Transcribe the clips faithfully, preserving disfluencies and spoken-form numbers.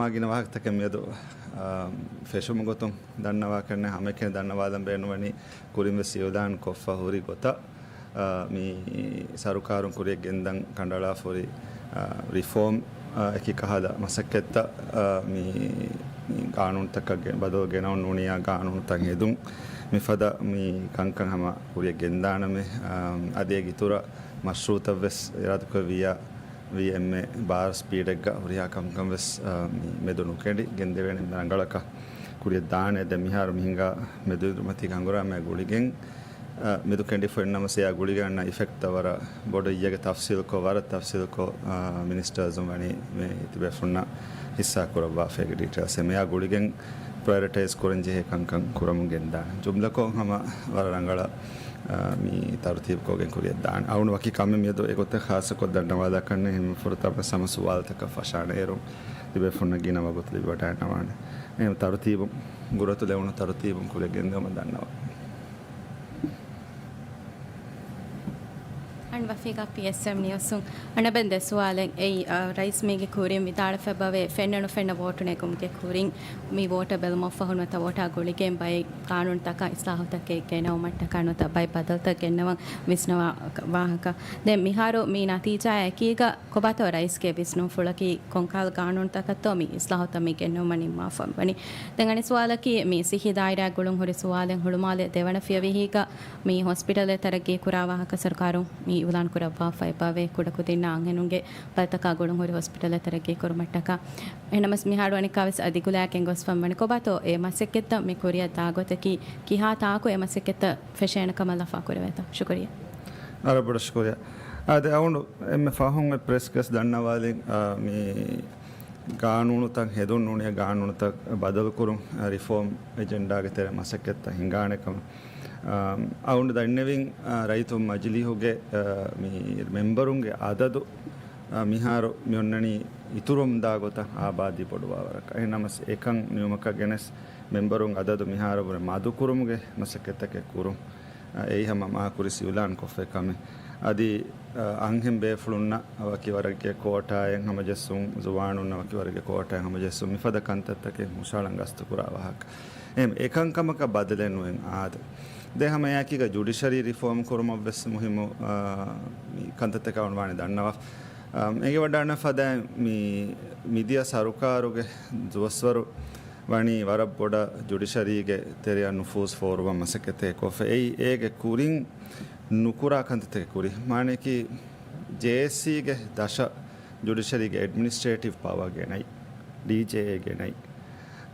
މާ ގިނަ ވާހަކަތަކެއް މިއަދު، އާ، ފެށުމުގޮތުން ދަންނަވާކަށް ނެތް. ހަމައެކަނި ދަންނަވާލަން ބޭނުންވަނީ ކުރިން ވެސް އިއުލާން ކޮށްފަ ހުރި ގޮތަށް، އާ، މި ސަރުކާރުން ކުރިއަށް ގެންދަން ކަނޑައަޅާފަ ހުރި، އާ، ރިފޯމް، އާ، އެކި ކަހަލަ މަސައްކަތްތައް، އާ، މި، މި ގާނޫނުތަކަށް ގެ-، ބަދަލު ގެނައުން ނޫނިއްޔާ ގާނޫނުތައް ހެދުން. މިފަދަ މި ކަންކަން ހަމަ ކުރިއަށް ގެންދާނަމޭ، އާ، އަދި އޭގެ އިތުރަށް މަޝްރޫއުތައް ވެސް އިރާދަކުރެއްވިއްޔާ ވީ އެންމެ ބާރު ސްޕީޑެއްގަ ހުރިހާ ކަންކަން ވެސް، އާ، މި މެދު ނުކެނޑި ގެންދެވޭނެ ރަނގަޅަކަށް ކުރިއަށް ދާނެ. ދެން މިހާރު މި ހިނގާ މެދުއިރުމަތީގެ ހަނގުރާމައިގެ ގުޅިގެން، އާ، މެދު ކެނޑިފަ އިންނަމަސް އެއާ ގުޅިގެން އަންނަ އިފެކްޓްތައް ވަރަށް ބޮޑަށް އިއްޔެގެ ތަފްސީލްކޮށް، ވަރަށް ތަފްސީލްކޮށް، އާ، މިނިސްޓާޒުން ވަނީ މި ތިބޭފުންނަށް ހިއްސާ ކުރައްވާފައިގެ ޑީޓެއިލްސް އެމެއާ ގުޅިގެން ޕްރައިއޮރިޓައިޒް ކުރަން ޖެހޭ ކަންކަން ކުރަމުން ގެންދާނެ. ޖުމްލަކޮށް ހަމަ ވަރަށް ރަނގަޅަށް، އާ، މި ތަރުތީބުކޮށްގެން ކުރިއަށް ދާނެ. އަޅުގަނޑު ވަކި ކަމެއް މިއަދު އެގޮތަށް ޚާއްޞަކޮށް ދަންނަވާލާކަށް ނެތް. ހަމަ ފުރަތަމަ ހަމަ ސުވާލުތަކަށް ފަށާނެ އޭރު ތިބޭފުންނަށް ގިނަ ވަގުތު ލިބިވަޑައިގަންނަވާނެ. އެހެން ތަރުތީބުން ގުރަތު ލެވުނު ތަރުތީބުން ކުރިއަށް ގެންދެވުމަށް ދަންނަވަން. އަން ވަފީގާ ޕީއެސްއެމް ނިއުސުން އަނެއް ދެ ސުވާލެއް. އެއީ، އަ، ރައީސް މީގެ ކުރިން ވިދާޅުވެފައިވޭ ފެންނަ ނުފެންނަ ވޯޓު ނެގުމުގެ ކުރިން މި ވޯޓަށް ބެލުމަށްފަހު ނުވަތަ ވޯޓާ ގުޅިގެން ބައެއް ގާނޫނުތަކަށް އިސްލާހުތަކެއް ގެނައުމަށްޓަކާ ނުވަތަ ބައެއް ބަދަލުތައް ގެންނަވަން ވިސްނަވާ ވާހަކަ. ދެން މިހާރު މި ނަތީޖާއާ އެކީގަ ކޮބާތޯ ރައީސްގެ ވިސްނުންފުޅަކީ؟ ކޮންކަހަލަ ގާނޫނުތަކަށްތޯ މި އިސްލާހުތައް މި ގެންނަވަން ނިންމާފަ ވަނީ؟ ދެން އަނެއް ސުވާލަކީ، މި ސިއްހީ ދާއިރާ ގުޅުން ހުރި ސުވާލެއް ހުޅުމާލެ ދެވަނަ ފިޔަވަހީގަ މި ހޮސްޕިޓަލެއް ތަރައްގީ ކުރާ ވާހަކަ ސަރުކާރުން މި އިއުލާން ކުރައްވާފަ އެބަވޭ ކުޑަކުދިންނާ އަންހެނުންގެ ބަލިތަކާ ގުޅުން ހުރި ހޮސްޕިޓަލެއް ތަރައްގީ ކުރުމަށްޓަކާ. އެހެންނަމަސް މިހާރު އަނެއްކާވެސް އަދި ގުޅާގެން ގޮސްފަން ވަނީ ކޮބާތޯ އެ މަސައްކަތްތައް މި ކުރިއަށް ދާ ގޮތަކީ ކިހާ ތާކު އެ މަސައްކަތްތައް ފެށޭނެ ކަމަށް ލަފާ ކުރެވޭތޯ؟ ޝުކުރިއްޔާ. އަރަބުޑ ޝުކުރިއްޔާ. އާދެ، އަވަނޑު އެންމެ ފަހުން އެ ޕްރެސް ގެސްޓް ދަންނަވާލިން، އާ، މި ގާނޫނުތައް ހެދުން ނޫނިއްޔާ ގާނޫނުތައް ބަދަލުކުރުން، އާ، ރިފޯމް އެޖެންޑާގެ ތެރެ މަސައްކަތްތައް ހިނގާނެ ކަމަށް. އާ، އަވަނޑު ދަންނެވިން، އާ، ރައްޔިތުން މަޖިލީހުގެ، އާ، މި މެމްބަރުންގެ އަދަދު، އާ، މިހާރު މި އޮންނަނީ އިތުރުން ދާ ގޮތަށް އާބާދީ ބޮޑުވާވަރަކަށް. އެހެންނަމަސް އެކަން ނިމުމަކަށް ގެނެސް މެމްބަރުން އަދަދު މިހާރު ވުރެ މަދުކުރުމުގެ މަސައްކަތްތަކެއް ކުރުން. އެއީ ހަމަ މާ ކުރި ސިއުލާން ކޮށްފައި ކަމެއް. އަދި، އަ، އަންހެން ބޭފުޅުންނަށް ވަކި ވަރެއްގެ ކޯޓާއެއް ހަމަޖެއްސުން، ޒުވާނުންނަށް ވަކި ވަރެއްގެ ކޯޓާއެއް ހަމަޖެއްސުން، މިފަދަ ކަންތައްތަކެއް ހުށަހަޅަން ގަސްތުކުރާ ވާހަކަ. އެހެން އެކަންކަމަކަށް ބަދަލެއް ނުވެން އާދެ. ދެން ހަމަ އެއާއެކީގަ ޖުޑިޝަރީ ރިފޯމް ކުރުމަށްވެސް މުހިއްމު، އާ، މި ކަންތައްތަކާ އޮންވާނެ ދަންނަވާ. އާ، އެނގިވަޑާން ފަދައިން މި މިދިޔަ ސަރުކާރުގެ ދުވަސްވަރު ވަނީ ވަރަށް ބޮޑަށް ޖުޑިޝަރީގެ ތެރެއަށް ނުފޫޒް ފޯރުވަން މަސައްކަތެއް ކޮށްފަ. އެއީ އޭގެ ކުރިން ނުކުރާ ކަންތައްތަކެއް ކުރި. މާނައަކީ، ޖޭއެސްސީގެ ދަށަށް ޖުޑިޝަރީގެ އެޑްމިނިސްޓްރޭޓިވް ޕަވަރ ގެނައި، ޑީޖޭއޭ ގެނައި.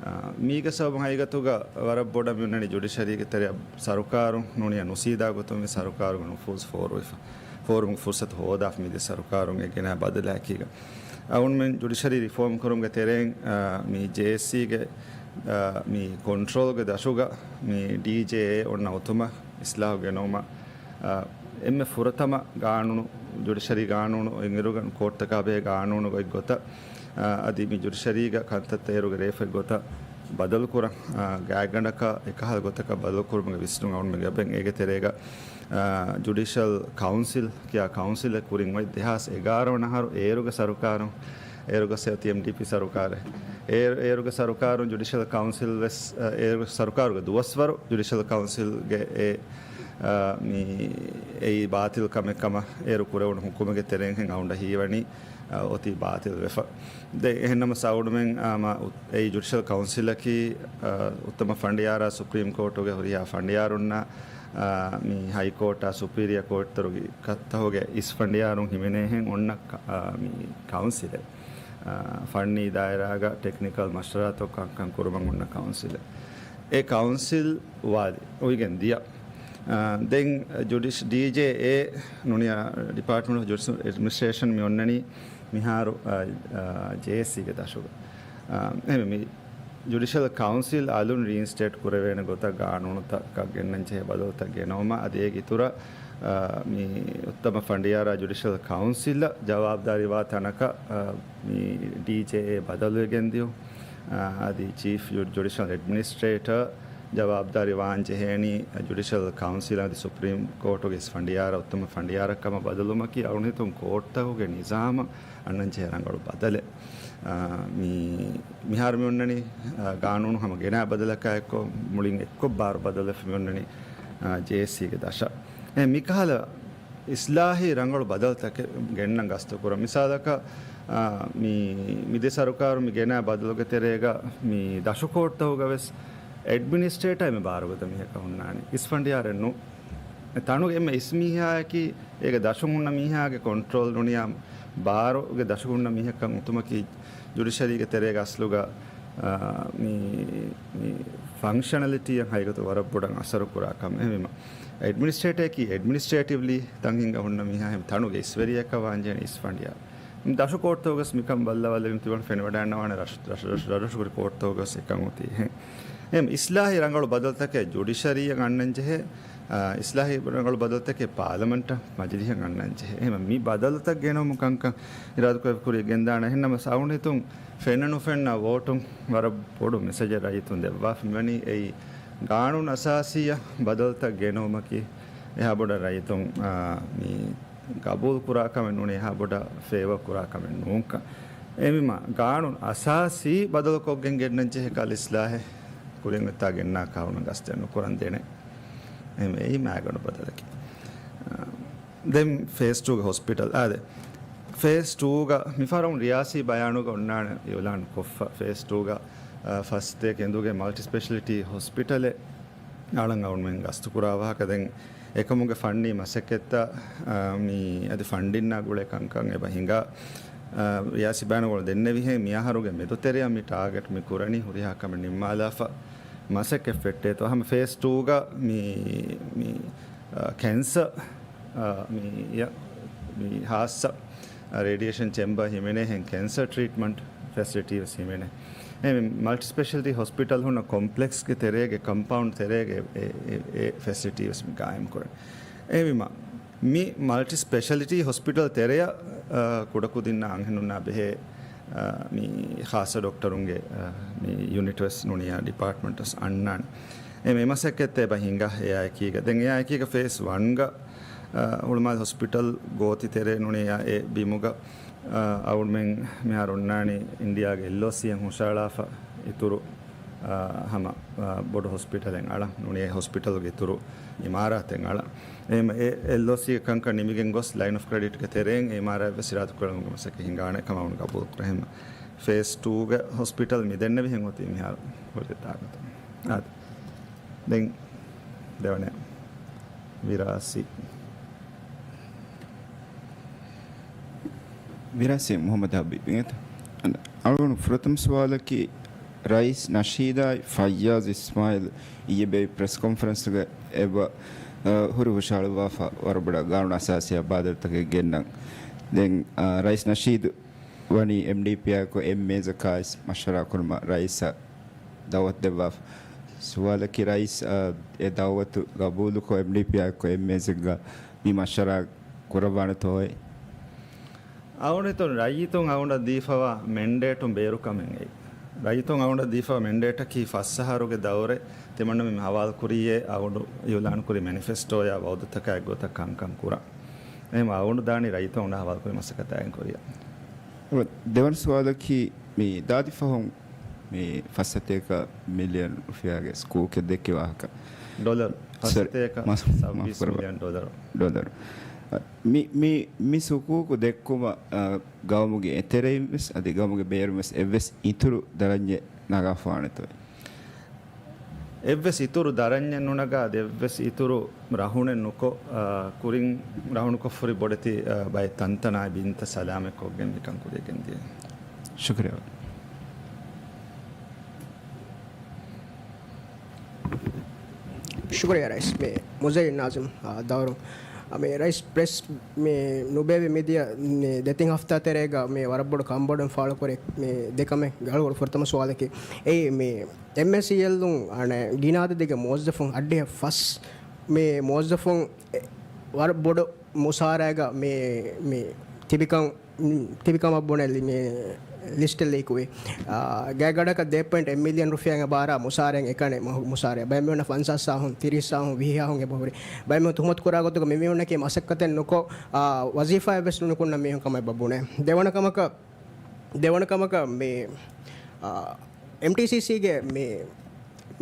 އާ، މީގެ ސަބަބުން ހަގީގަތުގަ ވަރަށް ބޮޑަށް މި އޮންނަނީ ޖުޑިޝަރީގެ ތެރެއަށް ސަރުކާރު ނޫނިއްޔާ ނުސީދާ ގޮތުން މި ސަރުކާރުގެ ނުފޫޒް ފޯރުވެފަ. ފޯރުމުގެ ފުރުސަތު ހޯދާފަ މިދިޔަ ސަރުކާރުން އެ ގެނައި ބަދަލާއެކީގަ. އަވަންމެން ޖުޑިޝަރީ ރިފޯމް ކުރުމުގެ ތެރެއިން، އާ، މި ޖޭއެސްސީގެ، އާ، މި ކޮންޓްރޯލްގެ ދަށުގަ މި ޑީޖޭއޭ އޮންނަ އޮތުމަށް އިސްލާހު ގެނައުމަށް، އާ، އެންމެ ފުރަތަމަ ގާނޫނު، ޖުޑިޝަރީ ގާނޫނު އިނގިރުގަން ކޯޓްތަކާ ބެހޭ ގާނޫނު ގޮތްގޮތަށް، އާ، އަދި މި ޖުޑިޝަރީގަ ކަންތައްތައް އޭރުގެ ރޭފަތް ގޮތަށް ބަދަލުކުރަން، އާ، ގާތްގަނޑަކަށް އެކަހަލަ ގޮތަކަށް ބަދަލުކުރުމުގެ ވިސްނުން އަވަންމެންގެ އެބަ އޭގެ ތެރޭގަ، އާ، ޖުޑިޝަލް ކައުންސިލް ކިޔާ ކައުންސިލެއް ކުރިން އޮތް ދެހާސް އެގާރަ ވަނަ އަހަރު އޭރުގެ ސަރުކާރުން، އޭރުގަ ސެ އޮތީ އެމްޑީޕީ ސަރުކާރެއް. އޭރު، އޭރުގެ ސަރުކާރުން ޖުޑިޝަލް ކައުންސިލް ވެސް، އަ، އޭރުގެ ސަރުކާރުގެ ދުވަސްވަރު ޖުޑިޝަލް ކައުންސިލްގެ އެ، އަ، މި، އެއީ ބާތިލް ކަމެއް ކަމަށް އޭރު ކުރެވުނު ހުކުމެއްގެ ތެރެއިން އަވަނޑަށް ހީވަނީ، އަ، އޮތީ ބާތިލް ވެފަ. ދެން އެހެންނަމަ ސައުޑުމެން، އާ، މަ، އެއީ ޖުޑިޝަލް ކައުންސިލަކީ، އަ، އުއްތަމަ ފަނޑިޔާރާ ސުޕްރީމް ކޯޓުގެ ހުރިހާ ފަނޑިޔާރުންނާ، އާ، މި ހައިކޯޓާ ސުޕީރިއަ ކޯޓްތަކުގެ ކަ-، ތަހުގެ އިސް ފަނޑިޔާރުން ހިމެނޭހެން އޮންނަ ކަ-، އާ، މި ކައުންސިލެއް. އާ، ފަންނީ ދާއިރާގަ ޓެކްނިކަލް މަޝްވަރާތައް ކަންކަން ކުރުމަށް އޮންނަ ކައުންސިލެއް. އެ ކައުންސިލް ވާދި އޮވިގެން ދިޔަ. އާ، ދެން ޖުޑިޝް-، ޑީޖޭއޭ ނޫނިއްޔާ ޑިޕާޓްމަންޓް އޮފް ޖުޑިޝަލް އެޑްމިނިސްޓްރޭޝަން މި އޮންނަނީ މިހާރު، އާ، އާ، ޖޭއެސްސީގެ ދަށުގަ. އާ، އެހެންވެ މި ޖުޑިޝަލް ކައުންސިލް އަލުން ރީއިންސްޓޭޓް ކުރެވޭނެ ގޮތަށް ގާނޫނުތަކަށް ގެންނަން ޖެހޭ ބަދަލުތައް ގެނައުމަށް އަދި އޭގެ އިތުރަށް، އާ، މި އުއްތަމަ ފަނޑިޔާރާ ޖުޑިޝަލް ކައުންސިލަށް ޖަވާބުދާރީވާ ތަނަކަށް، އާ، މި ޑީޖޭއޭ ބަދަލުވެގެން ދިޔުން، އާ، އަދި ޗީފް ޖު-، ޖުޑިޝަލް އެޑްމިނިސްޓްރޭޓަރ ޖަވާބުދާރީ ވާން ޖެހޭނީ ޖުޑިޝަލް ކައުންސިލް އަދި ސުޕްރީމް ކޯޓުގެ އިސް ފަނޑިޔާރާ އުއްތަމަ ފަނޑިޔާރަށް ކަމަށް ބަދަލުވުމަކީ އަޅުގަނޑު ހިތުން ކޯޓްތަކުގެ ނިޒާމަށް އަންނަން ޖެހޭ ރަނގަޅު ބަދަލެއް. އާ، މި މިހާރު މި އޮންނަނީ، އާ، ގާނޫނު ހަމަ ގެނާ ބަދަލަކާ އެއްކޮށް، މުޅިން އެއްކޮށް ބާރު ބަދަލުވެފަ މި އޮންނަނީ، އާ، ޖޭއެސްސީގެ ދަށަށް. އެ މިކަހަލަ އިސްލާހީ ރަނގަޅު ބަދަލުތަކެއް ގެންނަން ގަސްތު ކުރަން. މިސާލަކަށް، އާ، މި، މިދި ސަރުކާރު މި ގެނާ ބަދަލުގެ ތެރޭގަ މި ދަށު ކޯޓްތަކުގަ ވެސް އެޑްމިނިސްޓްރޭޓާ އެންމެ ބާރުގަދަ މީހަކަށް ހުންނާނެ. އިސްފަނޑިޔާރެއް ނޫން. ތަނުގެ އެންމެ އިސް މީހާއަކީ އޭގެ ދަށުން ހުންނަ މީހާގެ ކޮންޓްރޯލް ނުނިޔާ ބާރުގެ ދަށު ހުންނަ މީހަކަށް އޮތުމަކީ ޖުޑިޝަރީގެ ތެރޭގަ އަސްލުގަ، އާ، މި، މި ފަންކްޝަނަލިޓީއަށް ހަގީގަތު ވަރަށް ބޮޑަށް އަސަރު ކުރާ ކަމެއް. އެހެންވީމަ، އެޑްމިނިސްޓްރޭޓަރަކީ އެޑްމިނިސްޓްރޭޓިވްލީ ތަން ހިނގާ ހުންނަ މީހާ އެހެން ތަނުގެ އިސްވެރިޔަކަށް ވާންޖެހޭނެ އިސްފަނޑިޔާ. ދަށު ކޯޓްތަކުގަސް މިކަން ބައްލަވާލެވިން ތިބަން ފެނިވަޑައިންނަވާނެ ރަށު، ރަށު، ރަށު، ރަށު، ރަށު، ރަށު ކޯޓްތަކުގަސް އެކަން އޮތީ އެހެން. އެހެން އިސްލާހީ ރަނގަޅު ބަދަލުތަކެއް ޖުޑިޝަރީއަށް އަންނަން ޖެހޭ، އާ، އިސްލާހީ ރަނގަޅު ބަދަލުތަކެއް ޕާލަމެންޓަށް މަޖިލީހަށް އަންނަން ޖެހޭ. އެހެން މި ބަދަލުތައް ގެނައުމު ކަންކަން އިރާދަކުރެއްވި ކުރިޔަށް ގެންދާނެ. އެހެންނަމަ އަޅުގަނޑު ހިތުން ފެންނަ ނުފެންނަ ވޯޓުން ވަރަށް ބޮޑު މެސެޖެއް ރައްޔިތުން ދެއްވާފަ މިވަނީ އެއީ ގާނޫނު އަސާސީއަށް ބަދަލުތައް ގެނައުމަކީ އެހާ ބޮޑަށް ރައްޔިތުން، އާ، މި ގަބޫލު ކުރާ ކަމެއް ނޫނީ، އެހާ ބޮޑަށް ފޭވަރ ކުރާ ކަމެއް ނޫންކަން. އެހެންވީމަ، ގާނޫނު އަސާސީ ބަދަލުކޮށްގެން ގެންނަން ޖެހޭ ކަހަލަ އިސްލާހެއް ކުރިން އޮތާ ގެންނާ ކާނޫނަށް ގަސްތެއް ނުކުރަން ދޭނެ. އެހެން އެއީ މާގަނޑު ބަދަލަކީ. އާ، ދެން ފޭސް ޓޫގެ ހޮސްޕިޓަލް. އާދެ، ފޭސް ޓޫގަ މިފަހަރު ރިޔާސީ ބަޔާނުގަ އޮންނާނެ އިއުލާން ކޮށްފަ، ފޭސް ޓޫގަ، އާ، ފަސް ސަތޭކަ އިންދުގެ މަލްޓި ސްޕެޝަލިޓީ ހޮސްޕިޓަލެއް އަޅަން އަޅުމެން ގަސްތުކުރާ ވާހަކަ. ދެން އެކަމުގެ ފަންނީ މަސައްކަތްތައް، އާ، މި އަދި ފަންޑިންނާ ގުޅޭ ކަންކަން އެބަ ހިނގާ، އާ، ރިޔާސީ ބަޔާނުގަ ދެންނެވިހެން މިއަހަރުގެ މެދުތެރެއަށް މި ޓާގެޓް މި ކުރަނީ ހުރިހާ ކަމެއް ނިންމާލާފަ މަސައްކަތް ފެއްޓޭތޯ. ހަމަ ފޭސް ޓޫގަ މި، މި، އާ، ކެންސަ، އާ، މި، މި ހާއްސަ ރޭޑިއޭޝަން ޗެމްބަރ ހިމެނޭހެން ކެންސަރ ޓްރީޓްމަންޓް ފެސިލިޓީ ވެސް ހިމެނޭ. އެ މަލްޓި ސްޕެޝަލިޓީ ހޮސްޕިޓަލް ހުންނަ ކޮމްޕްލެކްސްގެ ތެރޭގެ ކަމްޕައުންޑް ތެރޭގެ އެ، އެ، އެ ފެސިލިޓީ ވެސް މި ގާއިމް ކުރަން. އެހެންވީމަ، މި މަލްޓި ސްޕެޝަލިޓީ ހޮސްޕިޓަލް ތެރެއަށް، އާ، ކުޑަކުދިންނާ އަންހެނުންނާ ބެހޭ، އާ، މި ޚާއްޞަ ޑޮކްޓަރުންގެ، އާ، މި ޔުނިޓް ވެސް ނޫނިއްޔާ ޑިޕާޓްމަންޓް ވެސް އަންނާނެ. އެ މި މަސައްކަތްތައް އެބަ ހިނގާ އެއާ އެކީގަ. ދެން އެއާ އެކީގަ ފޭސް ވަންގަ، އާ، ހުޅުމާލެ ހޮސްޕިޓަލް ގޯތި ތެރޭ ނޫނިއްޔާ އެ ބިމުގަ، އާ، އަޅުމެން މިހާރު އޮންނާނީ އިންޑިއާގެ އެލްއޯސީއަށް ހުށައަޅާފަ އިތުރު، އާ، ހަމަ، އާ، ބޮޑު ހޮސްޕިޓަލެއް އަޅަން ނޫނީ އެ ހޮސްޕިޓަލްގެ އިތުރު އިމާރާތެއް އަޅަން. އެ، އެ އެލްއޯސީގެ ކަންކަން ނިމިގެން ގޮސް ލައިން އޮފް ކްރެޑިޓްގެ ތެރެއިން އެ އިމާރާތް ވެސް އިރާދަ ކުރެވުމުގެ މަސައްކަތް ހިނގާނެ ކަމަށް އަޅުގަނޑު ގަބޫލު ކުރޭ. އެހެން ފޭސް ޓޫގެ ހޮސްޕިޓަލް މި ދެންނެވިހެން އޮތީ މިހާރު ހުރި ތާގަތު. އާދެ. ދެން ދެވަނަ ވިރާސީ. ވިރާސީ މުހައްމަދު ހަބީބް އިނގޭތަ؟ އަޅުގަނޑު ފުރަތަމަ ސުވާލަކީ، ރައީސް ނަޝީދާއި ފައްޔާޒް އިސްމާއިލް އިއްޔެ ބޭއްވި ޕްރެސް ކޮންފަރެންސްގަ އެބަ، އަ، ހުރި ހުށަހަޅުއްވާފަ ވަރަށް ބޮޑަށް ގާނޫނު އަސާސީއާ ބާދަލުތަކެއް ގެންނަން. ދެން، އަ، ރައީސް ނަޝީދު ވަނީ އެމްޑީޕީއާއެކު އެއް މޭޒަކާވެސް މަޝްވަރާ ކުރުމަށް ރައީސަށް ދައުވަތު ދެއްވާފަ. ސުވާލަކީ ރައީސް، އަ، އެ ދައުވަތު ގަބޫލުކޮށް އެމްޑީޕީއާއެކު އެއް މޭޒެއްގަ މި މަޝްވަރާ ކުރައްވާނެތޯއޭ؟ އަޅުގަނޑު ހިތުން ރައްޔިތުން އަޅުގަނޑަށް ދީފަވާ މެންޑޭޓުން ބޭރުކަމެއް އެއީ. ރައްޔިތުން އަޅުގަނޑަށް ދީފަވާ މެންޑޭޓަކީ ފަސް އަހަރުގެ ދައުރެއް ތިމަންނަމެން މި ހަވާލު ކުރިއްޔޭ އަޅުގަނޑު އިއުލާނު ކުރި މެނިފެސްޓޯއާ ވައުދުތަކާ އެއްގޮތަށް ކަންކަން ކުރަން. އެހެން އަޅުގަނޑު ދާނީ ރައްޔިތުން އަޅުގަނޑަށް ހަވާލު ކުރި މަސައްކަތާ އެން ކުރިއަށް. ދެވަނަ ސުވާލަކީ މި ދާދި ފަހުން މި ފަސް ސަތޭކަ މިލިއަން ރުފިޔާގެ ސްކޫލްކެއް ދެއްކި ވާހަކަ. ޑޮލަރު. ސޮރީ، ފަސް ސަތޭކަ މާފު ކުރައްވާ. ސައްބީސް މިލިއަން ޑޮލަރު. ޑޮލަރު. އަ، މި، މި، މި ސުކޫލްކު ދެއްކުމަށް، އަ، ގައުމުގެ އެތެރެއިން ވެސް އަދި ގައުމުގެ ބޭރުން ވެސް އެއްވެސް އިތުރު ދަރަންޏެއް ނަގާފާނެތޯ؟ އެއްވެސް އިތުރު ދަރަންޏެއް ނުނަގާ، އަދި އެއްވެސް އިތުރު ރަހުނެއް ނުކޮށް، އަ، ކުރިން ރަހުނުކޮށް ހުރި ބޮޑެތި، އަ، ބައެއް ތަންތަނާއި ބިންތައް ސަލާމަތްކޮށްގެން މިކަން ކުރިޔަށް ގެންދިޔަ. ޝުކުރިއްޔާ. ޝުކުރިއްޔާ ރައީސް. މި މުޒައްޔިން ނާޒިމް، އާ، ދައުރު. އާ، މި ރައީސް ޕްރެސް މި ނުބޭއްވި މިދިޔަ މި ދެތިން ހަފްތާ ތެރޭގަ މި ވަރަށް ބޮޑު ކަންބޮޑުވުން ފާޅުކުރި މި ދެކަމެއް ގަޅުގަޑު ފުރަތަމަ ސުވާލަކީ. އެއީ މި އެމްއޭސީއެލުން އަނެ ގިނަ އަދަދެއްގެ މުވައްޒަފުން އައްޑިހަ ފަސް މި މުވައްޒަފުން އެ، ވަރަށް ބޮޑު މުސާރައިގަ މި، މި ތިބިކަން، މި ތިބިކަމަށް ބުނެލި މި ލިސްޓެއް ލީކުވި. އާ، ގާތްގަޑަކަށް ދޭ ޕޮއިންޓް އެއް މިލިއަން ރުފިޔާގެ ބާރާ މުސާރައިން އެކަނި މަ-، މުސާރައި. ބައެއް މީހުންނަށް ފަންސާސް ސާހުން، ތިރީސް ސާހުން، ވިހި ހާހުން އެބަހުރި. ބައެއް މީހުން ތުހުމަތު ކުރާ ގޮތުގަ މި މީހުންނަކީ މަސައްކަތެއް ނުކޮށް، އާ، ވަޒީފާއެއް ވެސް ނުނުކުންނަ މީހުން ކަމަށް އެބަ ބުނޭ. ދެވަނަ ކަމަކަށް، ދެވަނަ ކަމަކަށް މި، އެމްޓީސީސީގެ މި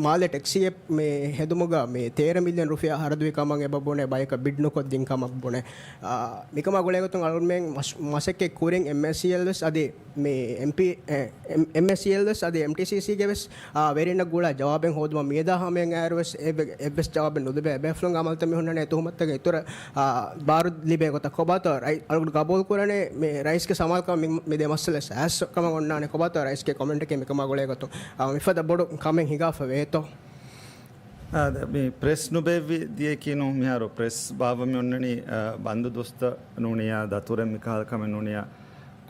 މާލެ ޓެކްސީއެއް މި ހެދުމުގަ މި ތޭރަ މިލިއަން ރުފިޔާ ހަރަދުވި ކަމަށް އެބަ ބުނެ، ބަޔަކަށް ބިޑް ނުކޮށްދިން ކަމަށް ބުނެ. އާ، މިކަމާ ގުޅޭގޮތުން އަޅުމެން މަސް-، މަސައްކަތް ކުރިން އެމްއޭސީއެލް ވެސް އަދި މި އެމްޕީ، އެ، އެމް-، އެމްއޭސީއެލް ވެސް އަދި އެމްޓީސީސީގެ ވެސް، އާ، ވެރިންނަށް ގުޅާ ޖަވާބެއް ހޯދުމަށް މިއަދާ ހަމަޔަށް އައިރު ވެސް އެއްވެ-، އެއްވެސް ޖަވާބެއް ނުލިބޭ. ބޭފުޅުން އަމަލުތައް މި ހުންނަނީ ތުހުމަތުތަކެއް އިތުރަށް، އާ، ބާރު ލިބޭ ގޮތަށް. ކޮބާތޯ ރައި-، އަޅުގަނޑު ގަބޫލު ކުރަނީ މި ރައީސްގެ ސަމާލުކަމަށް މި، މި ދެ މައްސަލަ ސާސް ކަމަށް އޮންނާނެ. ކޮބާތޯ ރައީސްގެ ކޮމެންޓަކީ މިކަމާ ގުޅޭގޮތުން، އާ، މިފަދަ ބޮޑު ކަމެއް ހިނގާފަ ވޭތޯ؟ އާ، ދެ-، މި ޕްރެސް ނުބޭއްވި ދިޔައީ ނޫން. މިހާރު ޕްރެސް ބާއްވަމި އޮންނަނީ، އާ، ބަންދު ދުވަސްތައް ނޫނިއްޔާ، ދަތުރެއް މިކަހަލަ ކަމެއް ނޫނިއްޔާ،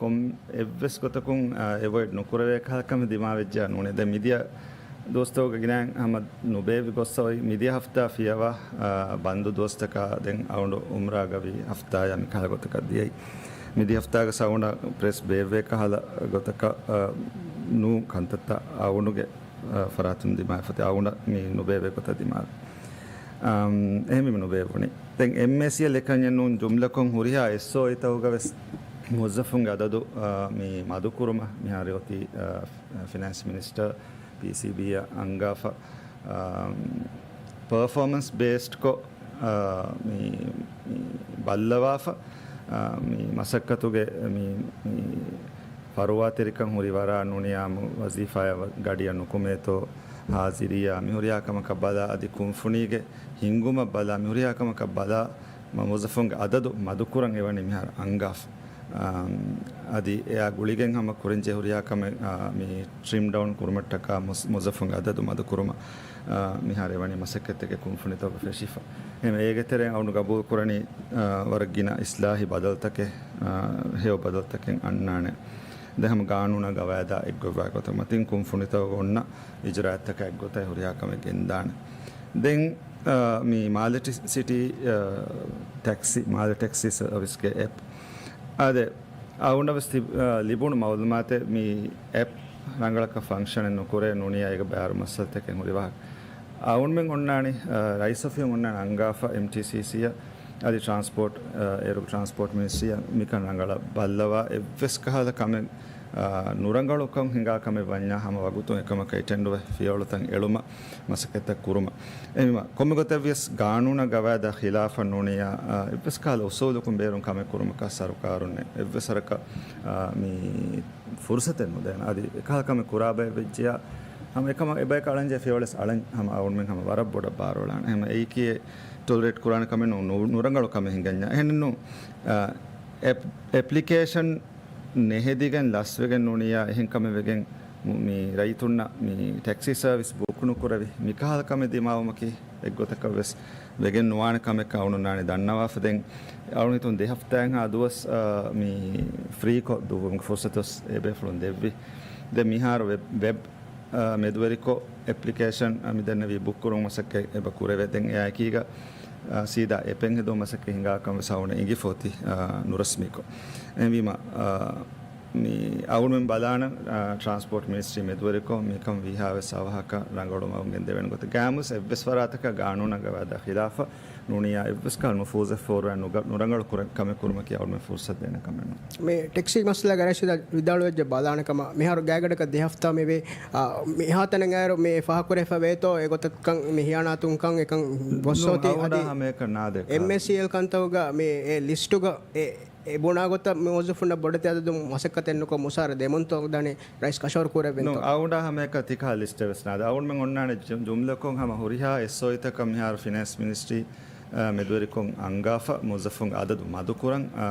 ކޮން އެއްވެސް ގޮތަކުން، އާ، އެވޮއިޑް ނުކުރެވޭ ކަހަލަ ކަމެއް ދިމާވެއްޖެއްޔާ ނޫނޭ. ދެން މިދިޔަ ދުވަސްތަކުގަ ގިނައިން ހަމަ ނުބޭއްވި ގޮއްސަ އޮތް މިދިޔަ ހަފްތާ ފިޔަވާ، އާ، ބަންދު ދުވަސްތަކާ ދެން އައުނޑު އުމްރާގަވީ ހަފްތާޔާ މިކަހަލަ ގޮތަކަށް ދިޔައީ. މިދިޔަ ހަފްތާގަ ސައުންޑަށް ޕްރެސް ބޭއްވޭ ކަހަލަ ގޮތަކަށް، އާ، ނޫން ކަންތައްތައް އައުނޑުގެ ފަރާތުން ދިމާވެފަތި އައުނަށް މި ނުބޭއްވޭ ގޮތަށް ދިމާވި. އަމް، އެހެންވީމަ ނުބޭއްވުނީ. ދެން އެމްއޭސީއެލް އެކަންޏެއް ނޫން ޖުމްލަކޮށް ހުރިހާ އެސްއޯއީތަކުގަ ވެސް މުވައްޒަފުންގެ އަދަދު، އާ، މި މަދުކުރުމަށް މިހާރު އޮތީ، އާ، ފިނޭންސް މިނިސްޓަރ ޕީސީބީއަށް އަންގާފަ، އާ، ޕަރފޯމަންސް ބޭސްޑްކޮށް، އާ، މި، މި ބައްލަވާފަ، އާ، މި މަސައްކަތުގެ މި، މި ފަރުވާތެރިކަން ހުރި ވަރާ ނޫނިއްޔާ މު-، ވަޒީފާއަށް ވަ-، ގަޑިއަށް ނުކުމޭތޯ، ހާޒިރީއާ މިހުރިހާ ކަމަކަށް ބަލާ، އަދި ކުންފުނީގެ ހިންގުމަށް ބަލާ، މިހުރިހާ ކަމަކަށް ބަލާ، މަ-، މުވައްޒަފުންގެ އަދަދު މަދުކުރަން އެވަނީ މިހާރު އަންގާފަ. އާ، އަދި އެއާ ގުޅިގެން ހަމަ ކުރަންޖެހޭ ހުރިހާ ކަމެއް، އާ، މި ޓްރިމް ޑައުން ކުރުމަށްޓަކާ މުސް-، މުވައްޒަފުންގެ އަދަދު މަދުކުރުމަށް، އާ، މިހާރު އެވަނީ މަސައްކަތްތަކެއް ކުންފުނިތަކުގަ ފެށިފަ. އެހެން އޭގެ ތެރެއިން އައުނު ގަބޫލު ކުރަނީ، އާ، ވަރަށް ގިނަ އިސްލާހީ ބަދަލުތަކެއް، އާ، ހެޔޮ ބަދަލުތަކެއް އަންނާނެ. ދެން ހަމަ ގާނޫނާ ގަވާއިދާ އެއްގޮތްވާ ގޮތަށް މަތިން ކުންފުނިތަކުގަ އޮންނަ އިޖުރާއަތްތަކާ އެއްގޮތަށް ހުރިހާ ކަމެއް ގެންދާނެ. ދެން، އާ، މި މާލެ ޓި-، ސިޓީ، އާ، ޓެކްސީ، މާލެ ޓެކްސީ ސަރވިސްގެ އެޕް. އާދެ، އައުނަށް ވެސް ތި-، އާ، ލިބުނު މައުލޫމާތެއް މި އެޕް ރަނގަޅަކަށް ފަންކްޝަނެއް ނުކުރޭ ނޫނިއްޔާ އޭގަ ބާރު މައްސަލަތަކެއް ހުރި ވާހަކަ. އައުންމެން އޮންނާނީ، އާ، ރައީސް އޮފީހުން އޮންނާނީ އަންގާފަ އެމްޓީސީސީއަށް އަދި ޓްރާންސްޕޯޓް، އާ، އޭރު ޓްރާންސްޕޯޓް މިނިސްޓްރީއަށް މިކަން ރަނގަޅަށް ބައްލަވާ އެއްވެސް ކަހަލަ ކަމެއް، އާ، ނުރަނގަޅުކަން ހިނގާ ކަމެއް ވަންޏާ ހަމަ ވަގުތުން އެކަމަކަށް އެޓެންޑުވެ ފިޔަވަޅުތައް އެޅުމަށް މަސައްކަތްތައް ކުރުމަށް. އެހެންވީމަ، ކޮންމެ ގޮތެއް ވިޔަސް ގާނޫނާ ގަވާއިދާ ޚިލާފަށް ނޫނިއްޔާ، އާ، އެއްވެސް ކަހަލަ އުސޫލަކުން ބޭރުން ކަމެއް ކުރުމަކަށް ސަރުކާރުންނެއް އެއްވެސް ވަރަކަށް، އާ، މި ފުރުސަތެއް ނުދޭނެ. އަދި އެކަހަލަ ކަމެއް ކުރާ ބައެއް ވެއްޖެޔާ، ހަމަ އެކަމަށް އެބަޔަކަށް އަޅަންޖެހޭ ފިޔަވަޅެއް އަޅަން ހަމަ އަޅުމެން ހަމަ ވަރަށް ބޮޑަށް ބާރުއަޅާނެ. އެހެން އެއީކީ ޓޮލަރޭޓް ކުރާނެ ކަމެއް ނޫ-، ނު-، ނުރަނގަޅު ކަމެއް ހިނގަންޏާ. އެހެނެއްނު، އާ، އެޕް-، އެޕްލިކޭޝަން ނެހެދިގެން ލަސްވެގެން ނޫނިއްޔާ އެހެން ކަމެއް ވެގެން މު-، މި ރައްޔިތުންނަށް މި ޓެކްސީ ސަރވިސް ބުކް ނުކުރެވި މިކަހަލަ ކަމެއް ދިމާވުމަކީ އެއްގޮތަކަށް ވެސް ވެގެން ނުވާނެ ކަމެއް އަޅުގަނޑު އޮންނާނީ ދަންނަވާފަ. ދެން އަޅުގަނޑު ހިތުން ދެ ހަފްތާއެއްހާ ދުވަސް، އާ، މި ފްރީކޮށް ދުވަހުގެ ފުރުސަތު ވެސް އެބޭފުޅުން ދެއްވި. ދެން މިހާރު ވެބް، ވެބް، އާ، މެދުވެރިކޮށް އެޕްލިކޭޝަން، އާ، މިދެންނެވި ބުކް ކުރުމުގެ މަސައްކަތް އެބަ ކުރެވޭ. ދެން އެއާއެކީގަ، އާ، ސީދާ އެޕެއް ހެދުމުގެ މަސައްކަތް ހިނގާ ކަމަށް ވެސް އަޅުގަނޑަށް އެނގިފަ އޮތީ، އާ، ނުރަސްމީކޮށް. އެހެންވީމަ، އާ، މި އަޅުގަނޑުމެން ބަލާނަން، އާ، ޓްރާންސްޕޯޓް މިނިސްޓްރީ މެދުވެރިކޮށް މިކަން ވީހާވެސް އަވަހަކަށް ރަނގަޅު މަގުން ގެންދެވޭނެ ގޮތަށް. ގާމުސް އެއްވެސް ފަރާތަކަށް ގާނޫނާ ގަވާއިދާ ޚިލާފަށް ނޫނިއްޔާ އެއްވެސް ކަހަލަ ނުފޫޒެއް ފޯރުވެ ނުގަ-، ނުރަނގަޅު ކުރެ-، ކަމެއް ކުރުމަކީ އަޅުގަނޑުމެން ފުރުސަތު ދޭނެ ކަމެއް ނޫން. މި ޓެކްސީ މައްސަލަ ގަރޭޝް ވިދާޅުވެއްޖެ ބަލާނެ ކަމަށް. މިހާރު ގާތްގަނޑަކަށް ދެ ހަފްތާ މިވޭ، އާ، މިހާތަނަށް އައިރު މި ފާހަގަކުރެވިފަ ވޭތޯ އެގޮތަކަށް މި ހިޔާނާތުންކަން އެކަން ގޮއްސަ ނޫން، އޮތީ އަޅުގަނޑާ އަދި ހަމައެކަން ނާދޭ ކާ. އެމްއޭސީއެލް ކަންތަކުގަ މި އެ ލިސްޓުގަ އެ އެ ބުނާ ގޮތަށް މުވައްޒަފުންނަށް ބޮޑެތި އަދަދު މަސައްކަތެއް ނުކޮށް މުސާރަ ދެމުންތޯ ދާނީ ރައީސް ކަށަވަރު ކުރެއްވިންތޯ؟ ނޫން، އަޅުގަނޑާ ހަމައެކަން ތިކަހަލަ ލިސްޓެއް ވެސް ނާދޭ. އަޅުގަނޑުމެން އޮންނާނެ ޖު-، ޖުމްލަކޮށް ހަމަ ހުރިހާ އެސްއޯއީތަކަށް މިހާރު ފިނޭންސް މިނިސްޓްރީ، އާ، މެދުވެރިކޮށް އަންގާފަ މުވައްޒަފުން އަދަދު މަދުކުރަން، އާ،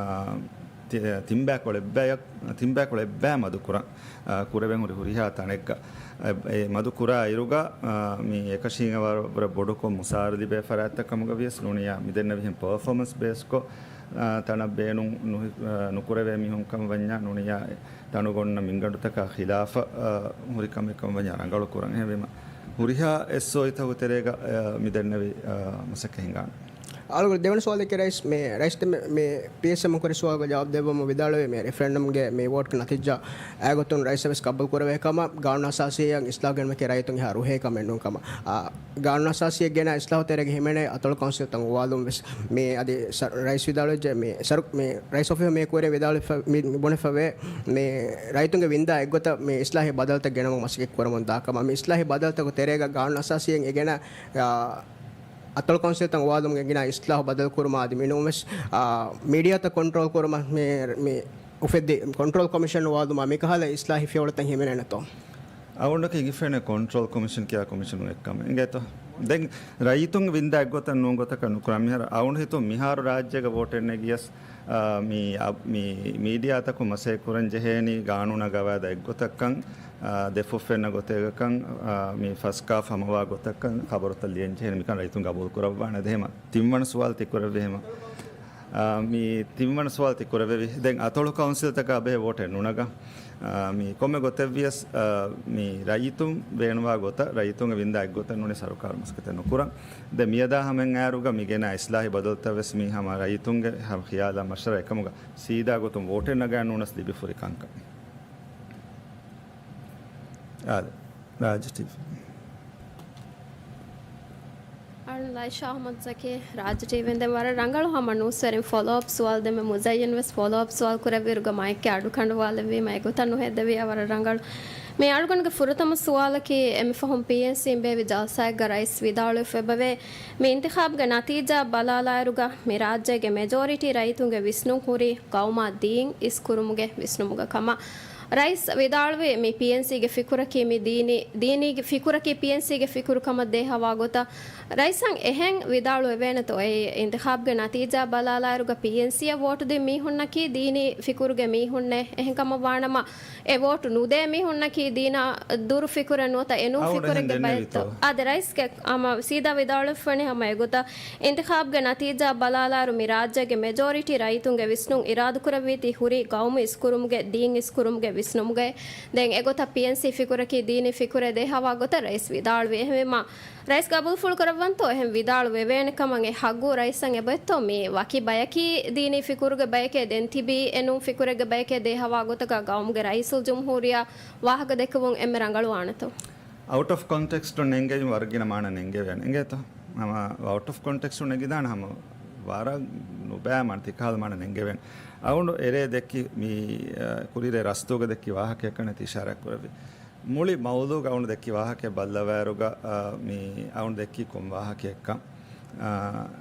ތި-، ތިންބައިކުޅަ އެއްބައި، ތިންބައިކުޅަ އެއްބައި މަދުކުރަން، އާ، ކުރެވެން ހުރި ހުރިހާ ތަނެއްގަ. އެ، އެ މަދުކުރާ އިރުގަ، އާ، މި އެކަށީގެން ވަރަށް ބޮޑުކޮށް މުސާރަ ލިބޭ ފަރާތްތައް ކަމުގަ ވިޔަސް ނޫނިއްޔާ މިދެންނެވިހެން ޕަރފޯމަންސް ބޭސްކޮށް، އާ، ތަނަށް ބޭނުން ނުހި-، އާ، ނުކުރެވޭ މީހުން ކަމަށް ވަންޏާ ނޫނިއްޔާ ތަނުގަ އޮންނަ މިންގަނޑުތަކާ ޚިލާފަށް، އާ، ހުރި ކަމެއް ކަމަށް ވަންޏާ ރަނގަޅު ކުރަން. އެހެންވީމަ ހުރިހާ އެސްއޯއީތަކުގެ ތެރޭގަ، އާ، މިދެންނެވި، އާ، މަސައްކަތް ހިނގާނެ. އަޅުގަނޑު ދެވަނަ ސުވާލެއްގެ ރައީސް، މި ރައީސް ދެ-، މި، މި ޕީއެސްއެމް ކުރި ސުވާލުގެ ޖަވާބު ދެއްވަމުން ވިދާޅުވި މި ރެފަރެންޑަމްގެ މި ވޯޓްގެ ނަތީޖާ އާގޮތުން ރައީސް ވެސް ގަބޫލު ކުރެވޭ ކަމަށް، ގާނޫނު އަސާސީއަށް އިސްލާހު ގެނުމަކީ ރައްޔިތުން އެހާ ރުހޭ ކަމެއް ނޫން ކަމަށް. އާ، ގާނޫނު އަސާސީއަށް ގެނައި އިސްލާހު ތެރޭގަ ހިމެނޭ އަތޮޅު ކައުންސިލްތައް އުވާލުން ވެސް މި އަދި ސަ-، ރައީސް ވިދާޅުވެއްޖެ މި ސަރު-، މި ރައީސް އޮފީހު މި ކުރި ވިދާޅުވެފަ-، މި ބުނެފަވޭ މި ރައްޔިތުންގެ ވިންދާ އެއްގޮތަށް މި އިސްލާހީ ބަދަލުތައް ގެނަމުން މަސައްކަތް ކުރަމުން ދާ ކަމަށް. މި އިސްލާހީ ބަދަލުތަކުގެ ތެރޭގަ ގާނޫނު އަސާސީއަށް އެ ގެނަ، އާ، އަތޮޅު ކައުންސިލްތައް އުވާލުމުގެ ގިނަ އިސްލާހު ބަދަލު ކުރުމާ އަދި މިނޫންވެސް، އާ، މީޑިއާތައް ކޮންޓްރޯލް ކުރުމަށް މި، މި އުފެއްދި ކޮންޓްރޯލް ކޮމިޝަން އުވާލުމާ މިކަހަލަ އިސްލާހީ ފިޔަވަޅުތައް ހިމެނޭނެތޯ؟ އަޅުގަނޑަކަށް ހިނގިފެނޭ ކޮންޓްރޯލް ކޮމިޝަން ކިޔާ ކޮމިޝަނު އެއްކަމެއް އިނގޭތޯ. ދެން ރައްޔިތުން ވިންދާ އެއްގޮތަށް ނޫން ގޮތަކަށް ނުކުރާ. މިހާރު އަޅުގަނޑު ހިތުން މިހާރު ރާއްޖޭގަ ވޯޓެއް ނެގިޔަސް، އާ، މި، އަ، މި މީޑިއާތަކުން މަސައްކަތް ކުރަން ޖެހޭނީ ގާނޫނާ ގަވާއިދާ އެއްގޮތަށްކަން، އާ، ދެފުށް ފެންނަ ގޮތެއްގަކަން، އާ، މި ފަސްކާފް ހަމަވާ ގޮތަކަށް ޚަބަރުތައް ލިޔަން ޖެހޭނީ މިކަން ރައްޔިތުން ގަބޫލު ކުރައްވާނެ. އެހެމަ ތިންވަނަ ސުވާލު ތި ކުރެއްވި ހެމަ. އާ، މި ތިންވަނަ ސުވާލު ތި ކުރެއްވެވި. ދެން އަތޮޅު ކައުންސިލްތަކާ ބެހޭ ވޯޓެއް ނުނަގަން. އާ، މި ކޮންމެ ގޮތެއްވިޔަސް، އާ، މި ރައްޔިތުން ބޭނުންވާ ގޮތަށް ރައްޔިތުންގެ ވިންދާ އެއްގޮތަށް ނޫނީ ސަރުކާރު މަސައްކަތެއް ނުކުރަން. ދެން މިއަދާ ހަމައަށް އައިރުގަ މި ގެނައި އިސްލާހީ ބަދަލުތައް ވެސް މި ހަމަ ރައްޔިތުންގެ ހަމަ ޚިޔާލާ މަޝްވަރާ އެކަމުގަ ސީދާ ގޮތުން ވޯޓެއް ނަގާ ނޫނަސް ލިބިފުރި ކަންކަން. އާދެ، ރާޖް ޓީވީ. އަޅު ލައިޝާ އަޙްމަދު ޒަކީ، ރާޖް ޓީވީން. ދެން ވަރަށް ރަނގަޅު ހަމަ ނޫސްވެރިން ފޮލޯއަޕް ސުވާލު ދެމެ މުޒައްޔަން ވެސް ފޮލޯއަޕް ސުވާލު ކުރެއްވިއިރުގަ މައެއްގެ އަޑު ކަނޑުވާލެއްވީމަ އެގޮތަށް ނުހެއްދެވިޔާ ވަރަށް ރަނގަޅު. މި އަޅުގަނޑުގެ ފުރަތަމަ ސުވާލަކީ އެންމެ ފަހުން ޕީއެންސީން ބޭއްވި ޖަލްސާއެއްގަ ރައީސް ވިދާޅުވެފަ އެބަވޭ މި އިންތިޚާބުގެ ނަތީޖާ ބަލާލާއިރުގަ މި ރާއްޖޭގެ މެޖޯރިޓީ ރައްޔިތުންގެ ވިސްނުން ހުރީ ގައުމާ ދީން އިސްކުރުމުގެ ވިސްނުމުގަ ކަމަށް. ރައީސް ވިދާޅުވީ މި ޕީއެންސީގެ ފިކުރަކީ މި ދީނީ، ދީނީގެ ފިކުރަކީ ޕީއެންސީގެ ފިކުރު ކަމަށް ދޭހަވާ ގޮތަށް. ރައީސަށް އެހެން ވިދާޅުވެވޭނެތޯ އެ އިންތިޚާބުގެ ނަތީޖާ ބަލާލާއިރުގަ ޕީއެންސީއަށް ވޯޓު ދިން މީހުންނަކީ ދީނީ ފިކުރުގެ މީހުންނޭ. އެހެންކަމަށް ވާނަމަ އެ ވޯޓު ނުދޭ މީހުންނަކީ ދީނާ ދުރު ފިކުރެއް ނުވަތަ އެ ނޫން އަޅުގަނޑު އެހެން ފިކުރެއްގެ ދެންނެވީތޯ؟ ބައެއްތޯ؟ އާދެ، ރައީސްގެ ހަމަ ސީދާ ވިދާޅުވެފަވަނީ ހަމަ އެގޮތަށް. އިންތިޚާބުގެ ނަތީޖާ ބަލާލާއިރު މި ރާއްޖޭގެ މެޖޯރިޓީ ރައްޔިތުންގެ ވިސްނުން އިރާދަކުރެއްވީތީ ހުރީ ގައުމު އިސްކުރުމުގެ، ދީން އިސްކުރުމުގެ ވިސްނުމުގައި. ދެން އެގޮތަށް ޕީއެންސީ ފިކުރަކީ ދީނީ ފިކުރެއް ދޭހަވާ ގޮތަށް ރައީސް ވިދާޅުވި. އެހެންވީމަ ރައީސް ގަބޫލުފުޅު ކުރައްވަންތޯ އެހެން ވިދާޅު ވެވޭނެ ކަމަށް އެ ހައްގު ރައީސަށް އެބައޮތްތޯ؟ މި ވަކި ބަޔަކީ ދީނީ ފިކުރުގެ ބަޔެކޭ ދެން ތިބީ އެ ނޫން ފިކުރެއްގެ ބަޔެކޭ ދޭހަވާ ގޮތަކަށް ގައުމުގެ ރައީސުލްޖުމްހޫރިއްޔާ ވާހަކަ ދެއްކެވުން އެންމެ ރަނގަޅުވާނެތޯ؟ އައުޓް އޮފް ކޮންޓެކްސްޓު ނެންގެވިން ވަރަށް ގިނަ މާނަ ނެންގެވޭނެ. އިނގޭތޯ؟ ހަމަ އައުޓް އޮފް ކޮންޓެކްސްޓު ނެގިދާނެ ހަމަ ވަރަށް ނުބައި މާނަ ތިކަހަލަ މާނަ ނެންގެވޭނެ. އަޅުގަނޑު އެރޭ ދެއްކި މި، އަ، ކުރިއެރޭ ރަސްތޫގަ ދެއްކި ވާހަކައަކަށް ނެތި އިޝާރާތް ކުރެއްވި. މުޅި މައުޟޫގަ އަޅުގަނޑު ދެއްކި ވާހަކައެއް ބައްލަވާއިރުގަ، އަ، މި އަޅުގަނޑު ދެއްކީ ކޮން ވާހަކައެއްކަން. އާ،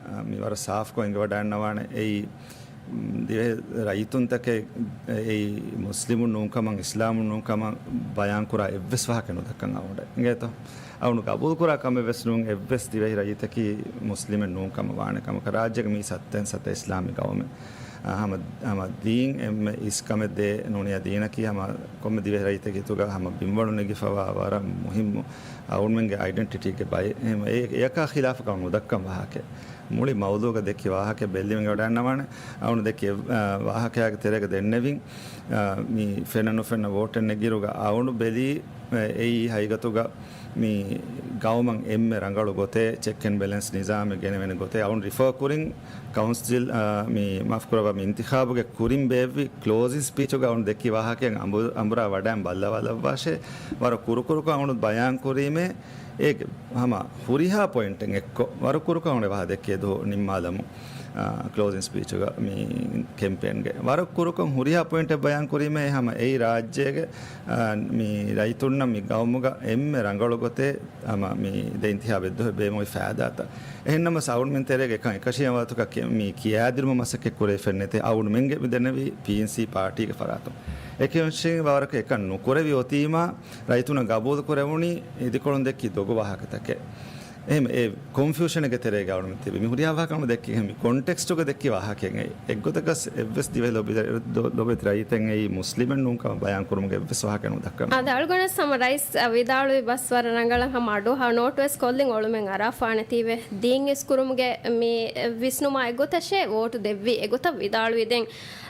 އާ، މި ވަރަށް ސާފުކޮށް އެނގިވަޑައިގަންނަވާނެ. އެއީ، މް، ދިވެހި ރައްޔިތުންތަކެއް، އެއީ މުސްލިމުން ނޫންކަމަށް، އިސްލާމުން ނޫންކަމަށް ބަޔާންކުރާ އެއްވެސް ވާހަކަ ނުދައްކަން އަޅުގަނޑަށް އިނގޭތޯ؟ އަޅުގަނޑު ގަބޫލުކުރާ ކަމެއް ވެސް ނޫން، އެއްވެސް ދިވެހި ރައްޔިތަކީ މުސްލިމެއް ނޫން ކަމަށް ވާނެ ކަމަކަށް. ރާއްޖޭގެ މީ ސައްތައިން ސަތައި އިސްލާމީ ގައުމެއް. އާ، ހަމަ، ހަމަ ދީން އެންމެ އިސް ކަމެއް ދޭ ނޫނިޔާ ދީނަކީ ހަމަ ކޮންމެ ދިވެހި ރައްޔިތެއްގެ ހިތުގަ ހަމަ ބިންވަޅު ނެގިފަވާ ވަރަށް މުހިއްމު އަޅުގަނޑުމެންގެ އައިޑެންޓިޓީގެ ބައެއް. އެހެން އެ-، އެޔަކާ ޚިލާފަކަށް ނުދައްކަން ވާހަކަ. މުޅި މައުޟޫގަ ދެއްކި ވާހަކަ ބެއްލިމެން ވަޑައިންނަވާނެ. އަޅުގަނޑު ދެއްކި، އާ، ވާހަކައިގެ ތެރޭގަ ދެންނެވިން، އާ، މި ފެންނަ ނުފެންނަ ވޯޓެއް ނެގިރުގަ އަޅުގަނޑު ބެލީ، އެއީ ހަގީގަތުގަ މި ގައުމަށް އެންމެ ރަނގަޅު ގޮތެއް، ޗެކް އެންޑް ބެލެންސް ނިޒާމެއް ގެނެވޭނެ ގޮތެއް. އަޅުގަނޑު ރިފާ ކުރިން ކައުންސިލް، އާ، މި މާފް ކުރައްވާ، މި އިންތިޚާބުގެ ކުރިން ބޭއްވި ކްލޯޒިން ސްޕީޗުގަ އަޅުގަނޑު ދެއްކި ވާހަކައެއް އަނބު-، އަނބުރާ ވަޑައިން ބައްލަވާލައްވާށޭ. ވަރަށް ކުރުކުރުކޮށް އަޅުގަނޑު ބަޔާން ކުރީމޭ، އޭގެ ހަމަ ހުރިހާ ޕޮއިންޓެއް އެއްކޮށް، ވަރަށް ކުރުކޮށް އަޅުގަނޑު ވާހަކަ ދެއްކި ދުވަހު ނިންމާލަމުން، އާ، ކްލޯޒިން ސްޕީޗުގަ މި ކެމްޕޭންގެ ވަރަށް ކުރުކޮށް ހުރިހާ ޕޮއިންޓެއް ބަޔާން ކުރީމޭ، ހަމަ އެއީ ރާއްޖޭގެ، އާ، މި ރައްޔިތުންނަށް މި ގައުމުގަ އެންމެ ރަނގަޅު ގޮތެއް ހަމަ މި ދެ އިންތިޚާބެއް ދުވަހެއް ބޭއްވުމުގެ ފައިދާތައް. އެހެންނަމަވެސް އަޅުގަނޑުމެން ތެރޭގަ އެކަން އެކަށީގެންވާތުކަ މި ކިޔާދިނުމަށް މަސައްކަތް ކުރެވިފައެއް ނެތޭ. އަޅުގަނޑުމެންގެ މި ދެންނެވީ ޕީއެންސީ ޕާޓީގެ ފަރާތުން. އެކަން ވަރަކަށް އެކަން ނުކުރެވި އޮތީމާ ރައްޔިތުންނަށް ގަބޫލު ކުރެވުނީ އިދިކޮޅުން ދެއްކި ދޮގު ވާހަކަތަކެއް. އެހެން އެ ކޮންފިއުޝަނެއްގެ ތެރޭގަ އަޅުގަނޑު ތިބި. މި ހުރިހާ ވާހަކަ ދެއްކި މި ކޮންޓެކްސްޓުގަ ދެއްކި ވާހަކައެއް. އެއްގޮތަކަސް އެއްވެސް ދިވެހި ލޮބި-، ލޮބެތި ރައްޔިތެއް އެއީ މުސްލިމެއް ނޫންކަމަށް ބަޔާން ކުރުމުގެ އެއްވެސް ވާހަކަ ނުދައްކަން. އާދެ، އަޅުގަނޑަށް ހަމަ ރައީސް ވިދާޅުވި ބަސް ވަރަށް ރަނގަޅަށް ހަމަ އަޑުއަހާ ނޯޓުވެސް ކޮށްލިން އޮޅުމެއް އަރާފާނެތީވެ. ދީން އިސްކުރުމުގެ މި ވިސްނުމާ އެއްގޮތަށޭ ވޯޓު ދެއްވީ. އެގޮތަށް ވިދާޅުވި. ދެން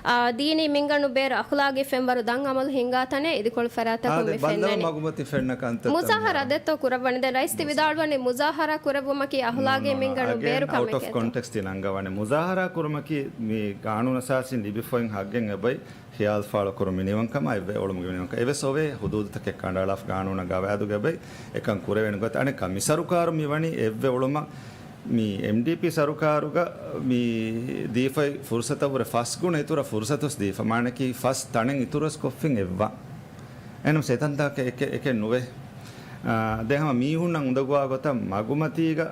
އާ، ދީނީ މިންގަނޑު ބޭރު އަޚުލާގީ ފެންވަރު ދަށް އަމަލު ހިންގާ ތަނެއް އިދިކޮޅު ފަރާތަކުން އާދެ، މި ބައްލަވަ ފެންނަނީ. މަގުމަތި ފެންނަ ކަންތައްތައް މުޒާހަރާ މިހާރު. ދެއްތޯ ކުރައްވަނީ؟ ދެން ރައީސް ތި ވިދާޅުވަނީ މުޒާހަރާ ކުރެއްވުމަކީ އަހުލާގީ މިންގަނޑުން ބޭރު ކަމެކޭތޯ؟ އައުޓް އޮފް ކޮންޓެކްސްޓް ނަންގަވާނެ. މުޒާހަރާ ކުރުމަކީ މި ގާނޫނު އަސާސީން ލިބިފައި ހައްގެއް އެބައި ޚިޔާލު ފާޅުކުރުން މިނިވަންކަމާ އެއްވެ އޮޅުމުގެ މިނިވަންކަ އެވެސް އޮވޭ. ހުދޫދުތަކެއް ކަނޑައަޅާފަ ގާނޫނަށް ގަވާއިދުގަ އެބައި އެކަން ކުރެވޭނެ ގޮތަށް. އަނެއްކާ މި ސަރުކާރު މި ވަނީ އެއްވެ އޮޅުމަށް މި އެމްޑީޕީ ސަރުކާރުގަ މި ދީފައި ފުރުސަތަށްވުރެ ފަސް ގުނަ އިތުރަށް ފުރުސަތުސް ދީފަ. މާނަކީ ފަސް ތަނެއް އިތުރުވެސް ކޮށްފިން އެއްވާ. އެނަމަސް އެތަންތާކަށް އެކެ، އެކެއް ނުވޭ. އާ، ދެން ހަމަ މީހުންނަށް އުނދަގޫވާ ގޮތަށް މަގުމަތީގަ،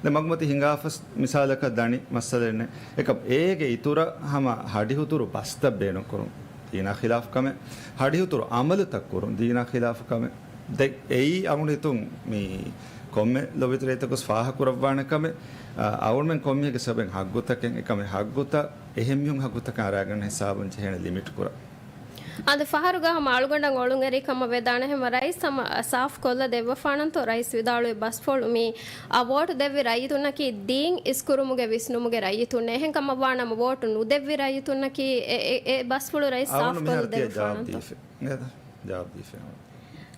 ދެން މަގުމަތި ހިނގާފަސް މިސާލަކަށް ދަނީ މައްސަލައެއް ނެތް. އެކަމް އޭގެ އިތުރަށް ހަމަ ހަޑިހުތުރު ބަސްތައް ބޭނުންކުރުން ދީނާ ޚިލާފު ކަމެއް، ހަޑިހުތުރު އަމަލުތައް ކުރުން ދީނާ ޚިލާފު ކަމެއް. ދެން އެއީ އަޅުގަނޑު ހިތުން މި ކޮންމެ ލޮބުވެތި ރައްޔިތަކުވެސް ފާހަގަކުރައްވާނެ ކަމެއް. އަ، އަޅުގަނޑުމެން ކޮންމެއަކަސް އެބައި ހައްގުތަކެއް، އެކަމެއް ހައްގުތައް އެހެން މީހުން ހައްގުތަކަށް އަރާގަންނަ ހިސާބުން ޖެހޭނެ ލިމިޓް ކުރަން. އާދެ، ފަހަރުގަ ހަމަ އަޅުގަނޑަށް އޮޅުންއެރީ ކަމަށް ވެދާނެ ހަމަ ރައީސް ހަމަ ސާފު ކޮށްލަ ދެއްވަފާނަންތޯ؟ ރައީސް ވިދާޅުވި ބަސްފުޅު މި، އަ، ވޯޓު ދެއްވި ރައްޔިތުންނަކީ ދީން އިސްކުރުމުގެ ވިސްނުމުގެ ރައްޔިތުންނޭ. އެހެން ކަމަށް ވާނަމަ ވޯޓު ނުދެއްވި ރައްޔިތުންނަކީ އެ، އެ، އެ ބަސްފުޅު ރައީސް ސާފު ކޮށްލަ ދެއްވަފާނަންތޯ؟ ޖަވާބު ދީފެ.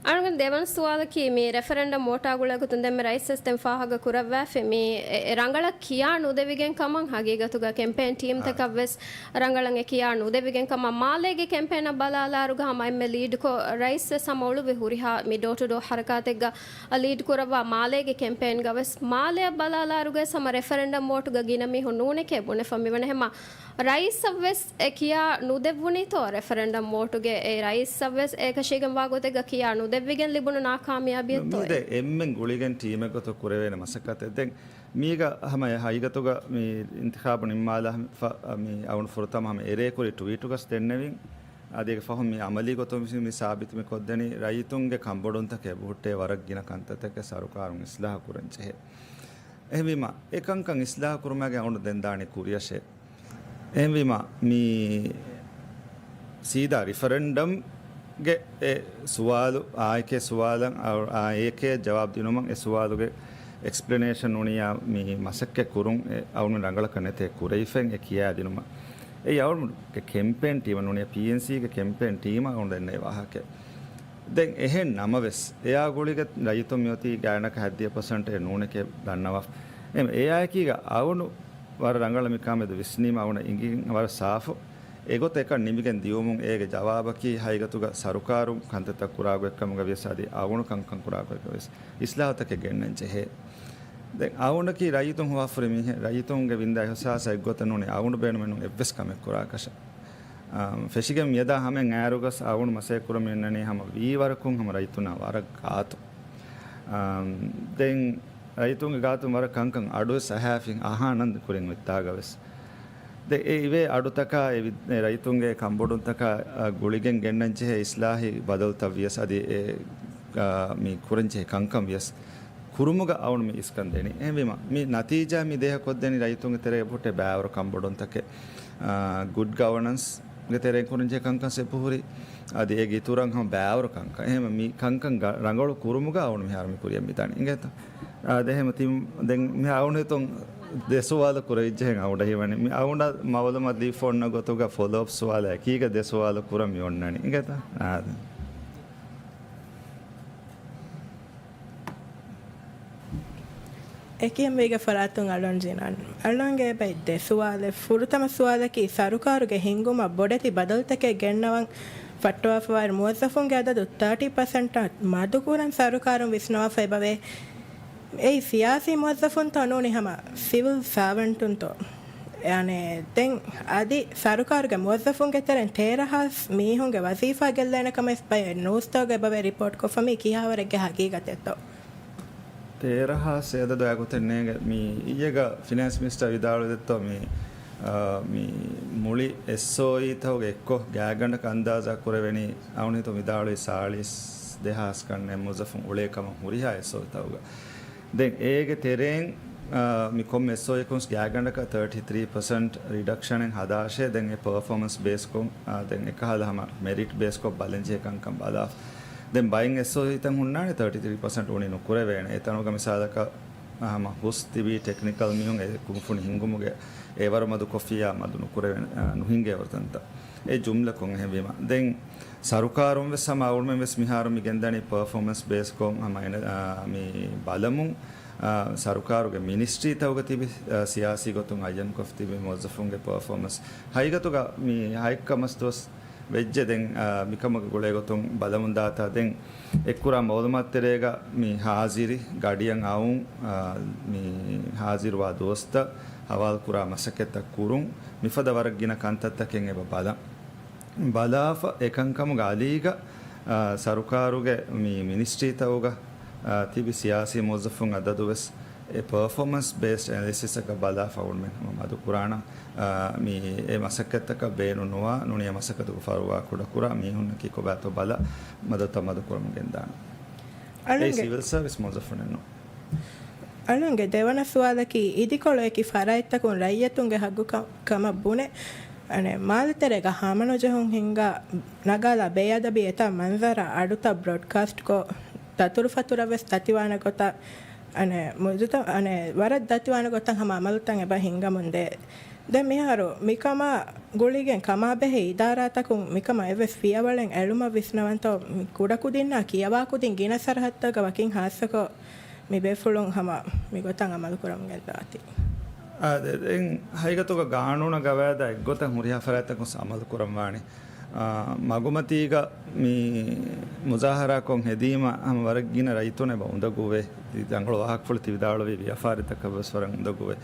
އަޅުގަނޑު ދެވަނަ ސުވާލަކީ، މި ރެފަރެންޑަމް ވޯޓާ ގުޅޭ ގޮތުން ދެންމެ ރައީސް ވެސް ދެން ފާހަގަ ކުރައްވާފި، މި އެ، އެ ރަނގަޅަށް ކިޔާ ނުދެވިގެން ކަމަށް ހަގީގަތުގަ ކެމްޕޭން ޓީމްތަކަށް ވެސް ރަނގަޅަށް އެ ކިޔާ ނުދެވިގެން ކަމަށް. މާލޭގެ ކެމްޕޭނަށް ބަލާލާއިރުގަ ހަމަ އެންމެ ލީޑްކޮށް ރައީސް ވެސް ހަމަ އުޅުއްވި ހުރިހާ މި ޑޯ ޓު ޑޯ ހަރަކާތެއްގަ ލީޑް ކުރައްވާ މާލޭގެ ކެމްޕޭންގަ ވެސް. މާލެއަށް ބަލާލާއިރުގަ ވެސް ހަމަ ރެފަރެންޑަމް ވޯޓުގަ ގިނަ މީހުން ނޫނެކޭ ބުނެފަ މިވަނީ. ހަމަ ރައީސަށްވެސް އެ ކިޔާ ނުދެއްވުނީތޯ ރެފަރެންޑަމް ވޯޓުގެ؟ އެ ރައީސަށްވެސް އެކަށީގެންވާ ގޮތެއްގަ ކިޔާ ނުދެއްވިގެން ލިބުނު ނާކާމިޔާބީއެއްތޯ؟ މި ދެ އެންމެން ގުޅިގެން ޓީމެއް ގޮތަށް ކުރެވޭނެ މަސައްކަތެއް. ދެން މީގަ ހަމަ އެ ހަގީގަތުގަ މި އިންތިޚާބު ނިންމާލާފަ، މި އަޅުގަނޑު ފުރަތަމަ ހަމަ އެރޭ ކުރި ޓްވީޓުގަސް ދެންނެވިން. އަދި އޭގެ ފަހުން މި އަމަލީ ގޮތުން ވެސް މި ސާބިތު މި ކޮށްދެނީ ރައްޔިތުންގެ ކަންބޮޑުންތަކެއް އެބަހުއްޓޭ ވަރަށް ގިނަ ކަންތައްތަކެއް ސަރުކާރުން އިސްލާހު ކުރަން ޖެހޭ. އެހެންވީމަ، އެ ކަންކަން އިސްލާހު ކުރުމާގެ އަޅުގަނޑު ދެން ދާނީ ކުރިއަށޭ. އެހެންވީމަ، މި ސީދާ ރިފަރެންޑަމްގެ އެ ސުވާލު، އާއެކޭ ސުވާލަށް، އާ، އާއެކޭ ޖަވާބު ދިނުމަށް އެ ސުވާލުގެ އެކްސްޕްލެނޭޝަން ނޫނިއްޔާ މި މަސައްކަތް ކުރުން އެ އަޅުގަނޑު ރަނގަޅަކަށް ނެތޭ ކުރެވިފައި އެ ކިޔާދިނުމަށް. އެއީ އަޅުގަނޑުގެ ކެމްޕޭން ޓީމަށް ނޫނިއްޔާ ޕީއެންސީގެ ކެމްޕޭން ޓީމަށް އަޅުގަނޑު ދެންނެވި ވާހަކައެއް. ދެން އެހެން ނަމަވެސް، އެއާ ގުޅިގެން ރައްޔިތުން މިއޮތީ ގާތްގަނޑަކަށް ހަތްދިހަ ޕަސެންޓެއް ނޫނެކޭ ދަންނަވާފަ. އެހެން އެއާއެކީގަ އަޅުގަނޑު ވަރަށް ރަނގަޅަށް މިކާމެދު ވިސްނީމަ އަޅުގަނޑަށް އިނގިން ވަރަށް ސާފު. އެގޮތަށް އެކަން ނިމިގެން ދިޔުމުން އޭގެ ޖަވާބަކީ ހަގީގަތުގަ ސަރުކާރުން ކަންތައްތައް ކުރާ ގޮތްކަމުގަ ވިޔަސް އަދި އަޅުގަނޑު ކަންކަން ކުރާ ގޮތްގަ ވެސް އިސްލާހުތަކެއް ގެންނަން ޖެހޭ. ދެން އަޅުގަނޑަކީ ރައްޔިތުން ހޮވާފަ ހުރި މީހެއް، ރައްޔިތުންގެ ވިންދާ އިހުސާސް އެއްގޮތަށް ނޫނީ އަޅުގަނޑު ބޭނުމެއް ނޫން އެއްވެސް ކަމެއް ކުރާކަށަށް. އާ، ފެށިގެން މިއަދާ ހަމައިން އައިއިރުގަސް އަޅުގަނޑު މަސައްކަތް ކުރަމުން އިންނަނީ ހަމަ ވީވަރަކުން ހަމަ ރައްޔިތުންނާ ވަރަށް ގާތު. އާ، ދެން ރައްޔިތުންގެ ގާތުން ވަރަށް ކަންކަން އަޑުވެސް އަހާފިން އަހާނަން ކުރިން އޮތްތާގަވެސް. ދެ އެ އިވޭ އަޑުތަކާ އެ ވި-، އެ ރައްޔިތުންގެ ކަންބޮޑުންތަކާ، އަ، ގުޅިގެން ގެންނަން ޖެހޭ އިސްލާހީ ބަދަލުތައް ވިޔަސް އަދި އެ، އަ، މި ކުރަން ޖެހޭ ކަންކަން ވިޔަސް ކުރުމުގަ އަޅުގަނޑު މި އިސްކަން ދެނީ. އެހެންވީމަ، މި ނަތީޖާ މި ދޭހަ ކޮށްދެނީ ރައްޔިތުންގެ ތެރޭގަ އެބަހުއްޓޭ ބައިވަރު ކަންބޮޑުންތަކެއް، އާ، ގުޑް ގަވަނަންސްގެ ތެރެއިން ކުރަންޖެހޭ ކަންކަން އެބަހުރި، އަދި އޭގެ އިތުރަށް ހަމަ ބައިވަރު ކަންކަން. އެހެންވެ، މި ކަންކަން ގަ-، ރަނގަޅު ކުރުމުގަ އަޅުގަނޑު މިހާރު މި ކުރިއަށް މިދާނީ. އިނގޭތަ؟ އާ، ދެ ހަމަ ތިން، ދެން މި އަޅުގަނޑު ހިތުން ދެ ސުވާލު ކުރެވިއްޖެހެން އަޅުގަނޑަށް ހީވަނީ. މި އަޅުގަނޑަށް މައުލޫމާތު ލިބިފަ އޮންނަ ގޮތުގަ ފޮލޯއަޕް ސުވާލާ އެކީގަ ދެ ސުވާލު ކުރަން މި އޮންނަނީ. އިނގޭތަ؟ އާ، ދެ. އެކިޔަންވީގެ ފަރާތުން އަޅުގަނޑު ޖިނާން. އަޅުގަނޑުގެ އެބައި ދެ ސުވާލެއް. ފުރަތަމަ ސުވާލަކީ، ސަރުކާރުގެ ހިންގުމަށް ބޮޑެތި ބަދަލުތަކެއް ގެންނަވަން ފައްޓަވާފަވާއިރު، މުވައްޒަފުންގެ އަދަދު ތާޓީ ޕަސެންޓާ މަދުކުރަން ސަރުކާރުން ވިސްނަވާފަ އެބަވޭ. އެއީ ސިޔާސީ މުވައްޒަފުންތޯ ނޫނީ ހަމަ ސިވިލް ސާވަންޓުންތޯ؟ އަނެއް، ދެން އަދި ސަރުކާރުގެ މުވައްޒަފުންގެ ތެރެއިން ތޭރަ ހާސް މީހުންގެ ވަޒީފާ ގެއްލޭނެ ކަމަށް ބައެއް ނޫސްތަކުގަ އެބަވޭ ރިޕޯޓްކޮށްފަ، މީ ކިހާވަރެއްގެ ހަގީގަތެއްތޯ؟ ތޭރަ ހާސް އެ އަދަދު އާ ގޮތެއް ނޭނގެ. މި އިއްޔެގަ ފިނޭންސް މިނިސްޓަރ ވިދާޅުވި ދެއްތޯ މި، އާ، މި މުޅި އެސްއޯއީތަކުގެ އެއްކޮށް ގާތްގަނޑަކަށް އަންދާޒާ ކުރެވެނީ އަޅުގަނޑު ހިތުން ވިދާޅުވި ސާޅީސް ދެހާސް ގަންނަ މުވައްޒަފުން އުޅޭ ކަމަށް ހުރިހާ އެސްއޯއީތަކުގަ. ދެން އޭގެ ތެރެއިން، އާ، މި ކޮންމެ އެސްއޯއީއަކުން ގާތްގަނޑަކަށް ތާޓީ ތްރީ ޕަސެންޓް ރިޑަކްޝަނެއް ހަދާށޭ. ދެން އެ ޕަރފޯމަންސް ބޭސްކޮށް، އާ، ދެން އެކަހަލަ ހަމަ މެރިޓް ބޭސްކޮށް ބަލަންޖެހޭ ކަންކަން ބަލާފަ. ދެން ބައެއް އެސްއޯއީތައް ހުންނާނެ ތާޓީ ތްރީ ޕަސެންޓް އުނި ނުކުރެވޭނެ. އެތަނުގަ މިސާލަކަށް ހަމަ ހުސް ތިބީ ޓެކްނިކަލް މީހުން އެ ކުންފުނި ހިންގުމުގެ އެވަރު މަދުކޮށްފިއްޔާ މަދު ނުކުރެވޭނެ، އާ، ނުހިނގޭ ވަރު ތަންތައް. އެ ޖުމްލަކޮށް އެހެންވީމަ. ދެން ސަރުކާރުން ވެސް ހަމަ އަޅުގަނޑުމެން ވެސް މިހާރު މި ގެންދަނީ ޕަރފޯމަންސް ބޭސްކޮށް ހަމަ އެނ-، އާ، މި ބަލަމުން. އާ، ސަރުކާރުގެ މިނިސްޓްރީތަކުގަ ތިބި، އާ، ސިޔާސީ ގޮތުން އައްޔަންކޮށް ތިބި މުވައްޒަފުންގެ ޕަރފޯމަންސް ހަގީގަތުގަ މި ހަތް ކަމަސް ދުވަސް ވެއްޖެ. ދެން، އާ، މިކަމުގެ ގުޅޭ ގޮތުން ބަލަމުން ދާތާ ދެން އެއްކުރާ މައުލޫމާތު ތެރޭގަ މި ހާޒިރި ގަޑިއަށް އައުން، އާ، މި ހާޒިރުވާ ދުވަސްތައް ހަވާލުކުރާ މަސައްކަތްތައް ކުރުން މިފަދަ ވަރަށް ގިނަ ކަންތައްތަކެއް އެބަ ބަލަން. ބަލާފަ އެކަންކަމުގެ އަލީގަ، އާ، ސަރުކާރުގެ މި މިނިސްޓްރީތަކުގަ، އާ، ތިބި ސިޔާސީ މުވައްޒަފުން އަދަދުވެސް އެ ޕަރފޯމަންސް ބޭސްޑް އެނަލިސިސްއަކަށް ބަލާފަ އުޅުމެއް ހަމަ މަދުކުރާނަން. އާ، މި އެ މަސައްކަތްތަކަށް ބޭނުން ނުވާ، ނޫނީ އެ މަސައްކަތުގެ ފަރުވާ ކުޑަކުރާ މީހުންނަކީ ކޮބާތޯ ބަލާ، މަދަދުތައް މަދުކުރަމުން ގެންދާނަން. އެ އަޅުންގެ ސިވިލް ސަރވިސް މުވައްޒަފުންނެއް ނޫން. އަޅުންގެ ދެވަނަ ސުވާލަކީ، އިދިކޮޅު އެކި ފަރާތްތަކުން ރައްޔިތުންގެ ހައްގު ކަ-، ކަމަށް ބުނެ، އަނެއް، މާލެ ތެރޭގަ ހަމަނުޖެހުން ހިންގާ ނަގާލާ ބޭއަދަބީ އެތާ މަންޒަރާ އަޑުތައް ބްރޯޑްކާސްޓްކޮށް، ދަތުރުފަތުރަށް ވެސް ދަތިވާނެ ގޮތަށް، އަނެއް، މުޖުތަ-، އަނެއް، ވަރަށް ދަތިވާނެ ގޮތަށް ހަމަ އަމަލުތައް އެބަ ހިންގަމުންދޭ. ދެން މިހާރު މިކަމާ ގުޅިގެން ކަމާބެހޭ އިދާރާތަކުން މިކަމަށް އެއްވެސް ފިޔަވަޅެއް އެޅުމަށް ވިސްނަވަންތޯ، މި ކުޑަކުދިންނާ ކިޔަވާކުދިން ގިނަ ސަރަހައްދަކަށް ވަކިން ހާއްސަކޮށް، މި ބޭފުޅުން ހަމަ މިގޮތަށް އަމަލުކުރަމުން ގެންދާތީ. އާ، ދެ-، ދެން ހަގީގަތުގަ ގާނޫނާ ގަވާއިދާ އެއްގޮތަށް ހުރިހާ ފަރާތްތަކުން އަމަލު ކުރަންވާނީ. އާ، މަގުމަތީގަ މި މުޒާހަރާކޮށް ހެދީމަ ހަމަ ވަރަށް ގިނަ ރައްޔިތުން އެބަ އުނދަގޫވޭ. ތި ރަނގަޅު ވާހަކަފުޅު ތި ވިދާޅުވި ވިޔަފާރިތަކަށް ވެސް ވަރަށް އުނދަގޫވޭ.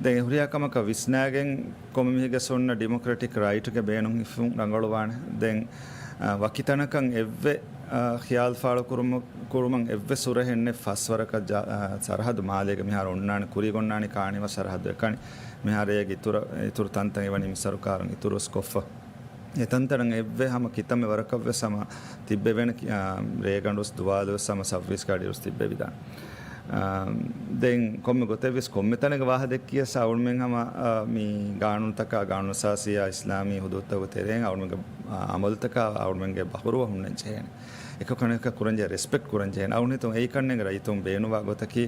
ދެން އެ ހުރިހާ ކަމަކަށް ވިސްނާގެން ކޮންމެ މީހެއްގެ ސުންނަ ޑިމޮކްރެޓިކް ރައިޓްގެ ބޭނުން ހިފުން ރަނގަޅުވާނެ. ދެން، އާ، ވަކި ތަނަކަށް އެއްވެ، އާ، ޚިޔާލު ފާޅުކުރުމަށް، ކުރުމަށް އެއްވެ ސުރެހެއް ނެތް ފަސް ވަރަކަށް ޖާ-، އާ، ސަރަހަދު މާލޭގެ މިހާރު އޮންނާނެ، ކުރީގަ އޮންނާނީ ކާނިވަ ސަރަހައްދު އެކަނި. މިހާރު އޭގެ އިތުރަށް، އިތުރު ތަންތަން އެވަނީ މި ސަރުކާރުން އިތުރުވެސް ކޮށްފަ. އެ ތަންތަނަށް އެއްވެ ހަމަ ކިތަންމެ ވަރަކަށްވެސް ހަމަ ތިއްބެވޭނެ، އާ، ރޭގަނޑުވެސް ދުވާލުވެސް ހަމަ ސައުވީސް ގާޑިވެސް ތިއްބެވިދާނެ. އާ، ދެން ކޮންމެ ގޮތެއްވެސް ކޮންމެ ތަނެއްގެ ވާހަ ދެއްކިޔަސް އަޅުމެން ހަމަ، އާ، މި ގާނޫނުތަކާ، ގާނޫނުއަސާސީއާ އިސްލާމީ ހުދޫދުތަކުގެ ތެރެއިން އަޅުމެންގެ، އާ، އަމަލުތަކާ އަޅުމެންގެ ބަހުރުވަ ހުންނަން ޖެހޭނެ. އެކަކަނިކަ ކުރަންޖެހޭ، ރެސްޕެކްޓް ކުރަންޖެހޭނެ. އަޅުން ހިތުން އެއީ ކަންނޭނގެ ރައްޔިތުން ބޭނުވާ ގޮތަކީ،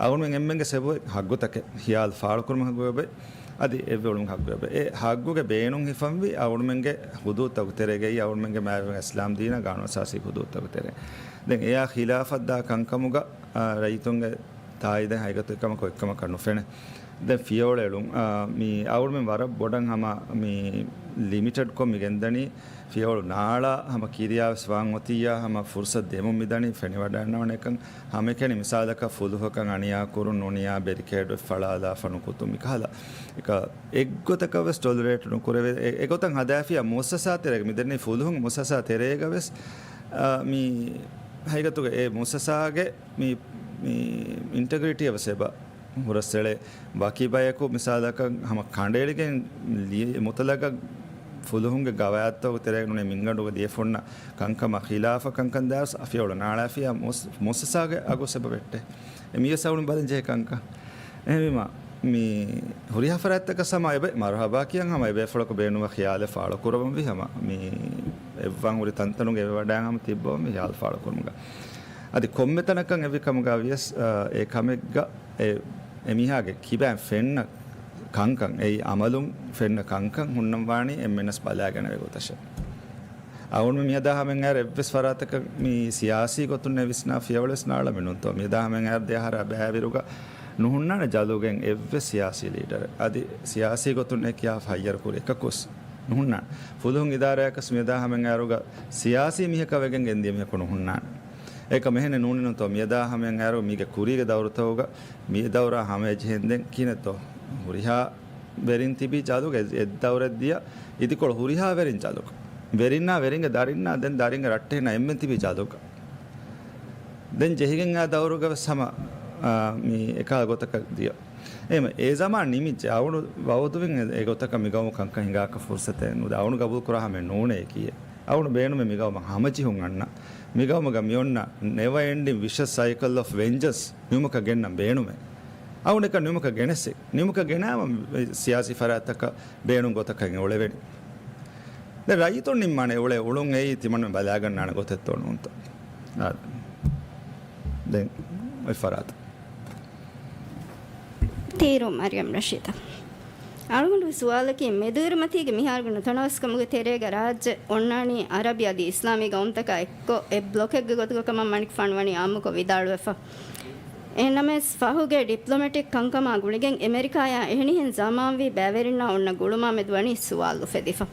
އަޅުމެން އެންމެންގެ ސެބު ހައްގުތަކެއް، ހިޔާލު ފާޅުކުރުމަށް ހައްގުވެބެ. އަދި އެއްވެ އުޅުން ހައްގުވެބެ. އެ ހައްގުގެ ބޭނުން ހިފަންވީ އަޅުމެންގެ ހުދޫދުތަކު ތެރޭގައި، އަޅުމެންގެ މާތްވެގެން އިސްލާމް ދީނާ ގާނޫނު އަސާސީ ހުދޫދުތަކު ތެރޭ. ދެން އެއާ ޚިލާފަށްދާ ކަންކަމުގަ، އާ، ރައްޔިތުންގެ ތާއީދެއް ހަގީގަތު އެކަމަކު އެއްކަމަކަށް ނުފެނޭ. ދެން ފިޔަވަޅު އެޅުން، އާ، މި އަޅުމެން ވަރަށް ބޮޑަށް ހަމަ މި ލިމިޓެޑްކޮށް މި ގެންދަނީ ފިޔަވަޅު ނާޅާ ހަމަ ކިރިޔާވެސް ވާން އޮތިއްޔާ ހަމަ ފުރުސަތު ދެމުން މިދަނީ ފެނިވަޑައިގަންނަވަން އެކަން. ހަމައެކަނި މިސާލަކަށް ފުލުހަކަށް އަނިޔާ ކުރުން ނޫނިޔާ ބެރިކޭޑް ފަޅާލާފަ ނުކުތު މިކަހަލަ. އެކަ އެއްގޮތަކަށް ވެސް ޓޮލަރޭޓް ނުކުރެވޭ. އެ-، އެގޮތަށް ހަދާފިޔާ މުއައްސަސާ ތެރޭގަ މިދެންނެވި ފުލުހުން މުއައްސަސާ ތެރޭގަ ވެސް، އާ، މި ހަގީގަތުގަ އެ މުއައްސަސާގެ މި، މި އިންޓެގްރިޓީއަށް ވެސް އެބަ ހުރަސްއެޅޭ. ވަކި ބަޔަކު މިސާލަކަށް ހަމަ ކަނޑައެޅިގެން ލިޔެ-، މުތަލަގަށް ފުލުހުންގެ ގަވާއިދުތަކުގެ ތެރޭގަ ނޫނީ މިންގަނޑުގަ ލިޔެފަ އޮންނަ ކަންކަމާ ޚިލާފަށް ކަންކަން ދާސް ފިޔަވަޅު ނާޅާފިޔާ މުސް-، މުއައްސަސާގެ އަގުސް އެބަ ވެއްޓޭ. އެ މީވެސް އަޅުން ބަލަން ޖެހޭ ކަންކަން. އެހެންވީމަ، މި ހުރިހާ ފަރާތްތަކަށް ހަމަ އެބަ މަރުހަބާ ކިޔަން ހަމަ އެބޭފުޅަކު ބޭނުންވާ ޚިޔާލެއް ފާޅުކުރަވަންވީ ހަމަ މި އެއްވާން ހުރި ތަންތަނުގެ އެވަޑައިގެން ހަމަ ތިއްބަވަންވީ ޚިޔާލު ފާޅުކުރުމުގަ. އަދި ކޮންމެ ތަނަކަށް އެއްވި ކަމުގަ ވިޔަސް، އާ، އެ ކަމެއްގަ އެ، އެމީހާގެ ކިބައިން ފެންނަ ކަންކަން، އެއީ އަމަލުން ފެންނަ ކަންކަން ހުންނަންވާނީ އެންމެންނަސް ބަލާގަނެވޭ ގޮތަށެއް. އަޅުން މިއަދާ ހަމައަށް އައިރު އެއްވެސް ފަރާތަކަށް މި ސިޔާސީ ގޮތުން އެ ވިސްނާ ފިޔަވަޅުވެސް ނާޅަމެއް ނޫންތޯ. މިއަދާ ހަމައަށް އައިރު ދެއަހަރާ ބައިވެރިވުގަ ނުހުންނާނެ ޖަލުގެން އެއްވެސް ސިޔާސީ ލީޑަރެއް. އަދި ސިޔާސީ ގޮތުން އެ ކިޔާ ހައްޔަރު ކުރި އެކަކުވެސް ނުހުންނާނެ. ފުލުހުން އިދާރާއަކަސް މިއަދާ ހަމައަށް އައިރުގަ ސިޔާސީ މީހަކަށް ވެގެން ގެންދިޔަ މީހަކު ނުހުންނާނެ. އެކަމަކު އެހެނެއް ނޫނީ ނޫންތޯ. މިއަދާ ހަމައަށް އައިރު މީގެ ކުރީގެ ދައުރުތަކުގަ މި ދައުރާ ހަމައަށް ޖެހެންދެން ކިހިނެއްތޯ ހުރިހާ ވެރިން ތިބީ ޖަލުގަ އެ-، އެއްދައުރެއް ދިޔަ އިދިކޮޅު ހުރިހާ ވެރިން ޖަލުގަ. ވެރިންނާ ވެރިންގެ ދަރިންނާ ދެން ދަރިންގެ ރައްޓެހިންނާ އެންމެން ތިބީ ޖަލުގަ. ދެން ޖެހިގެން އާ ދައުރުގަ ވެސް ހަމަ، އާ، މި އެކާ ގޮތަކަށް ދިޔަ. އެހެންވެ، އެ ޒަމާން ނިމިއްޖެ. އަޅުގަނޑު ވައުދުވިން އެ ގޮތަކަށް މިގައުމު ކަންކަން ހިނގާކަށް ފުރުސަތެއް ނުދޭ. އަޅުގަނޑު ގަބޫލު ކުރާ ހަމައެއް ނޫނޭ އެކީ. އަޅުގަނޑު ބޭނުމޭ މިގައުމަށް ހަމަޖެހުން އަންނަ. މިގައުމުގަ މިއޮންނަ ނެވަ އެންޑިން ވިޝަސް ސައިކަލް އޮފް ވެންޖަންސް ނިމުމަކަށް ގެންނަން ބޭނުމޭ. އަޅުގަނޑަކަށް ނިމުމަކަށް ގެނެސް، ނިމުމަކަށް ގެނާމަ ސިޔާސީ ފަރާތްތަކަށް ބޭނުން ގޮތަކަށް އެ އުޅެވެނީ. ދެން ރައްޔިތުން ނިންމާނެ އެ އުޅޭ އުޅުން އެއީ ތިމަންމެން ބަލާގަންނާނެ ގޮތެއްތޯ ނޫންތޯ. އާ، ދެން އޮތް ފަރާތަށް. ތީރު މަރިޔަމް ރަޝީދާ. އަޅުގަނޑުގެ ސުވާލަކީ، މެދުއިރުމަތީގެ މިހާރުގެ ނުތަނަވަސްކަމުގެ ތެރޭގަ ރާއްޖެ އޮންނާނީ ޢަރަބި އަދި އިސްލާމީ ގައުމުތަކާ އެއްކޮށް އެއް ބްލޮކެއްގެ ގޮތުގަ ކަމަށް މަނިކުފާނު ވަނީ ޢާއްމުކޮށް ވިދާޅުވެފަ. އެހެންނަމަވެސް، ފަހުގެ ޑިޕްލޮމެޓިކް ކަންކަމާ ގުޅިގެން އެމެރިކާޔާ އެހެނިހެން ޒަމާންވީ ބައިވެރިންނާ އޮންނަ ގުޅުމާ މެދު ވަނީ ސުވާލު އުފެދިފަ.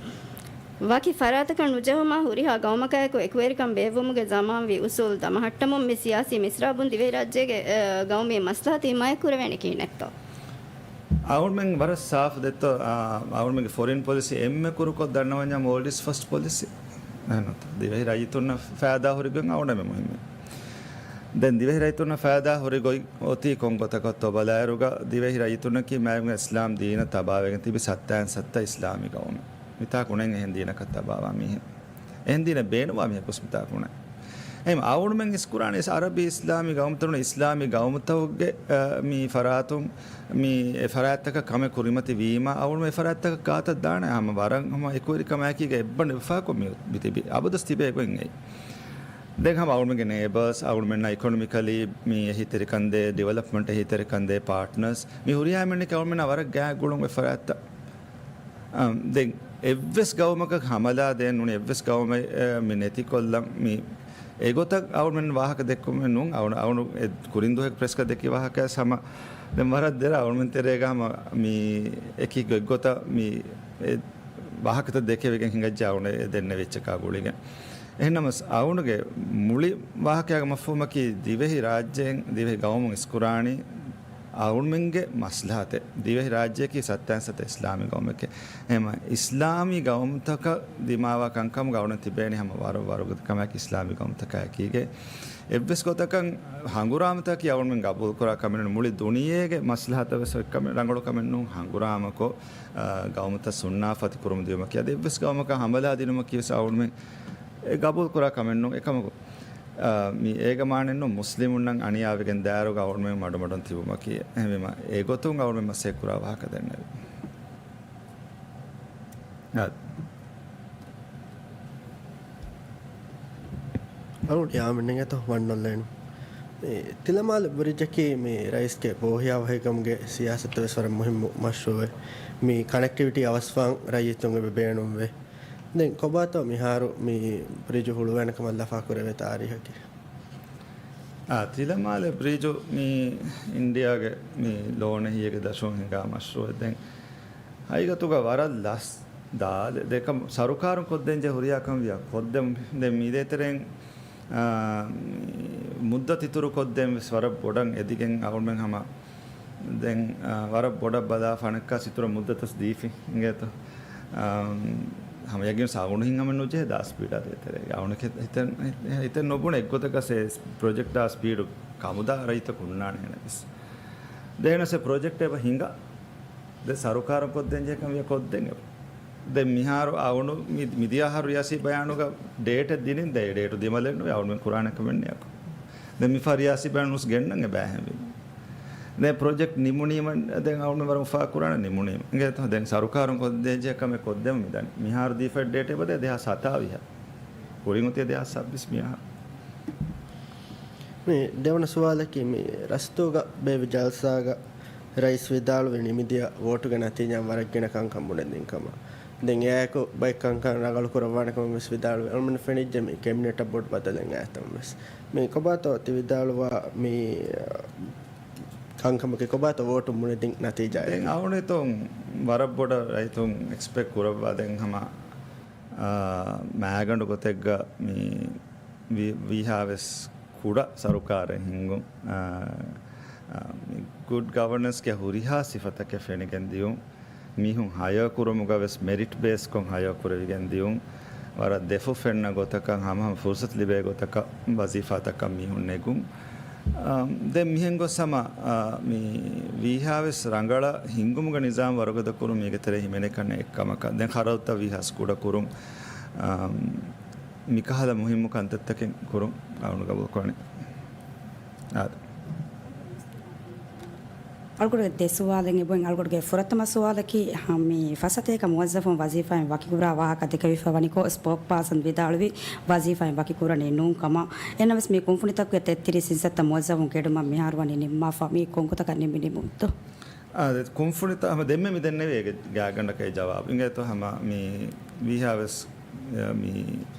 ވަކި ފަރާތަކަށް ނުޖެހުމާ ހުރިހާ ގައުމަކާއެކު އެކުވެރިކަން ބޭއްވުމުގެ ޒަމާންވީ އުސޫލު ދަމަހައްޓަމުން މި ސިޔާސީ މިސްރާބުން ދިވެހިރާއްޖޭގެ، އަ، ގައުމީ މަސްލަހަތު ހިމާޔަތްކުރެވޭނެ ކިހިނެއްތޯ؟ އަޅުމެން ވަރަށް ސާފު ދެއްތޯ، އަ، އަޅުމެންގެ ފޮރިން ޕޮލިސީ އެންމެ ކުރުކޮށް ދަންނަވަންޏާ މޯލްޑިވްސް ފަސްޓް ޕޮލިސީ. އެހެންތޯ؟ ދިވެހި ރައްޔިތުންނަށް ފައިދާ ހުރި ގޮތް އަޅުމެން މުހިންމު. ދެން ދިވެހި ރައްޔިތުންނަށް ފައިދާ ހުރި ގޮތް އޮތީ ކޮން ގޮތަކަށްތޯ ބަލާއިރުގަ، ދިވެހި ރައްޔިތުންނަކީ މާތް އިސްލާމް ދީނަށް ތަބާވެގެން ތިބި ސައްތައިން ސައްތަ އިސްލާމީ ގައުމެއް. މިތާކު އުނެން އެހެން ދީނަކަށް ތަބާވާ މީހެއް. އެހެން ދީނެއް ބޭނުންވާ މީހަކު ވެސް މިތާކު އުނެ. އެހެން އަޅުމެން އިސްކުރާނީ އަރަބި އިސްލާމީ ގައުމުތައް ނޫން، އިސްލާމީ ގައުމުތަކުގެ، އަ، މި ފަރާތުން މި އެ ފަރާތްތަކަށް ކަމެއް ކުރިމަތި ވީމަ، އަޅުމެން އެ ފަރާތްތަކަށް ކާތައް ދާނެ؟ ހަމަ ވަރަށް ހަމަ އެކުވެރިކަމާއެކީގަ އެއްބަނޑު އެއްފާކޮށް މި ތިބި، އަބަދުސް ތިބޭ ގޮތް އެއީ. ދެން ހަމަ އަޅުމެންގެ ނޭބަސް، އަޅުމެންނާ އިކޮނޮމިކަލީ މި އެހީތެރިކަންދޭ، ޑިވެލޮޕްމަންޓް އެހީތެރިކަންދޭ ޕާޓްނަރސް، މި ހުރިހާ އެމެންނަކީ އަޅުމެންނާ ވަރަށް ގާތް ގުޅުން އޮތް ފަރާތްތައް. އަ، ދެން އެއްވެސް ގައުމަކަށް ހަމަލާ ދޭން ނޫނީ، އެއްވެސް ގައުމެއް، އެ، މި ނެތިކޮށްލަން މި އެގޮތަށް އަޅުމެން ވާހަކަ ދެއްކުމެއް ނޫން. އަޅު، އަޅު އެ ކުރިން ދުވަހެއްގެ ޕްރެސްކަށް ދެއްކި ވާހަކައެއް ހަމަ ދެން ވަރަށް ދެރަ އަޅުމެން ތެރޭގަ ހަމަ މި އެކި ގޮތްގޮތަށް މި އެ ވާހަކަތައް ދެކެވިގެން ހިނގައްޖެ އަޅުން އެ ދެންނެވި އެއްޗަކާ ގުޅިގެން. އެހެންނަމަވެސް އަޅުންގެ މުޅި ވާހަކައިގެ މަފްހޫމަކީ ދިވެހި ރާއްޖޭން، ދިވެހި ގައުމުން އިސްކުރާނީ އަޅުމެންގެ މަސްލަހަތެއް. ދިވެހި ރާއްޖެއަކީ ސައްތައިން ސައްތަ އިސްލާމީ ގައުމެކޭ. އެހެންމަ އިސްލާމީ ގައުމުތަކަށް ދިމާވާ ކަންކަމުގަ އަޅުން ތިބޭނީ ހަމަ ވަރު، ވަރުގަދަ ކަމާއެކީ އިސްލާމީ ގައުމުތަކާއެކީގެ. އެއްވެސް ގޮތަކަށް ހަނގުރާމަތަކީ އަޅުމެން ގަބޫލުކުރާ ކަމެއް ނޫން. މުޅި ދުނިޔޭގެ މަސްލަހަތަށް ވެސް އޮތް ކަމެއް، ރަނގަޅު ކަމެއް ނޫން ހަނގުރާމަކޮށް، އާ، ގައުމުތައް ސުންނާފަތި ކުރަމުން ދިޔުމަކީ، އަދި އެއްވެސް ގައުމަކަށް ހަމަލާ ދިނުމަކީ ވެސް އަޅުމެން އެ ގަބޫލު ކުރާ ކަމެއް ނޫން. އެކަމަކު، އާ، މި އޭގެ މާނައެއް ނޫން މުސްލިމުންނަށް އަނިޔާވެގެން ދާއިރުގަ އަޅުމެން މަޑުމަޑުން ތިބުމަކީ. އެހެންވީމަ، އެގޮތުން އަޅުމެން މަސައްކަތް ކުރާ ވާހަކަ ދެންނެވި. އާ. އަޅުގަނޑު ޔާމިން އިނގޭތޯ ވަންނަލައިނު. މި ތިލަމާލެ ބްރިޖަކީ މި ރައީސްގެ ބޯހިޔާވަހިކަމުގެ ސިޔާސަތު ވެސް ވަރަށް މުހިއްމު މަޝްރޫއެއް. މި ކަނެކްޓިވިޓީ އަވަސްވާން ރައްޔިތުން އެބަ ބޭނުންވޭ. ދެން ކޮބާތޯ މިހާރު މި ބްރިޖު ހުޅުވޭނެ ކަމަށް ލަފާ ކުރެވޭ ތާރީހަކީ؟ އާ، ތިލަމާލެ ބްރިޖު މި އިންޑިއާގެ މި ލޯނެ ހިޔެގެ ދަށުން ހިނގާ މަޝްރޫއެއް. ދެން ހަގީގަތުގަ ވަރަށް ލަސް ދާލެ ދެކަމް ސަރުކާރުން ކޮށްދޭންޖެ ހުރިހާ ކަމެއް ކޮށްދެން. ދެން މި ދޭތެރެއިން، އާ، މުއްދަތު އިތުރު ކޮށްދޭން ވެސް ވަރަށް ބޮޑަށް އެދިގެން އަޅުމެން ހަމަ ދެން، އާ، ވަރަށް ބޮޑަށް ބަލާ ފަނައްކާ އިތުރަށް މުއްދަތު ވެސް ދީފި އިނގޭތޯ. އާ، ހަމަ ޔަގީން ސާގުނޑު ހިން ހަމަ ނުޖެހޭ ދާ ސްޕީޑާ ދޭތެރޭގަ. އަޅުން ހިތެއް، ހިތެއް، ހިތެއް ނުބުނެ އެއްގޮތަކަށް ސޭ ޕްރޮޖެކްޓާ ސްޕީޑު ކަމުދާ ރައްޔިތަކު ހުންނާނެ ހެނެއްވެސް. ދެން ސޭ ޕްރޮޖެކްޓް އެބަ ހިނގާ. ދެ ސަރުކާރުން ކޮށްދޭންޖެހޭ ކަމެއް ކޮށްދޭން. ދެން މިހާރު އަޅުން މި، މިދިޔަ އަހަރު ރިޔާސީ ބަޔާނުގަ ޑޭޓެއް ދިނިން ދެ ޑޭޓު ދިމަލެއް ނުވެ އަޅުން ކުރާނެ ކަމެއް ނެއް. ދެން މިފަހަރު ރިޔާސީ ބަޔާން ނުސް ގެންނަން އެބައެހެންވީ. ދެން ޕްރޮޖެކްޓް ނިމުނީމަ، ދެން އަޅުން ވަރަށް އުފާ ކުރާނެ ނިމުނީމަ. އިނގޭތޯ؟ ދެން ސަރުކާރުން ކޮށްދޭންޖެހޭ ކަމެއް ކޮށްދެމުން މިދަނީ. މިހާރު ދީފައި ޑޭޓެއް އެބަދޭ ދެހާސް ހަތާވީހަށް. ކުރިން އޮތީ ދެހާސް ސައްބީސް މިހާރު. މި ދެވަނަ ސުވާލަކީ، މި ރަސްތޫގަ ބޭއްވި ޖަލްސާގަ ރައީސް ވިދާޅުވި ނިމިދިޔަ ވޯޓުގެ ނަތީޖާއިން ވަރަށް ގިނަ ކަންކަން ބުނެދިން ކަމަށް. ދެން އެއާއެކު ބައެއް ކަންކަން ރަނގަޅު ކުރައްވާނެ ކަމަށް ވެސް ވިދާޅުވި. އަޅުމެން ފެނިއްޖެ މި ކެބިނެޓަށް ބޮޑު ބަދަލެއް އައިތަން ވެސް. މި ކޮބާތޯ ތި ވިދާޅުވާ މި ކަންކަމަކީ ކޮބާތޯ ވޯޓު ބުނެދިން ނަތީޖާ؟ ދެން އަޅުގަނޑު ވަރަށް ބޮޑަށް ރައްޔިތުން އެކްސްޕެކްޓް ކުރައްވާ ދެން ހަމަ އާ، މާގަނޑު ގޮތެއްގަ މި ވީ-، ވީހާވެސް ކުޑަ ސަރުކާރެއް ހިންގުން، އާ، އާ، މި ގުޑް ގަވަނަންސްގެ ހުރިހާ ސިފަތަކެއް ފެނިގެން ދިޔުން، މީހުން ހަޔާ ކުރުމުގަ ވެސް މެރިޓް ބޭސްކޮށް ހަޔާ ކުރެވިގެން ދިޔުން، ވަރަށް ދެފުށް ފެންނަ ގޮތަކަށް ހަމަ ހަމަ ފުރުސަތު ލިބޭ ގޮތަކަށް ވަޒީފާތަކަށް މީހުން ނެގުން. އާ، ދެން މިހެން ގޮސް ހަމަ، އާ، މި ވީހާވެސް ރަނގަޅަށް ހިންގުމުގެ ނިޒާމް ވަރުގަދަ ކުރުން މީގެ ތެރޭ ހިމެނޭ ކަން އެއްކަމަކަށް. ދެން ޚަރަދުތައް ވީހާވެސް ކުޑަ ކުރުން، އާ، މިކަހަލަ މުހިއްމު ކަންތައްތަކެއް ކުރުން އަޅުގަނޑު ގަބޫލުކުރަނީ. އާދެ. އަޅުގަނޑުގެ ދެ ސުވާލެއް އެބައޮތް. އަޅުގަނޑުގެ ފުރަތަމަ ސުވާލަކީ، ހަ، މި ފަސް ސަތޭކަ މުވައްޒަފުން ވަޒީފާއިން ވަކިކުރާ ވާހަކަ ދެކެވިފަ ވަނިކޮށް، ސްޕޯކް ޕާސަން ވިދާޅުވި ވަޒީފާއިން ވަކިކުރަނީ ނޫން ކަމަށް. އެހެންނަމަވެސް މި ކުންފުނިތަކުގެ ތެއްތިރީސް އިންސައްތަ މުވައްޒަފުން ގެޑުމަށް މިހާރު ވަނީ ނިންމާފަ. މީ ކޮންގޮތަކަށް ނިންމި ނިންމުންތޯ؟ އާ، ދެ ކުންފުނިތައް ހަމަ ދެންމެ މި ދެންނެވި އޭގެ ގާތްގަނޑަކަށް ޖަވާބު. އިނގޭތޯ ހަމަ މި ވީހާވެސް، އެ، މި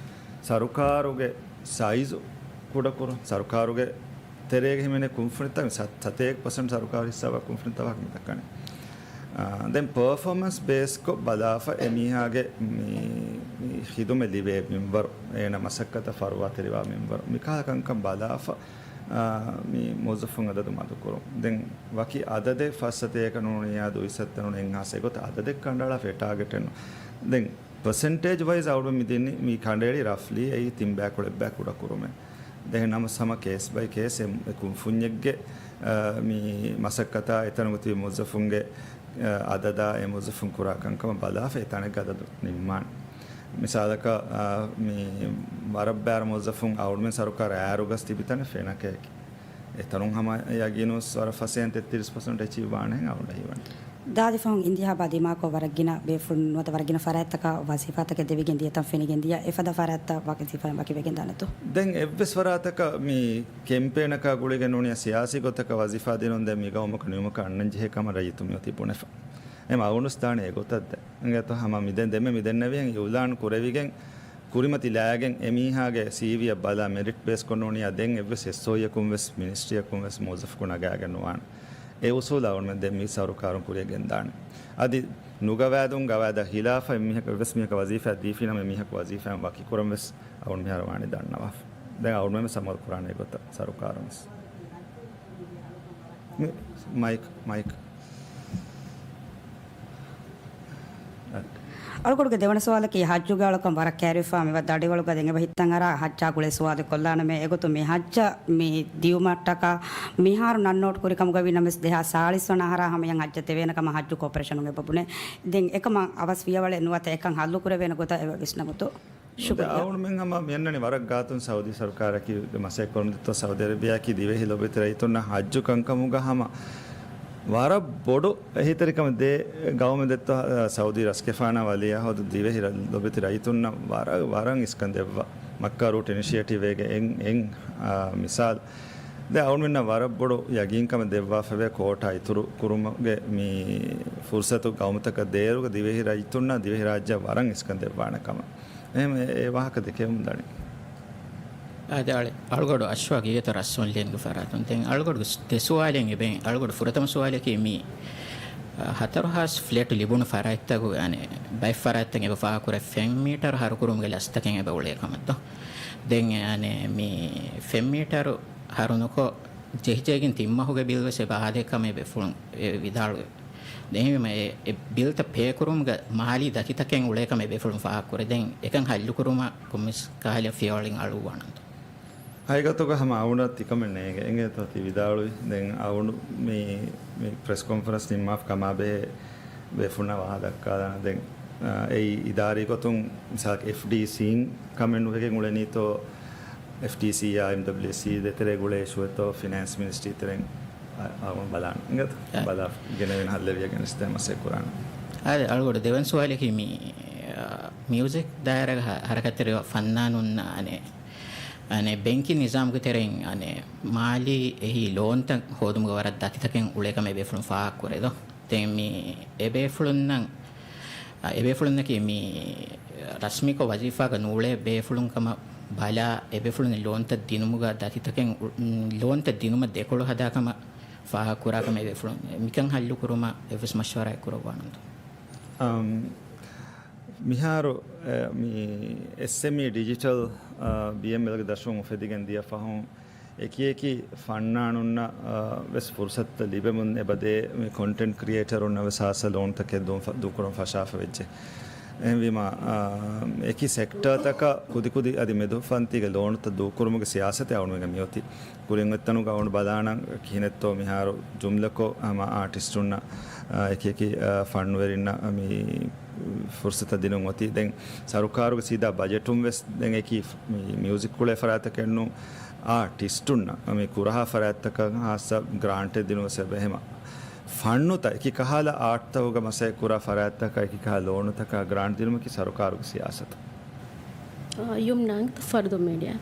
ސަރުކާރުގެ ސައިޒު ކުޑަކުރުން، ސަރުކާރުގެ ތެރޭގަ ހިމެނޭ ކުންފުނިތައް ސަ-، ސަތޭކަ ޕަސެންޓް ސަރުކާރު ހިއްސާ ކުންފުނިތައް ވާހަކަ މި ދައްކަނީ. އާ، ދެން ޕަރފޯމަންސް ބޭސްކޮށް ބަލާފަ އެ މީހާގެ މި، މި ޚިދުމަތް ލިބޭ މިންވަރު، އޭނަ މަސައްކަތަށް ފަރުވާތެރިވާ މިންވަރު، މިކަހަލަ ކަންކަން ބަލާފަ، އާ، މި މުވައްޒަފުން އަދަދު މަދުކުރުން. ދެން ވަކި އަދަދެއް ފައްސަތޭކަ ނޫނިއްޔާ ދުއިސައްތަ ނޫނިއްޔާ އެއްހާސް އެގޮތަށް އަދަދެއް ކަނޑައަޅާފަ އެ ޓާގެޓެއް ނޫން. ދެން ޕަސެންޓޭޖް ވައިޒް އަޅުގަނޑު މި ދިނީ މި ކަނޑައެޅި ރަފްލީ އެއީ ތިން ބައި ކުޅެއް ބައި ކުޑަ ކުރުމެއް. ދެން ނަމަ ހަމަ ކޭސް ބައި ކޭސް އެ ކުންފުންޏެއްގެ، އަ، މި މަސައްކަތާ އެތަނުގަ ތިބި މުވައްޒަފުންގެ، އަ، އަދަދާ އެ މުވައްޒަފުން ކުރާ ކަންކަމަށް ބަލާފަ އެތަނެއްގަ އަދަދު ނިންމާނެ. މިސާލަކަށް، އަ، މި ވަރަށް ބޭރު މުވައްޒަފުން އަޅުމެން ސަރުކާރަށް އާރުގަސް ތިބިތަނެއް ފެނަކައެކި. އެތަނުން ހަމަ ޔަގީނުވެސް ވަރަށް ފަސޭން ތެއްތިރީސް ޕަސެންޓް އެޗީވް ވާނެހެން އަޅުގަނޑަށް ހީވަނީ. ދާދި ފަހުން އިންތިހާބާ ދިމާކޮށް ވަރަށް ގިނަ ބޭފުޅުން ނުވަތަ ވަރަށް ގިނަ ފަރާތްތަކަށް ވަޒީފާތަކެއް ދެވިގެން ދިޔަތަން ފެނިގެން ދިޔަ. އެފަދަ ފަރާތްތައް ވަޒީފާއިން ވަކިވެގެން ދާނެތޯ؟ ދެން އެއްވެސް ފަރާތަކަށް މި ކެމްޕޭނަކާ ގުޅިގެން ނޫނިއްޔާ ސިޔާސީ ގޮތަކަށް ވަޒީފާ ދިނުން ދެން މި ގައުމަކަށް ނިމުމަކަށް އަންނަން ޖެހޭ ކަމަށް ރައްޔިތުން މިއޮތީ ބުނެފަ. އެމަ އަޅުގަނޑު ދާނެ އެގޮތަށް ދެން. އިނގޭތޯ ހަމަ މި ދެން ދެންމެ މި ދެންނެވިހެން އިއުލާން ކުރެވިގެން ކުރިމަތި ލާގެން އެމީހާގެ ސީވީއަށް ބަލާ މެރިޓް ބޭސްކޮށް ނޫނިއްޔާ ދެން އެއްވެސް އެސްއޯއީއަކުން ވެސް މިނިސްޓްރީއަކުން ވެސް މުވައްޒަފަކު ނަގާގެން ނުވާނެ. އެ އުސޫލު އަޅުގަނޑުމެން ދެން މި ސަރުކާރުން ކުރިއަށް ގެންދާނެ. އަދި ނުގަވާދުން ގަވާއިދާ ހިލާފަށް އެމީހަކަށް އެއްވެސް މީހަކަށް ވަޒީފާ ދީފިނަމަ އެމީހަކު ވަޒީފާއިން ވަކިކުރަން ވެސް އަޅުގަނޑު މިހާރު ވާނީ ދަންނަވާފަ. ދެން އަޅުގަނޑުމެން ވެސް އަމަލު ކުރާނެ އެގޮތަށް ސަރުކާރުން ވެސް. މި-، މައިކް، މައިކް. އަޅުގަނޑުގެ ދެވަނަ ސުވާލަކީ، ހައްޖުގެ އަޅުކަން ވަރަށް ކައިރިވެފަ މި ދަޑިވަޅުގަ ދެން އެބަ ހިތަށް އަރާ ހައްޖާ ގުޅޭ ސުވާލެއް ކޮށްލާނަމޭ. އެގޮތުން މި ހައްޖަށް މި ދިޔުމަށްޓަކާ މިހާރު ނަން ނޯޓް ކުރި ކަމުގަ ވީ ނަމަވެސް، ދެހާސް ސާޅީސް ވަނަ އަހަރާ ހަމަޔަށް ހައްޖަށް ދެވޭނެ ކަމަށް ހައްޖު ކޯޕަރޭޝަނުން އެބަ ބުނޭ. ދެން އެކަމަށް އަވަސް ފިޔަވަޅެއް ނުވަތަ އެކަން ހައްލު ކުރެވޭނެ ގޮތަށް އެބަ ވިސްނަމުތޯ؟ ޝުކުރިއްޔާ. އަޅުގަނޑުމެން ހަމަ މިއަންނަނީ ވަރަށް ގާތުން ސައުދީ ސަރުކާރަކީ މަސައްކަތް ކުރަމުން ދިއްތޯ ސައުދީ އަރަބިއާއަކީ ދިވެހި ލޮބެތި ރައްޔިތުންނަށް ހައްޖު ކަންކަމުގަ ހަމަ ވަރަށް ބޮޑު އެހީތެރިކަމެއް ދޭ ގައުމެއް ދެއްތޯ، ސައުދީ ރަސްގެފާނާ ވަލީއާ ހޯދު ދިވެހި ރަ-، ލޮބެތި ރައްޔިތުންނަށް ވަރަށް، ވަރަށް އިސްކަން ދެއްވާ. މައްކާ ރޫޓް އިނިޝިއޭޓިވްގެ އެއް، އެއް، އާ، މިސާލު. ދެން އަޅުގަނޑުމެންނަށް ވަރަށް ބޮޑު ޔަގީންކަމެއް ދެއްވާފަވޭ ކޯޓާ އިތުރު ކުރުމުގެ މި ފުރުސަތު ގައުމުތަކަށް ދޭއިރުގަ ދިވެހި ރައްޔިތުންނަށް ދިވެހިރާއްޖެއަށް ވަރަށް އިސްކަން ދެއްވާނެ ކަމަށް. އެހެން އެ، އެ ވާހަކަ ދެކެވެމުން ދަނީ. އާދެ، އަޅެ، އަޅުގަޑު އަޝްވާގް އިގޭތޯ ރަސްމުން ލިޔަން ފަރާތުން. ދެން އަޅުގަޑު ދެ ސުވާލެއް އެބައި. އަޅުގަޑު ފުރަތަމަ ސުވާލަކީ މި، އަ، ހަތަރު ހާސް ފްލެޓް ލިބުނު ފަރާތްތަކުގެ އަނެއް ބައެއް ފަރާތްތައް އެބަ ފާހަގަކުރޭ ފެން މީޓަރު ހަރުކުރުމުގެ ލަސްތަކެއް އެބަ އުޅޭ ކަމަށްތޯ. ދެން އެ އަނެއް މި ފެން މީޓަރު ހަރުނުކޮށް، ޖެހިޖެހިގެން ތިން މަހުގެ ބިލް ވެސް އެބަ އާދޭ ކަމަށް އެބޭފުޅުން އެ ވިދާޅުވި. ދެން އެ، އެ ބިލްތައް ޕޭކުރުމުގަ މާލީ ދަތިތަކެއް އުޅޭ ކަމަށް އެބޭފުޅުން ފާހަގަކުރޭ. ދެން އެކަން ހައްލުކުރުމަށް ކޮންމެސް ކަހަލަ ފިޔަވަޅެއް އަޅުއްވާނަންތޯ؟ ހަގީގަތުގަ ހަމަ އަޅުގަނޑަށް ތިކަމެއް ނޭނގެ. އިނގޭތޯ ތި ވިދާޅުވި. ދެން އަޅުގަނޑު މި، މި ޕްރެސް ކޮންފަރެންސް ނިންމާފަ ކަމާބެހޭ ބޭފުޅުންނަށް ވާހަކަ ދައްކާލާނަން. ދެން، އާ، އެއީ އިދާރީ ގޮތުން މިސާލަކަށް އެފްޑީސީން ކަމެއް ނުވެގެން އުޅެނީތޯ، އެފްޑީސީއާ އެމްޑަބްލިއުސީ ދޭތެރޭ ގުޅޭ އިޝޫއެއްތޯ، ފިނޭންސް މިނިސްޓްރީ ތެރެއިން އަ-، އަޅުގަނޑު ބަލާނަން. އިނގޭތޯ؟ އާ. ބަލާ ގެނެވެން ހައްލެވިޔަ ގެނެސް ދޭ މަސައްކަތް ކުރާނަން. އާދެ، އަޅުގަޑު ދެވަނަ ސުވާލަކީ މި، އާ، މިއުޒިކް ދާއިރާގަ ހަ-، ހަރަކާތްތެރިވާ ފަންނާނުންނަށް އަނެއް، އަނެއް ބެންކިން ނިޒާމުގެ ތެރެއިން އަނެއް މާލީ އެހީ ލޯންތައް ހޯދުމުގަ ވަރަށް ދަތިތަކެއް އުޅޭ ކަމަށް އެބޭފުޅުން ފާހަގަކުރޭ ދޯ؟ ދެން މި އެބޭފުޅުންނަށް، އަ، އެބޭފުޅުންނަކީ މި ރަސްމީކޮށް ވަޒީފާގަ ނޫޅޭ ބޭފުޅުން ކަމަށް ބަލާ، އެބޭފުޅުން ލޯންތައް ދިނުމުގަ ދަތިތަކެއް އު-، ލޯންތައް ދިނުމަށް ދެކޮޅު ހަދާ ކަމަށް ފާހަގަކުރާ ކަމަށް އެބޭފުޅުން މިކަން ހައްލުކުރުމަށް އެއްވެސް މަޝްވަރާއެއް ކުރައްވާނަންތޯ؟ އަމް، މިހާރު، އެ، މި އެސްއެމްއީ ޑިޖިޓަލް، އަ، ބީއެމްއެލްގެ ދަށުން އުފެދިގެން ދިޔަ ފަހުން، އެކި އެކި ފަންނާނުންނަށް، އާ، ވެސް ފުރުސަތުތައް ލިބެމުން އެބަދޭ މި ކޮންޓެންޓް ކްރިއޭޓަރުންނަށް ވެސް ހާއްސަ ލޯންތަކެއް ދޫ-، ދޫކުރަން ފަށާފަ ވެއްޖެ. އެހެންވީމަ، އާ، އެކި ސެކްޓާތަކަށް ކުދިކުދި އަދި މެދުފަންތީގެ ލޯނުތައް ދޫކުރުމުގެ ސިޔާސަތެއް އަޅުގަނޑުގެ މިއޮތީ. ކުރިން އޮތްތަނުގަ އަޅުގަނޑު ބަލާނަން ކިހިނެއްތޯ މިހާރު ޖުމްލަކޮށް ހަމަ އާޓިސްޓުންނަށް، އާ، އެކި އެކި، އާ، ފަންނުވެރިންނަށް މި ފުރުސަތަށް ދިނުން އޮތީ. ދެން ސަރުކާރުގެ ސީދާ ބަޖެޓުން ވެސް ދެން އެކީ މި މިއުޒިކް ކުޅޭ ފަރާތަކެއް ނޫން، އާޓިސްޓުންނަށް މި ކުރަހާ ފަރާތްތަކަށް ހާއްސަ ގްރާންޓެއް ދިނުމަށް އެބަ ހަމަ ފަންނުތައް އެކި ކަހަލަ އާޓްތަކުގަ މަސައްކަތް ކުރާ ފަރާތްތަކަށް އެކި ކަހަލަ ލޯނުތަކަށް ގްރާންޓް ދިނުމަކީ ސަރުކާރުގެ ސިޔާސަތު. ޔުމްނާ ފަރުދު މީޑިއާ.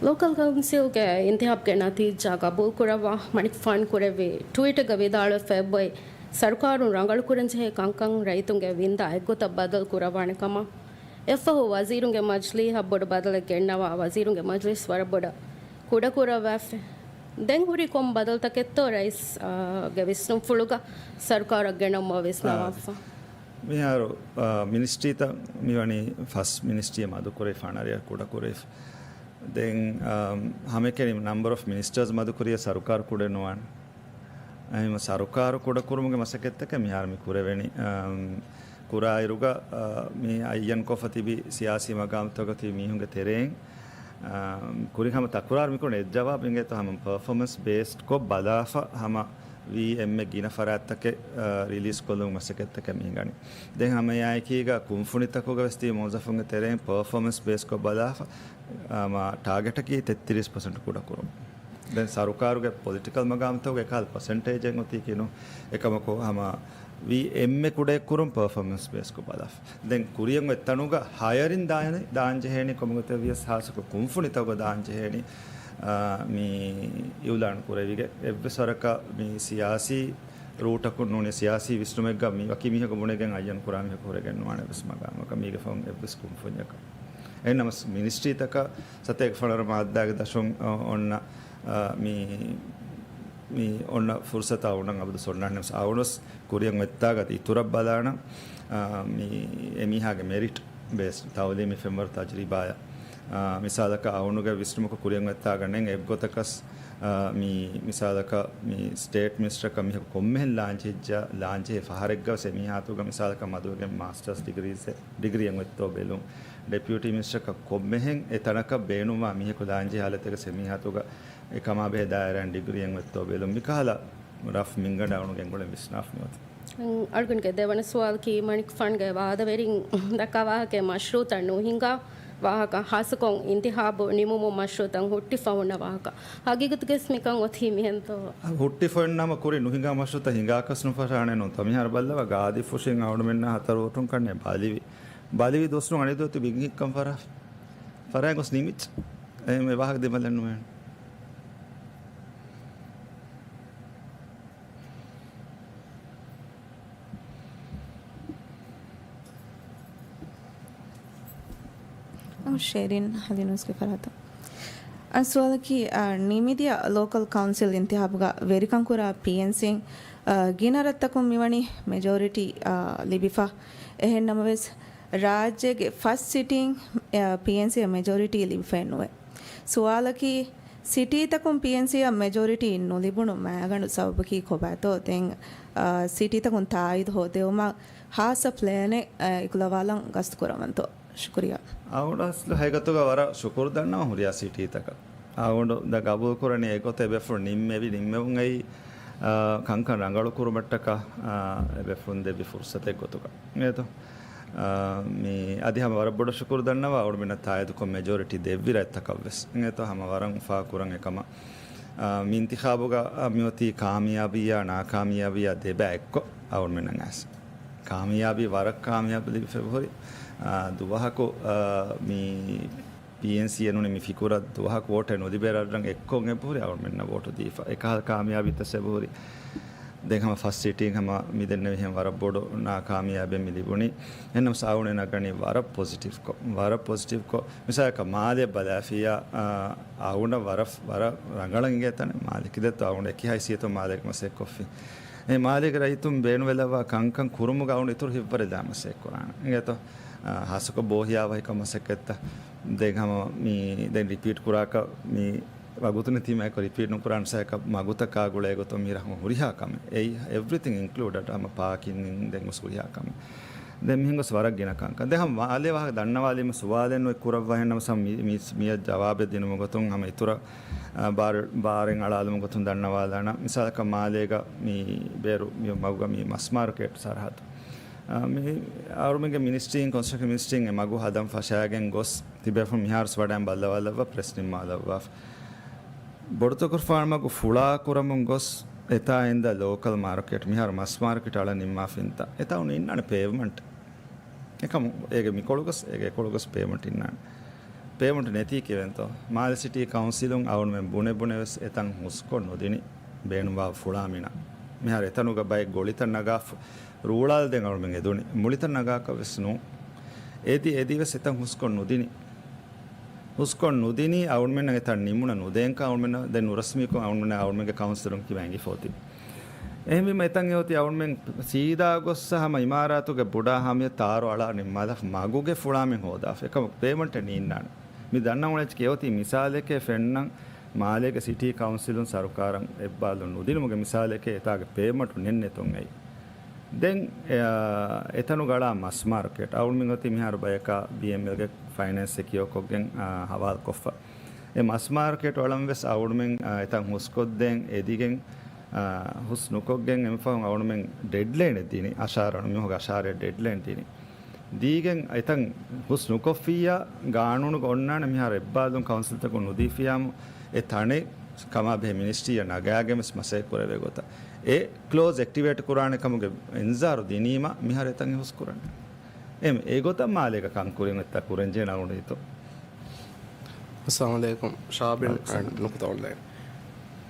ލޯކަލް ކައުންސިލްގެ އިންތިހާބްގެ ނަތީޖާ ގަބޫލު ކުރައްވާ މަނިކުފާނު ކުރެއްވި ޓްވީޓެއްގަ ވިދާޅުވެފަ އެބައޮތް، ސަރުކާރުން ރަނގަޅުކުރަންޖެހޭ ކަންކަން ރައްޔިތުންގެ ވިންދާ އެއްގޮތަށް ބަދަލު ކުރައްވާނެ ކަމަށް. އެއަށްފަހު ވަޒީރުންގެ މަޖިލީހަށް ބޮޑު ބަދަލެއް ގެންނަވާ، ވަޒީރުންގެ މަޖިލީސް ވަރަށް ބޮޑަށް ކުޑަކުރައްވާފަ. ދެން ހުރި ކޮން ބަދަލުތަކެއްތޯ ރައީސް، އާ، ގެ ވިސްނުންފުޅުގަ ސަރުކާރަށް ގެނައުމަށް ވިސްނަވާފަ؟ މިހާރު، އާ، މިނިސްޓްރީތައް މިވަނީ ފަސް މިނިސްޓްރީއެއް މަދުކުރެވިފަ، އަނަރިއަށް ކުޑަކުރެވިފަ. ދެން، އާ، ހަމައެކަނި ނަމްބަރ އޮފް މިނިސްޓަރސް މަދުކުރިއަށް ސަރުކާރު ކުޑަ ނުވާނެ. އެހެންވީމަ ސަރުކާރު ކުޑަކުރުމުގެ މަސައްކަތްތަކެއް މިހާރު މި ކުރެވެނީ. އާ، ކުރާއިރުގަ، އާ، މި އައްޔަންކޮށްފަ ތިބި ސިޔާސީ މަގާމްތަކުގަ ތިބި މީހުންގެ ތެރެއިން، އާ، ކުރިން ހަމަ ތަކުރާރު މިކުރަނީ އެއް ޖަވާބު އިނގޭތޯ ހަމަ ޕަރފޯމަންސް ބޭސްޑްކޮށް ބަލާފަ ހަމަ ވީ އެންމެ ގިނަ ފަރާތްތަކެއް، އާ، ރިލީޒް ކޮށްލުމުގެ މަސައްކަތްތަކެއް މި ހިނގަނީ. ދެން ހަމަ އެއާއެކީގަ ކުންފުނިތަކުގަ ވެސް ތިބި މުވައްޒަފުންގެ ތެރެއިން ޕަރފޯމަންސް ބޭސްކޮށް ބަލާފަ، އާ، މާ ޓާގެޓަކީ ތެއްތިރީސް ޕަސެންޓް ކުޑަކުރުން. ދެން ސަރުކާރުގެ ޕޮލިޓިކަލް މަގާމްތަކުގެ އެކަހަލަ ޕަސެންޓޭޖެއް އޮތީކީ ނޫން. އެކަމަކު ހަމަ ވީ އެންމެ ކުޑައެއް ކުރުން ޕަރފޯމަންސް ބޭސްކޮށް ބަލާފަ. ދެން ކުރިއަށް އޮތް ތަނުގަ ހަޔަރިން ދާން، ދާން ޖެހޭނީ ކޮންމެ ގޮތެއް ވިޔަސް ހާއްސަކޮށް ކުންފުނިތަކުގަ ދާން ޖެހޭނީ، އާ، މި އިއުލާން ކުރެވިގެން އެއްވެސް ވަރަކަށް މި ސިޔާސީ ރޫޓަކުން ނޫނީ ސިޔާސީ ވިސްނުމެއްގަ މި ވަކި މީހަކު ބުނެގެން އައްޔަން ކުރާ މީހަކު ހުރެގެން ނުވާނެ އެއްވެސް މަގާމަކަށް މީގެ ފަހުން އެއްވެސް ކުންފުންޏަކަށް. އެހެންނަމަސް މިނިސްޓްރީތަކަށް ސަތޭކަ ފަނަރަ މާއްދާގެ ދަށުން، އަ، އޮންނަ، އަ، މި، މި އޮންނަ ފުރުސަތާ އަޅުގަނޑު އަބަދު އޮންނާނެ ނަމަސް އަޅުގަނޑު ކުރިއަށް އޮތްތާގަ އިތުރަށް ބަލާނަ، އަ، މި އެމީހާގެ މެރިޓް ބޭސް ތައުލީމީ ފެންވަރު ތަޖުރިބާއަށް، އަ، މިސާލަކަށް އަޅުގަނޑުގެ ވިސްނުމަކު ކުރިއަށް އޮތްތާގަ ނެން އެއްގޮތަކަސް، އަ، މި މިސާލަކަށް މި ސްޓޭޓް މިނިސްޓަރަކަށް މީހަކު ކޮންމެހެން ލާންޗެއްޖާ، ލާންޗެހޭ ފަހަރެއްގަވެސް އެމީހާތުގަ މިސާލަކަށް މަދުވެގެން މާސްޓަރސް ޑިގްރީސް، ޑިގްރީއެއް އޮތްތޯ ބެލުން، ޑެޕިއުޓީ މިނިސްޓަރަކަށް ކޮންމެހެން އެ ތަނަކަށް ބޭނުންވާ މީހަކު ލާންޖެހޭ ހާލަތެއްގަ އެމީހާތުގަ އެ ކަމާބެހޭ ދާއިރާއިން ޑިގްރީއެއް އޮތްތޯ ބެލުން. މިކަހަލަ ރަފް މިންގަނޑާ އަޅުގަނޑު ގެންގުޅެން ވިސްނާފަ މިއޮތީ. އަޅުގަނޑުގެ ދެވަނަ ސުވާލަކީ މަނިކުފާނުގެ ވާދަވެރިން ދައްކާ ވާހަކައެއް މަޝްރޫއުތައް ނުހިނގާ ވާހަކަ، ހާއްސަކޮށް އިންތިހާބު ނިމުމުން މަޝްރޫއުތައް ހުއްޓިފަ ހުންނަ ވާހަކަ. ހަގީގަތުގަސް މިކަން އޮތީ މިހެންތޯ؟ ހުއްޓިފައިން ނަމަ ކުރި ނުހިނގާ މަޝްރޫއުތައް ހިނގާކަސް ނުފަށާނެ ނޫންތޯ؟ މިހާރު ބައްލަވާ ގާދި ފުށިން އަޅުމެންނާ ހަތަރު ވޯޓުން ކަންނޭ ބަލިވި. ބަލިވި ދުވަސް ނޫން އަނެއް ދުވަސް ތިބި އިނގިއްކަން ފަރާ. ފަރާ ގޮސް ނިމިއްޖެ. އެ މި ވާހަކަ ދިމަލެއް ނުވޭނެ. ޝޭރިން ހަލިނޫސްގެ ފަރާތަށް. އަ، ސުވާލަކީ، އަ، ނިމިދިޔަ ލޯކަލް ކައުންސިލް އިންތިހާބުގަ ވެރިކަން ކުރާ ޕީއެންސީން، އަ، ގިނަ ރަށްތަކުން މިވަނީ މެޖޯރިޓީ، އަ، ލިބިފަ. އެހެން ނަމަވެސް، ރާއްޖޭގެ ފަސް ސިޓީން، އަ، ޕީއެންސީއަށް މެޖޯރިޓީ ލިބިފައެއް ނުވޭ. ސުވާލަކީ، ސިޓީތަކުން ޕީއެންސީއަށް މެޖޯރިޓީ ނުލިބުނު މައިގަނޑު ސަބަބަކީ ކޮބާތޯ؟ ދެން، އާ، ސިޓީތަކުން ތާއީދު ހޯދެވުމަށް ހާއްސަ ޕްލޭނެއް، އާ، އެކުލަވާލަން ގަސްތުކުރަވަންތޯ؟ ޝުކުރިއްޔާ. އަޅުގަނޑު އަސްލު ހަގީގަތުގަ ވަރަށް ޝުކުރު ދަންނަވަން ހުރިހާ ސިޓީތަކަށް. އަޅުގަނޑު ދަ ގަބޫލު ކުރަނީ އެގޮތަށް އެބޭފުޅުން ނިންމެވި ނިންމެވުން އެއީ، އާ، ކަންކަން ރަނގަޅު ކުރުމަށްޓަކާ، އާ، އެބޭފުޅުން ދެއްވި ފުރުސަތެއް ގޮތުގަ. އޭތޯ؟ އާ، މި އަދި ހަމަ ވަރަށް ބޮޑަށް ޝުކުރު ދަންނަވާ އަޅުމެންނަށް ތާއީދުކޮށް މެޖޯރިޓީ ދެއްވި ރަށްތަކަށްވެސް. އެނގޭތޯ ހަމަ ވަރަށް އުފާ ކުރަން އެކަމަށް. އާ، މި އިންތިޚާބުގަ، އާ، މިއޮތީ ކާމިޔާބީއާ ނާކާމިޔާބީއާ ދެބައި އެއްކޮށް އަޅުމެންނަށް އައިސް. ކާމިޔާބީ ވަރަށް ކާމިޔާބު ލިބިފައި ހުރި. އާ، ދުވަހަކު، އާ، މި ޕީއެންސީ އެނޫނީ މި ފިކުރަށް ދުވަހަކު ވޯޓެއް ނުލިބޭ ރަށްރަށް އެއްކޮށް އެބަހުރި އަޅުމެންނަށް ވޯޓު ދީފަ. އެކަހަލަ ކާމިޔާބީތައް އެބަހުރި. ދެން ހަމަ ފަސް ސިޓީން ހަމަ މި ދެންނެވިހެން ވަރަށް ބޮޑު ނާކާމިޔާބެއް މި ލިބުނީ. އެހެންނަމަސް އަޅުގަނޑު ނަގަނީ ވަރަށް ޕޮޒިޓިވްކޮށް، ވަރަށް ޕޮޒިޓިވްކޮށް. މިސާލަކަށް މާލެ ބަލާފިއްޔާ، އާ، އަޅުގަނޑަށް ވަރަށް، ވަރަށް ރަނގަޅަށް އިނގޭ ތަނެއް މާލެ. ކިލެއްތޯ އަޅުގަނޑު އެކި ހައިސިއްޔަތުން މާލޭގެ މަސައްކަތް ކޮށްފި. އެ މާލޭގެ ރައްޔިތުން ބޭނުންވެލައްވާ ކަންކަން ކުރުމުގަ އަޅުގަނޑު އިތުރު ހިތްވަރެއް ލާމަސައްކަތް ކުރާނެ. އިނގޭތޯ؟ އާ، ހާއްސަކޮށް ބޯހިޔާވަހިކަން މަސައްކަތްތައް. ދެން ހަމަ މި، ދެން ރިޕީޓް ކުރާކަށް މި ވަގުތު ނެތީމައެކު ރިޕީޓް ނުކުރާން ސައިކަ މަގުތަކާ ގުޅޭ ގޮތުން މި ރަހު ހުރިހާ ކަމެއް. އެއީ އެވްރިތިން އިންކްލޫޑެޑް ހަމަ ޕާކިން ދެން ގޮސް ހުރިހާ ކަމެއް. ދެން މިހެން ގޮސް ވަރަށް ގިނަ ކަންކަން. ދެން ހަމަ މާލޭ ވާހަކަ ދަންނަވާލީމަ ސުވާލެއް ނުވެ ކުރައްވަހެން ނަމަ ސަމް މި، މި، މިއަށް ޖަވާބެއް ދިނުމުގެ ގޮތުން ހަމަ އިތުރަށް، އާ، ބާރު، ބާރެއް އަޅާލުމުގެ ގޮތުން ދަންނަވާލާނަ. މިސާލަކަށް މާލޭގަ މި ބޭރު މި މަގުގަ މި މަސް މާރުކޭޓް ސަރަހައްދު. އާ، މި އަހަރުމެންގެ މިނިސްޓްރީން، ކޮންސްޓްރަކްޝަން މިނިސްޓްރީން އެ މަގު ހަދަން ފަށާގެން ގޮސް ތިބޭފުޅުން މިހާރުސް ވަޑައިން ބައްލަވާލައްވާ ޕްރެސް ނިންމާލައްވާފަ. ބޮޑުތަކުރުފާނު މަގު ފުޅާ ކުރަމުން ގޮސް އެތާ އިންދަ ލޯކަލް މާރކެޓް މިހާރު މަސް މާރކެޓް އަޅަން ނިންމާފިންތަ؟ އެތާ އުނު އިންނާނެ ޕޭވްމަންޓް. އެކަމު އޭގެ މިކޮޅުގަސް، އޭގެ އެކޮޅުގަސް ޕޭވްމަންޓް އިންނާނެ. ޕޭވްމަންޓް ނެތީ ކިވެންތޯ؟ މާލެ ސިޓީ ކައުންސިލުން އަޅުމެން ބުނެ ބުނެވެސް އެތަން ހުސްކޮށް ނުދިނި ބޭނުންވާ ފުޅާ މިނާ. މިހާރު އެތަނުގަ ބައެއް ގޮޅިތައް ނަގާފަ، ރޫޅާލް ދެން އަޅުމެން އެދުނި. މުޅިތައް ނަގާކަށް ވެސް ނޫން. އެދި، އެދިވެސް އެތަން ހުސްކޮށް ނުދިނި. ހުސްކޮށް ނުދިނީ އަޅުމެންނަށް އެތަން ނިމުނަ ނުދޭންކަން އަޅުމެންނަށް ދެން ނުރަސްމީކޮށް އަޅުމެންނަށް އަޅުމެންގެ ކައުންސިލުން ކިބައިން އިފޯތި. އެހެންވީމަ އެތަން އެއޮތީ އަޅުމެން ސީދާ ގޮއްސަ ހަމަ އިމާރާތުގެ ބޮޑާ ހަމަޔަށް ތާރު އަޅާ ނިންމާލާފަ މަގުގެ ފުޅާމެން ހޯދާފަ އެކަމަކު ޕޭމަންޓެއް ނީންނާނެ. މި ދަންނަވަން އެއްޗެކޭ އެއޮތީ މިސާލެކޭ ފެންނަން މާލޭގެ ސިޓީ ކައުންސިލުން ސަރުކާރަށް އެއްބާލުން ނުދިނުމުގެ މިސާލެކޭ އެތާގެ ޕޭމަންޓު ނެތް ނެތުން އެއީ. ދެން، އެ، އެތަނުގަ އަޅާ މަސް މާރކެޓް. އަޅުމެން އޮތީ މިހާރު ބަޔަކާ ބީއެމްއެލްގެ ފައިނޭންސް ސެކިއޯ ކޮށްގެން، އާ، ހަވާލުކޮށްފަ. އެ މަސް މާރކެޓް އަޅަން ވެސް އަޅުމެން، އާ، އެތަން ހުސްކޮށްދޭން އެދިގެން، އާ، ހުސް ނުކޮށްގެން އެމިފަހުން އަޅުމެން ޑެޑްލައިނެއް ދިނީ. އަށާރަ، މިހުގެ އަށާރަ ޑެޑްލައިން ދިނީ. ދީގެން އެތަން ހުސް ނުކޮށްފިއްޔާ، ގާނޫނުގަ އޮންނާނެ މިހާރު އެއްބާލުން ކައުންސިލްތަކުން ނުދީފިއްޔާމު، އެ ތަނެއް ކަމާބެހޭ މިނިސްޓްރީއަށް ނަގާގެން ވެސް މަސައްކަތް ކުރެވޭ ގޮތަށް. އެ ކްލޯޒް އެކްޓިވޭޓް ކުރާނެ ކަމުގެ އިންޒާރު ދިނީމަ، މިހާރު އެތަން ހުސް ކުރަން. އެ، އެގޮތަށް މާލޭގަ ކަން ކުރިން އޮތްތާ ކުރަންޖެހޭ ނަގުނީތޯ. އައްސަލާމު ޢަލައިކުމް. ޝާބިން އައި ނުކުތާ އޮންލައިން.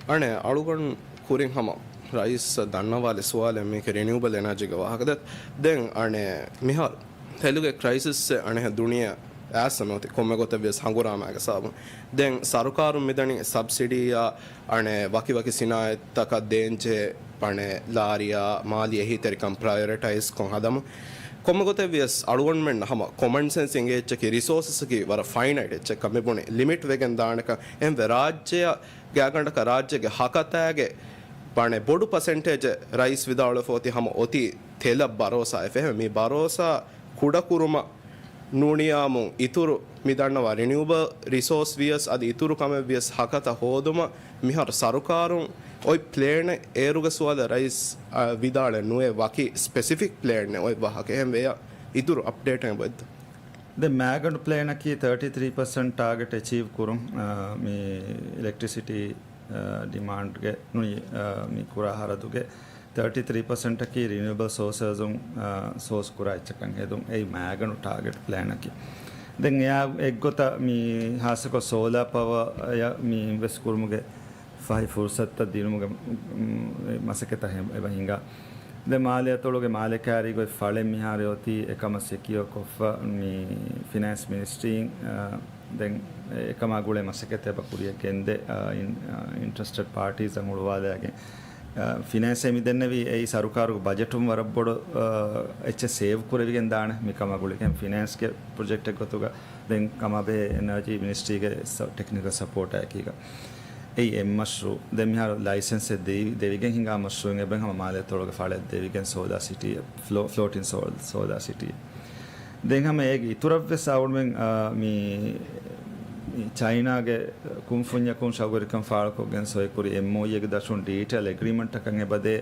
އަނެއް އަޅުގަނޑު ކުރިން ހަމަ ރައީސް ދަންނަވާލި ސުވާލެއް މީކެ ރިނިއުބަލް އެނާޖީގެ ވާހަކަ ދޭތޯ. ދެން އަނެއް މިހާރު ތެލުގެ ކްރައިސިސްއެއް އަނެއް ދުނިޔެ އާސަމެ އޮތީ ކޮންމެ ގޮތެއް ވިޔަސް ހަނގުރާމައިގެ ސަބަބުން. ދެން ސަރުކާރުން މިދަނީ ސަބްސިޑީއާ އަނެއް ވަކި ވަކި ސިނާއަތްތަކަށް ދޭންޖެހޭ އަނެއް ލާރިއާ މާލީ އެހީތެރިކަން ޕްރަޔޮރިޓައިޒް ކޮށް ހަދަމުން. ކޮންމެ ގޮތެއް ވިޔަސް އަޅުގަނޑުމެންނަށް ހަމަ ކޮމަން ސެންސް އިނގޭ އެއްޗަކީ ރިސޯސަސްއަކީ ވަރަށް ފައިނައިޓް އެއްޗެއްކަން މި ބުނި ލިމިޓް ވެގެން ދާނެކަން. އެހެންވެ ރާއްޖެއަށް ގާތްގަނޑަކަށް ރާއްޖޭގެ ހަކަތާގެ ބަނެ ބޮޑު ޕަސެންޓޭޖެއް ރައީސް ވިދާޅުވެފަ އޮތީ ހަމަ އޮތީ ތެލަށް ބަރޯސާ އެފެހެމެ. މި ބަރޯސާ ކުޑަކުރުމަށް ނޫނިޔާމުން އިތުރު މި ދަންނަވާ ރިނިއުބަލް ރިސޯސް ވިޔަސް އަދި އިތުރު ކަމެއް ވިޔަސް ހަކަތަ ހޯދުމަށް މިހާރު ސަރުކާރުން އޮތް ޕްލޭނެއް އޭރުގެ ސުވާލަށް ރައީސް، އަ، ވިދާޅެއް ނުވޭ ވަކި ސްޕެސިފިކް ޕްލޭނެއް އޮތް ވާހަކަ. އެހެން ވެޔާ އިތުރު އަޕްޑޭޓެއް އެބައޮތްތަ؟ ދެން މާގަނޑު ޕްލޭނަކީ ތާޓީ ތްރީ ޕަސެންޓް ޓާގެޓް އެޗީވް ކުރުން، އަ، މި އިލެކްޓްރިސިޓީ، އަ، ޑިމާންޑްގެ ނޫނީ، އަ، މި ކުރާ ހަރަދުގެ ތާޓީ ތްރީ ޕަސެންޓަކީ ރިނިއުއަބަލް ސޯސަސް އުން، އަ، ސޯސް ކުރާ އެއްޗަކަށް ހެދުން. އެއީ މާގަނޑު ޓާގެޓް ޕްލޭނަކީ. ދެން އެއާ އެއްގޮތަށް މި ހާއްސަކޮށް ސޯލާ ޕަވަރ އަށް މި އިންވެސްޓް ކުރުމުގެ ފަހި ފުރުސަތުތައް ދިނުމުގެ، މް، މަސައްކަތްތައް ހެ-، އެބަ ހިނގާ. ދެން މާލެ އަތޮޅުގެ މާލެ ކާރީގަ އޮތް ފަޅެއް މިހާރު އޮތީ އެކަމަށް ސެކިއޯ ކޮށްފަ މި ފިނޭންސް މިނިސްޓްރީން، އަ، ދެން އެކަމާ ގުޅޭ މަސައްކަތް އެބަ ކުރިއަށް ގެންދޭ، އަ، އިން-، އަ، އިންޓްރެސްޓެޑް ޕާޓީސް އަށް ހުޅުވާލާގެން. އަ، ފިނޭންސް އެ މި ދެންނެވީ އެއީ ސަރުކާރުގެ ބަޖެޓުން ވަރަށް ބޮޑު، އަ، އެއްޗެއް ސޭވް ކުރެވިގެން ދާނެ މި ކަމާ ގުޅިގެން. ފިނޭންސްގެ ޕްރޮޖެކްޓެއް ގޮތުގަ ދެން ކަމާބެހޭ އެނާޖީ މިނިސްޓްރީގެ ސަ-، ޓެކްނިކަލް ސަޕޯޓާ އެކީގަ. އެއީ އެއް މަޝްރޫއު. ދެން މިހާރު ލައިސެންސެއް ދެވި-، ދެވިގެން ހިނގާ މަޝްރޫއިން އެބަ ހަމަ މާލެ އަތޮޅުގެ ފަޅެއް ދެވިގެން ސޯލާ ސިޓީ، ފްލޯ-، ފްލޯޓިން ސޯލް-، ސޯލާ ސިޓީ. ދެން ހަމަ އޭގެ އިތުރަށްވެސް އަޅުމެން، އާ، މި، މި ޗައިނާގެ ކުންފުންޏަކުން ޝައުގުވެރިކަން ފާޅުކޮށްގެން ސޮއިކުރި އެމްއޯޔޫއެއްގެ ދަށުން ޑީޓެއިލް އެގްރީމަންޓަކަށް އެބަދޭ.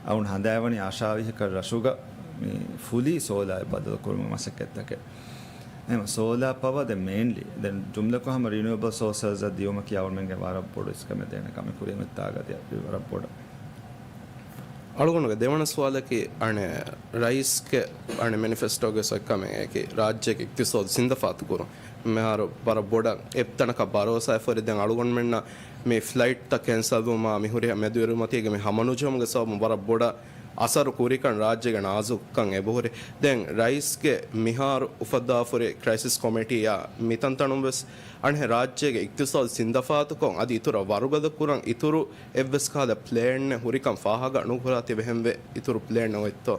އަޅުން ހަނދާންވަނީ އަށާވީހަކަށް ރަށުގަ މި ފުލީ ސޯލާއަށް ބަދަލުކުރުމުގެ މަސައްކަތްތަކެއް. އެހެން ސޯލާ ޕަވަރ ދެން މެއިންލީ. ދެން ޖުމްލަކޮށް ހަމަ ރިނިއުއަބަލް ސޯސަސްއަށް ދިޔުމަކީ އަޅުމެންގެ ވަރަށް ބޮޑު އިސްކަމެއް ދޭނެ ކަމެއް ކުރިއަށް މިތާގަ ދިޔަ ވަރަށް ބޮޑަށް. އަޅުގަނޑުގެ ދެވަނަ ސުވާލަކީ، އަނެއް ރައީސްގެ އަނެއް މެނިފެސްޓޯގެ ސޮއްކަމެއް އެކި ރާއްޖޭގެ އިޤްތިޞާދު ސިންދަފާތު ކުރުން. މިހާރު ވަރަށް ބޮޑަށް އެއްތަނަކަށް ބަރޯސާ އެފަރި. ދެން އަޅުގަނޑުމެންނަށް މި ފްލައިޓްތައް ކެންސަލްވުމާ މި ހުރިހާ މެދުއިރުމަތީގެ މި ހަމަނުޖެހުމުގެ ސަބަބުން ވަރަށް ބޮޑަށް އަސަރު ކުރިކަން ރާއްޖޭގެ ނާޒުކުކަން އެބަހުރި. ދެން ރައީސްގެ މިހާރު އުފައްދާފުރި ކްރައިސިސް ކޮމިޓީއާ މިތަންތަނުން ވެސް އަނެއް ރާއްޖޭގެ އިޤްތިޞާދު ސިންދަފާތުކޮށް އަދި އިތުރަށް ވަރުގަދަ ކުރަން އިތުރު އެއްވެސް ކަހަލަ ޕްލޭނެއް ހުރިކަން ފާހަގަ ނުކުރާތީ އެހެންވެ އިތުރު ޕްލޭނެއް އޮތްތޯ؟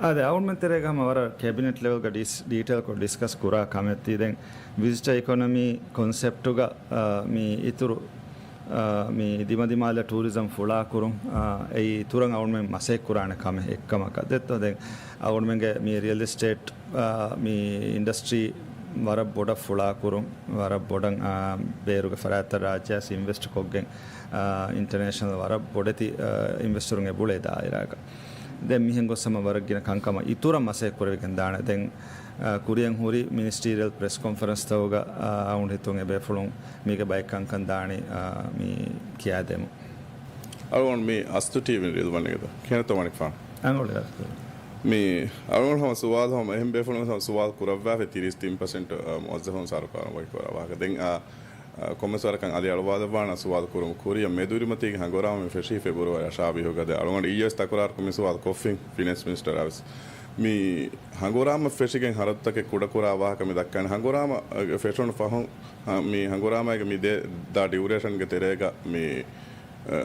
އާދެ، އަޅުމެން ތެރޭގަ ހަމަ ވަރަށް ކެބިނެޓް ލެވެލްގަ ޑިސް-، ޑީޓެއިލްކޮށް ޑިސްކަސް ކުރާ ކަމެއް ތީ ދެން ވިޒިޓަރ އިކޮނޮމީ ކޮންސެޕްޓުގަ، އާ، މި އިތުރު، އާ، މި ދިމަދިމާލަށް ޓޫރިޒަމް ފުޅާކުރުން، އާ، އެއީ އިތުރަށް އަޅުމެން މަސައްކަތް ކުރާނެ ކަމެއް އެއްކަމަކަށް ދެއްތޯ. ދެން އަޅުމެންގެ މި ރިއަލް އެސްޓޭޓް، އާ، މި އިންޑަސްޓްރީ ވަރަށް ބޮޑަށް ފުޅާކުރުން، ވަރަށް ބޮޑަށް، އާ، ބޭރުގެ ފަރާތްތައް ރާއްޖެއަށް އިންވެސްޓް ކޮށްގެން، އާ، އިންޓަރނޭޝަނަލް ވަރަށް ބޮޑެތި، އާ، އިންވެސްޓަރުން އެބުޅޭ ދާއިރާގަ. ދެން މިހެން ގޮސް ހަމަ ވަރަށް ގިނަ ކަންކަމަށް އިތުރަށް މަސައްކަތް ކުރެވިގެން ދާނެ. ދެން، އާ، ކުރިއަށް ހުރި މިނިސްޓީރިއަލް ޕްރެސް ކޮންފަރެންސްތަކުގަ، އާ، އަޅުގަނޑު ހިތުން އެބޭފުޅުން މީގެ ބައެއް ކަންކަން ދާނީ، އާ، މި ކިޔާދޭމު. އަޅުގަނޑު މި އަސްތު ޓީވީން ރިލްވަނީގެ ކިހިނެއްތޯ މަނިކުފާނު؟ އަނގޮޅި ރަސްތު. މި އަޅުގަނޑު ހަމަ ސުވާލު ހަމަ އެހެން ބޭފުޅުން ހަމަ ސުވާލު ކުރައްވާފަ ތިރީސް ތިން ޕަސެންޓް، އާ، މުވައްޒަފުން ސަރުކާރުން ވަކިކުރާ ވާހަކަ. ދެން، އާ، އާ، ކޮންމެސް ވަރަކަށް އަލި އަޅުވާލައްވާނަ ސުވާލު ކުރުމު ކުރިއަށް މެދުއިރުމަތީގެ ހަނގުރާމަ މި ފެށީ ފެބްރުވަރި އަށާވީހުގަ. ދެ އަޅުގަނޑު އިއްޔެވެސް ތަކުރާރުކޮށް މި ސުވާލު ކޮށްފިން ފިނޭންސް މިނިސްޓަރާ ވެސް. މި ހަނގުރާމަ ފެށިގެން ހަރަދުތަކެއް ކުޑަކުރާ ވާހަކަ މި ދައްކަނީ. ހަނގުރާމަ، އަ، ފެށުނު ފަހުން، އަ، މި ހަނގުރާމައިގެ މި ދޭ ދާ ޑިއުރޭޝަންގެ ތެރޭގަ މި، އަ،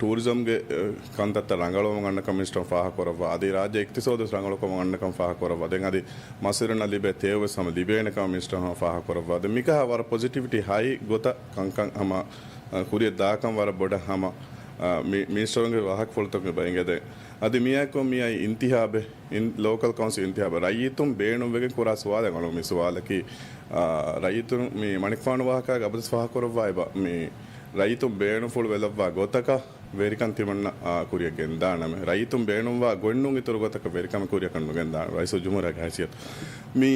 ޓޫރިޒަމްގެ، އަ، ކަންތައްތައް ރަނގަޅުވަމުން އަންނަކަން މިނިސްޓަރު ފާހަގަކުރައްވާ. އަދި ރާއްޖެ އިޤްތިޞާދު ވެސް ރަނގަޅުކަމުން އަންނަކަން ފާހަގަކުރައްވާ. ދެން އަދި މަސްވެރިންނަށް ލިބޭ ތެޔޮ ވެސް ހަމަ ލިބޭނެކަމަށް މިނިސްޓަރު ހަމަ ފާހަގަކުރައްވާ. ދެން މިކަހަ ވަރަށް ޕޮޒިޓިވިޓީ ހައި ގޮތަށް ކަންކަން ހަމަ، އަ، ކުރިއަށް ދާކަން ވަރަށް ބޮޑަށް ހަމަ، އަ، މި-، މިނިސްޓަރުންގެ ވާހަކަފުޅުތަކުގެ ބައިނގެ ދެން. އަދި މިއާއެކު މިއައީ އިންތިހާބެއް. އިން-، ލޯކަލް ކައުންސިލް އިންތިހާބަށް ރައްޔިތުން ބޭނުންވެގެން ކުރާ ސުވާލެއް އަޅުން މި ސުވާލަކީ، އާ، ރައްޔިތުން މި މަނިކުފާނު ވާހަކައިގަ އަބަދުވެސް ފާހަގަކުރައްވާ އެބަ، މި ރައްޔިތުން ބޭނުންފުޅު ވެލައްވާ ގޮތަކަށް ވެރިކަން ތިމަންނަ، އާ، ކުރިއަށް ގެންދާނަމޭ. ރައްޔިތުން ބޭނުންވާ ގޮތްނޫން އިތުރު ގޮތަކަށް ވެރިކަމެއް ކުރިއަކަށް ނުގެންދާނަމޭ. ރައީސުލްޖުމްހޫރިއްޔާގެ ހައިސިއްޔަތު. މި،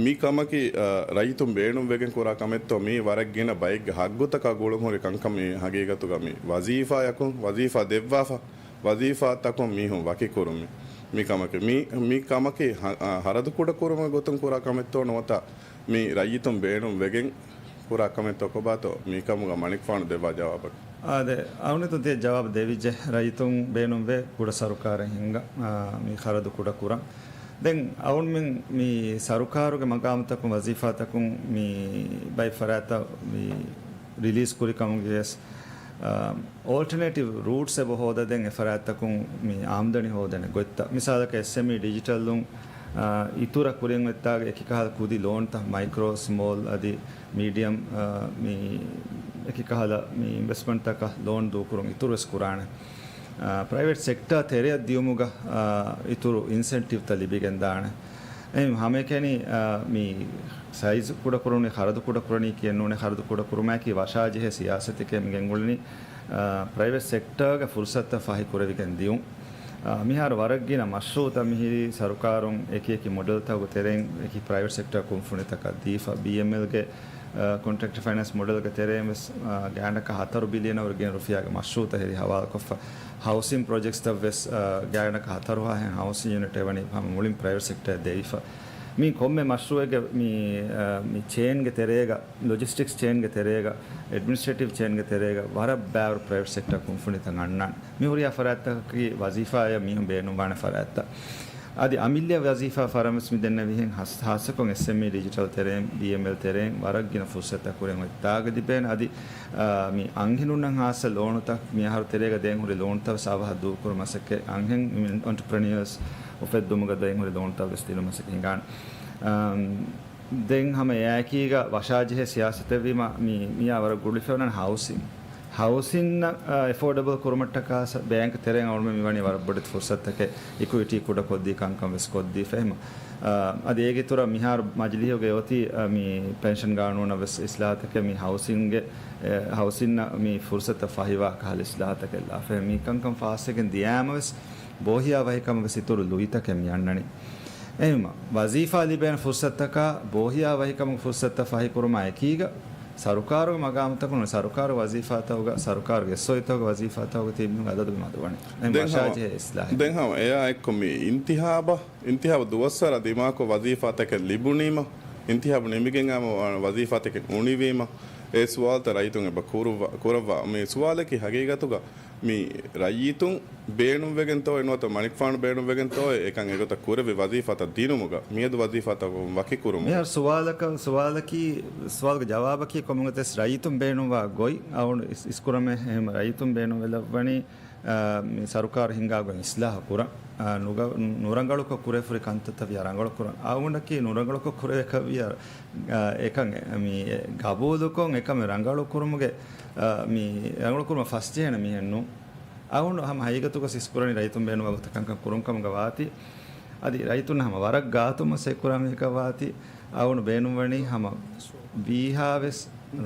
މި ކަމަކީ، އާ، ރައްޔިތުން ބޭނުންވެގެން ކުރާ ކަމެއްތޯ މީ ވަރަށް ގިނަ ބައެއްގެ ހައްގުތަކާ ގުޅުންހުރި ކަންކަން މީ ހަގީގަތުގަ މި ވަޒީފާއަކުން، ވަޒީފާ ދެއްވާފަ، ވަޒީފާތަކުން މީހުން ވަކިކުރުން މި، މި ކަމަކީ. މި، މި ކަމަކީ ހަ-، އަ، ހަރަދު ކުޑަކުރުމުގެ ގޮތުން ކުރާ ކަމެއްތޯ ނުވަތަ މި ރައްޔިތުން ބޭނުން ވެގެން ކުރާ ކަމެއްތޯ ކޮބާތޯ މި ކަމުގަ މަނިކުފާނު ދެއްވާ ޖަވާބަކީ؟ އާދެ، އަޅުން ތިޔަ ޖަވާބު ދެވިއްޖެ. ރައްޔިތުން ބޭނުންވޭ ކުޑަ ސަރުކާރެއް ހިންގަން، އާ، މި ޚަރަދު ކުޑަކުރަން. ދެން އަޅުންމެން މި ސަރުކާރުގެ މަގާމުތަކުން ވަޒީފާތަކުން މި ބައެއް ފަރާތްތައް މި ރިލީޒް ކުރި ކަމުގެ ވެސް، އާ، އޯލްޓަނޭޓިވް ރޫޓްސް އެބަ ހޯދަދޭން އެ ފަރާތްތަކުން މި އާމްދަނީ ހޯދޭނެ ގޮތްތައް. މިސާލަކަށް އެސްއެމްއީ ޑިޖިޓަލުން، އާ، އިތުރަށް ކުރިން އޮތްތާގެ އެކި ކަހަލަ ކުދި ލޯންތައް، މައިކްރޯ، ސްމޯލް އަދި މީޑިއަމް، އާ، މި އެކި ކަހަލަ މި އިންވެސްޓްމަންޓްތަކަށް ލޯން ދޫކުރުން އިތުރު ވެސް ކުރާނެ. އާ، ޕްރައިވެޓް ސެކްޓާ ތެރެއަށް ދިޔުމުގަ، އާ، އިތުރު އިންސެންޓިވްތައް ލިބިގެން ދާނެ. އެހެން ހަމައެކަނި، އާ، މި ސައިޒު ކުޑަކުރުނީ، ޚަރަދު ކުޑަކުރަނީ ކިޔެއް ނޫނޭ. ޚަރަދު ކުޑަކުރުމާއެކީ ވަށާޖެހޭ ސިޔާސަތެކޭ މި ގެންގުޅެނީ، އާ، ޕްރައިވެޓް ސެކްޓާގެ ފުރުސަތުތައް ފަހި ކުރެވިގެން ދިޔުން. އާ، މިހާރު ވަރަށް ގިނަ މަޝްރޫއުތައް މިހިރީ ސަރުކާރުން އެކި އެކި މޮޑެލްތަކުގެ ތެރެއިން އެކި ޕްރައިވެޓް ސެކްޓާ ކުންފުނިތަކަށް ދީފަ، ބީއެމްއެލްގެ، އާ، ކޮންޓްރެކްޓް ފައިނޭންސް މޮޑެލްގެ ތެރެއިން ވެސް، އާ، ގާތްގަނޑަކަށް ހަތަރު ބިލިއަނަށް ވަރަށް ގިނަ ރުފިޔާގެ މަޝްރޫއުތައް ހެރި ހަވާލުކޮށްފަ. ހައުސިން ޕްރޮޖެކްޓްސްތައް ވެސް، އާ، ގާތްގަނޑަކަށް ހަތަރު ހާހެއް ހައުސިން ޔުނިޓް އެވަނީ ހަމަ މުޅިން ޕްރައިވެޓް ސެކްޓަރަށް ދެވިފަ. މި ކޮންމެ މަޝްރޫއެއްގެ މި، އާ، މި ޗޭންގެ ތެރޭގަ، ލޮޖިސްޓިކްސް ޗޭންގެ ތެރޭގަ، އެޑްމިނިސްޓްރޭޓިވް ޗޭންގެ ތެރޭގަ ވަރަށް ބައިވަރު ޕްރައިވެޓް ސެކްޓަރ ކުންފުނިތައް އަންނާނެ. މި ހުރިހާ ފަރާތްތަކަކީ ވަޒީފާއަށް މީހުން ބޭނުންވާނެ ފަރާތްތައް. އަދި އަމިއްލަ ވަޒީފާ ފަރަން ވެސް މި ދެންނެވިހެން ހާސް-، ހާއްސަކޮށް އެސްއެމްއީ ޑިޖިޓަލް ތެރެއިން، ބީއެމްއެލް ތެރެއިން ވަރަށް ގިނަ ފުރުސަތުތައް ކުރިން އޮތް ތާގަ ލިބޭނެ. އަދި، އާ، މި އަންހެނުންނަށް ހާއްސަ ލޯނުތައް މިއަހަރު ތެރޭގަ ދޭން ހުރި ލޯނުތައް ވެސް އަވަހަށް ދޫކުރު މަސައްކަތް އަންހެން އޮންޓަޕްރެނިއާސް އުފެއްދުމުގަ ދޭން ހުރި ލޯނުތައް ވެސް ދިނު މަސައްކަތް ހިނގާނެ. އާ، ދެން ހަމަ އެއާއެކީގަ ވަށާޖެހޭ ސިޔާސަތެއްވީމަ މި-، މިއާ ވަރަށް ގުޅިފައި އޮންނާނެ ހައުސިން. ހައުސިންއަށް، އާ، އެފޯޑަބަލް ކުރުމަށްޓަކާ ސަ-، ބޭންކް ތެރެއިން އަޅުމެން މިވަނީ ވަރަށް ބޮޑެތި ފުރުސަތުތަކެއް، އިކުއިޓީ ކުޑަކޮށްދީ ކަންކަން ވެސް ކޮށްދީފަ އެހެމަ. އާ، އަދި އޭގެ އިތުރަށް މިހާރު މަޖިލީހުގައި އޮތީ، އާ، މި ޕެންޝަން ގާނޫނަށް ވެސް އިސްލާހަތަކެއް މި ހައުސިންގެ، އެ، ހައުސިންއަށް މި ފުރުސަތު ފަހިވާ ކަހަލަ އިސްލާހަތަކެއް ލާފަ. މި ކަންކަން ފާސްވެގެން ދިޔާމަ ވެސް ބޯހިޔާ ވަހިކަމުގެ އިތުރު ލުއިތަކެއް މި އަންނަނީ. އެހެމަ، ވަޒީފާ ލިބޭނެ ފުރުސަތަކާ، ބޯހިޔާ ވަހިކަމުގެ ފުރުސަތުތައް ފަހިކުރުމާ އެކީގަ، ސަރުކާރުގެ މަގާމުތަކުން، ސަރުކާރު ވަޒީފާތަކުގަ، ސަރުކާރުގެ އެސްއޯއިތަކުގެ ވަޒީފާތަކުގަ ތިބި މީހުން އަދަދު ބިމަ ދުވަނީ. ދެން ހަމަ، ވަށާޖެހޭ އިސްލާހެއް. ދެން ހަމަ އެއާ އެއްކޮށް މި އިންތިހާބަށް، އިންތިހާބު ދުވަސްވަރާ ދިމާކޮށް ވަޒީފާތަކެއް ލިބުނީމަ، އިންތިހާބު ނިމިގެން އައިމަ ވަޒީފާތަކެއް އުނިވީމަ، އެ ސުވާލުތައް ރައްޔިތުން އެބަ ކުރުއްވާ، ކުރައްވާ. މި ސުވާލަކީ ހަގީގަތުގަ މި ރައްޔިތުން ބޭނުންވެގެންތޯއޭ ނުވަތަ މަނިކުފާނު ބޭނުންވެގެންތޯއޭ އެކަން އެގޮތަށް ކުރެއްވި ވަޒީފާތައް ދިނުމުގަ މިއަދު ވަޒީފާތަކުން ވަކިކުރުމުގަ. މިހާރު ސުވާލަކަށް، ސުވާލަކީ، ސުވާލުގެ ޖަވާބަކީ ކޮންމެގޮތެސް ރައްޔިތުން ބޭނުންވާ ގޮތް އަޅުގަނޑު އިސް-، އިސްކުރަމޭ. އެހެން ރައްޔިތުން ބޭނުންވެލައްވަނީ، އާ، މި ސަރުކާރު ހިންގާ ގޮތް އިސްލާހު ކުރަން. އާ، ނުގަ-، ނުރަނގަޅުކޮށް ކުރެވިފައި ކަންތައްތައް ވިޔަ ރަނގަޅު ކުރަން. އަޅުގަނޑަކީ ނުރަނގަޅުކޮށް ކުރެވޭކަށް ވިޔަ، އާ، އެކަން މި ގަބޫލުކޮށް އެކަމެއް ރަނގަޅު ކުރުމުގެ، އާ، މި ރަނގަޅު ކުރުމަށް ފަސްޖެހޭނެ މީހެއް ނޫން. އަޅުގަނޑު ހަމަ ހަގީގަތުގަ އިސްކުރަނީ ރައްޔިތުން ބޭނުންވާ ގޮތަށް ކަންކަން ކުރުން ކަމުގަ ވާތީ. އަދި ރައްޔިތުންނަށް ހަމަ ވަރަށް ގާތު މަސައްކަތް ކުރާ މީހަކަށް ވާތީ. އަޅުގަނޑު ބޭނުންވަނީ ހަމަ ވީހާވެސް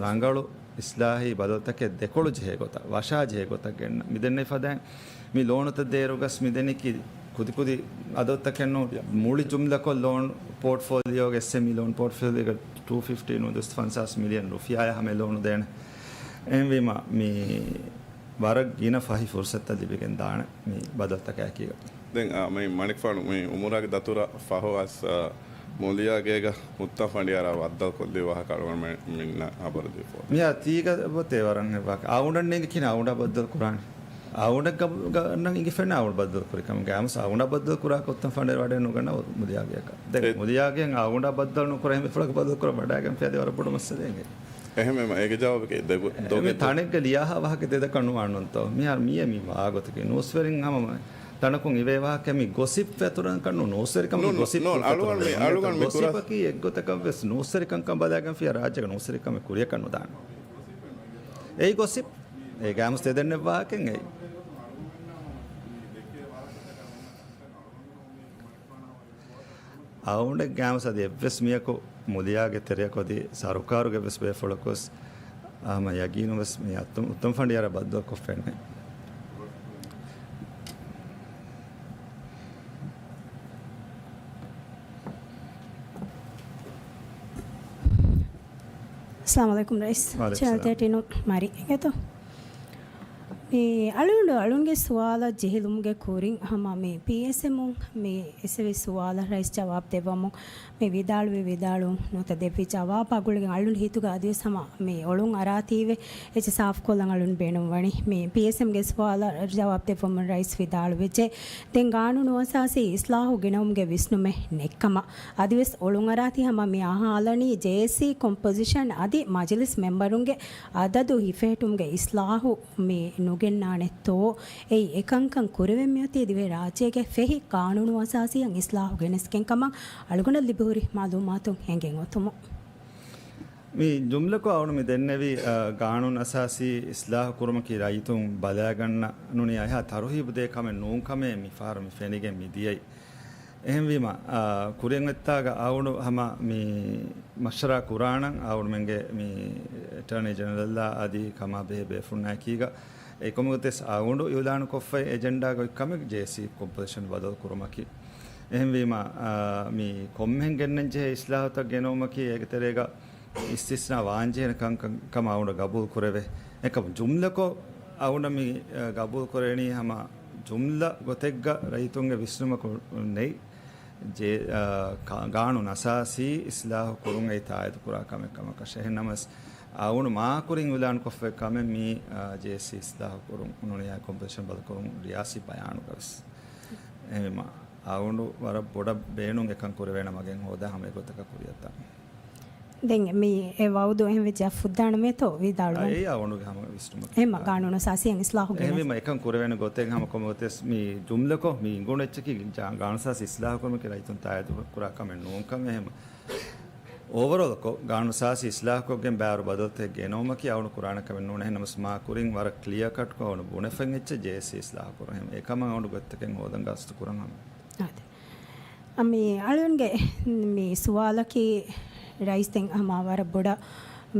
ރަނގަޅު އިސްލާހީ ބަދަލުތަކެއް ދެކޮޅު ޖެހޭ ގޮތަށް، ވަށާ ޖެހޭ ގޮތަށް ގެންނަ. މި ދެންނެވި ފަދައިން މި ލޯނުތައް ދޭއިރުގަސް މި ދެނީކީ ކުދި ކުދި އަދަދުތަކެއް ނޫން. މުޅި ޖުމްލަކޮށް ލޯން ޕޯޓްފޯލިއޯގެ، އެސްއެމްއީ ލޯން ޕޯޓްފޯލިއޯގެ ޓޫ ފިފްޓީ ނުވަދިހަ ފަންސާސް މިލިއަން ރުފިޔާއާ ހަމަ ލޯނު ދޭނެ. އެހެންވީމަ މި ވަރަށް ގިނަ ފަހި ފުރުސަތުތައް ލިބިގެން ދާނެ މި ބަދަލުތަކާއެކީގަ. ދެން، އާ، މި މަނިކުފާނު މި އުމުރާގެ ދަތުރަށް ފަހު އަސް، އާ، މުލިޔާގޭގަ ހުއްތަ ފަނޑިޔާރާ ބައްދަލު ކޮށްލި ވާހަކަ އަޅުގަނޑުމެން މިންނަ ހަބަރު ދީފަ. މިއާ ތީގަ ބޮތޭ ވަރަށް އެއް ވާހަކަ. އަޅުގަނޑަށް ނޭނގި ކިހިނެއް އަޅުގަނޑާ ބައްދަލު ކުރާނެ؟ އައުނޑަށް ގަ-، ގަންނަން އިނގިފެން އައުނޑު ބައްދަލު ކުރި ކަމުގެ ގާމުސް އައުނޑަށް ބައްދަލު ކުރާކަށް އުއްތަން ފަނޑެއް ވަޑައެއް ނުގަންނަ މުލިޔާގެއަކަށް. ދެން އެ- މުލިޔާގެ އައުނޑަށް ބައްދަލު ނުކުރާ އެހެން މިފަޅަކަށް ބައްދަލު ކުރަން ވަޑައިގެން ފިޔަދި ވަރަށް ބޮޑު މައްސަލައެއް. އެހެންވީމަ އޭގެ ޖަވާބަކީ ދެގު-، ދޮގެއް ތަނެއްގަ ލިޔާހާ ވާހަކަ ދެދަކަށް ނުވާނުންތޯ؟ މިހާރު މިއެ މި ވާގޮތަކީ ނޫސްވެރިން ހަމަ ތަނަކުން އިވޭ ވާހަކަ މި ގޮސިޕް އަތުރަން ކަންނު ނޫސްވެރިކަމަށް ނޫން، ގޮސިޕް ނޫން، އަޅުގަނޑު މި، އަޅުގަނޑު މި ކުރާ ގޮސިޕަކީ އެއްގޮތަކަށް ވެސް ނޫސްވެރިކަންކަން ބަލާގެން ފިޔަ ރާއްޖޭގެ ނޫސްވެރިކަމެއް ކުރިޔަކަށް ނުދާނެ. އެއީ ގޮސިޕް. އޭ ގާމުސް ދެދެންނެއް ވާހަކައެއް އެއީ. އައުނޑެއް ގާމުސް އަދި އެއްވެސް މިޔަކު މުލިޔާގެ ތެރެއަކު އަދި ސަރުކާރުގެ ވެސް ބޭފުޅަކު ވެސް ހަމަ ޔަގީނުން ވެސް މި އުއްތަން، އުއްތަން ފަނޑިޔާރަށް ބައްދަލުކޮށްފައެއް ނެތް. އައްސަލާމު ޢަލައިކުމް ރައީސް. ވަޢަލައިކުމް ޗެނަލް ސަލާމް. ތޭޓީނު މަރި އިނގޭތޯ. މި އަޅުގަނޑު އަޅުގަނޑުގެ ސުވާލަށް ޖެހިލުމުގެ ކުރިން ހަމަ މި ޕީއެސްއެމުން މި އެސެވި ސުވާލަށް ރައީސް ޖަވާބު ދެއްވަމުން މި ވިދާޅުވި ވިދާޅު ނުވަތަ ދެއްވި ޖަވާބާ ގުޅިގެން އަޅުގަނޑު ހިތުގަ އަދިވެސް ހަމަ މި އޮޅުން އަރާތީވެ އެއްޗެއް ސާފުކޮށްލަން އަޅުން ބޭނުންވަނީ. މި ޕީއެސްއެމްގެ ސުވާލަށް ޖަވާބު ދެއްވަމުން ރައީސް ވިދާޅުވެއްޖެ. ދެން ގާނޫނު އަސާސީ އިސްލާހު ގިނަވުމުގެ ވިސްނުމެއް ނެއްކަމަށް. އަދިވެސް އޮޅުންއަރާތީ ހަމަ މި އަހާލަނީ ޖޭއޭސީ ކޮމްޕޮޒިޝަން އަދި މަޖިލިސް މެމްބަރުންގެ އަދަދު ހިފެހެއްޓުމުގެ އިސްލާހު މި ނުގެންނާނެތޯ؟ އެއީ އެކަންކަން ކުރެވެން މިއޮތީ ދިވެހި ރާއްޖޭގެ ފެހި ގާނޫނު އަސާސީއަށް އިސްލާހު ގެނެސްގެން ކަމަށް އަޅުގަނޑަށް ލިބިހުރި މައުލޫމާތުން އެނގެން އޮތުމުން. މި ޖުމްލަކޮށް އަޅުގަނޑު މި ދެންނެވީ، އަ، ގާނޫނު އަސާސީ އިސްލާހު ކުރުމަކީ ރައްޔިތުން ބަލާގަންނަ ނޫނީ އެހާ ތަރުހީބު ދޭ ކަމެއް ނޫން ކަމޭ މި ފަހަރު މި ފެނިގެން މި ދިޔައީ. އެހެންވީމަ، އާ، ކުރިއަށް އޮތްތާގަ އަޅުގަނޑު ހަމަ މި މަޝްވަރާ ކުރާނަން އަޅުގަނޑުމެންގެ މި އެޓާނީ ޖެނެރަލްއާ އަދި ކަމާ ބެހޭ ބޭފުޅުންނާއެކީގަ. އެކަމުގައިވެސް އަޅުގަނޑު އިޢުލާނުކޮށްފައި އެޖެންޑާގަ އޮތް ކަމެއް ޖޭއޭސީ ކޮމްޕޮޒިޝަން ބަދަލު ކުރުމަކީ. އެހެންވީމަ، އާ، މި ކޮންމެހެން ގެންނަން ޖެހޭ އިސްލާހުތައް ގެނައުމަކީ އޭގެ ތެރޭގަ އިސްތިސްނާ ވާންޖެހޭނެ ކަންކަން ކަމަށް އަޅުގަނޑަށް ގަބޫލު ކުރެވޭ. އެކަމަކު ޖުމްލަކޮށް އަޅުގަނޑަށް މި، އަ، ގަބޫލު ކުރެވެނީ ހަމަ ޖުމްލަ ގޮތެއްގަ ރައްޔިތުންގެ ވިސްނުމަކު ނެތް. ޖެ-، އަ، ކާ-، ގާނޫނު އަސާސީ އިސްލާހު ކުރުން އެއީ ތާއީދު ކުރާ ކަމެއް ކަމަކަށް. އެހެން ނަމަވެސް އަޅުގަނޑު މާ ކުރިން އިޢުލާނު ކޮށްފައި ކަމެއް މި، އަ، ޖޭއޭސީ އިސްލާހު ކުރުން ނޫނީ ކޮމްޕޮޒިޝަން ބަދަލު ކުރުން ރިޔާސީ ބަޔާނުގަވެސް. އެހެންވީމަ އަޅުގަނޑު ވަރަށް ބޮޑަށް ބޭނުން އެކަން ކުރެވޭނެ މަގެއް ހޯދާ ހަމަ އެގޮތަކަށް ކުރިއަށް ދާން. ދެން މި އެ ވައުދު އެހެން ވެއްޖެ ފުއްދާނަމޭތޯ ވިދާޅުވަން. އެއީ އަޅުގަނޑުގެ ހަމަ ވިސްނުމަކީ. އެހެން ގާނޫނު އަސާސީއަށް އިސްލާހު ގެނެސް. އެހެންވީމަ އެކަން ކުރެވޭނެ ގޮތެއް ހަމަ ކޮންމެ ގޮތެއް މި ޖުމްލަކޮށް މި އިނގުނު އެއްޗަކީ ގާ-، ގާނޫނު އަސާސީ އިސްލާހު ކުރުމަކީ ރައްޔިތުން ތާއީދު ކުރާ ކަމެއް ނޫންކަން. އެހެން އޯވަރޯލްކޮށް ގާނޫނު އަސާސީ އިސްލާހުކޮށްގެން ބާރު ބަދަލުތައް ގެނައުމަކީ އަޅުގަނޑު ކުރާނެ ކަމެއް ނޫން. އެހެން ނަމަވެސް މާ ކުރިން ވަރަށް ކްލިއާ ކަޓްކޮށް އަޅުގަނޑު ބުނެފައި އެއްޗެއް ޖޭއޭސީ އިސްލާހު ކުރުން. އެހެން އެކަމަށް އަޅުގަނޑު ގޮތްތަކެއް ހޯދަން ގަސްތު ކުރަން ހަމަ. އާދެ. އަ، މި އަޅުގަނޑުގެ މި ސުވާލަކީ ރައީސް ދެން ހަމަ ވަރަށް ބޮޑަށް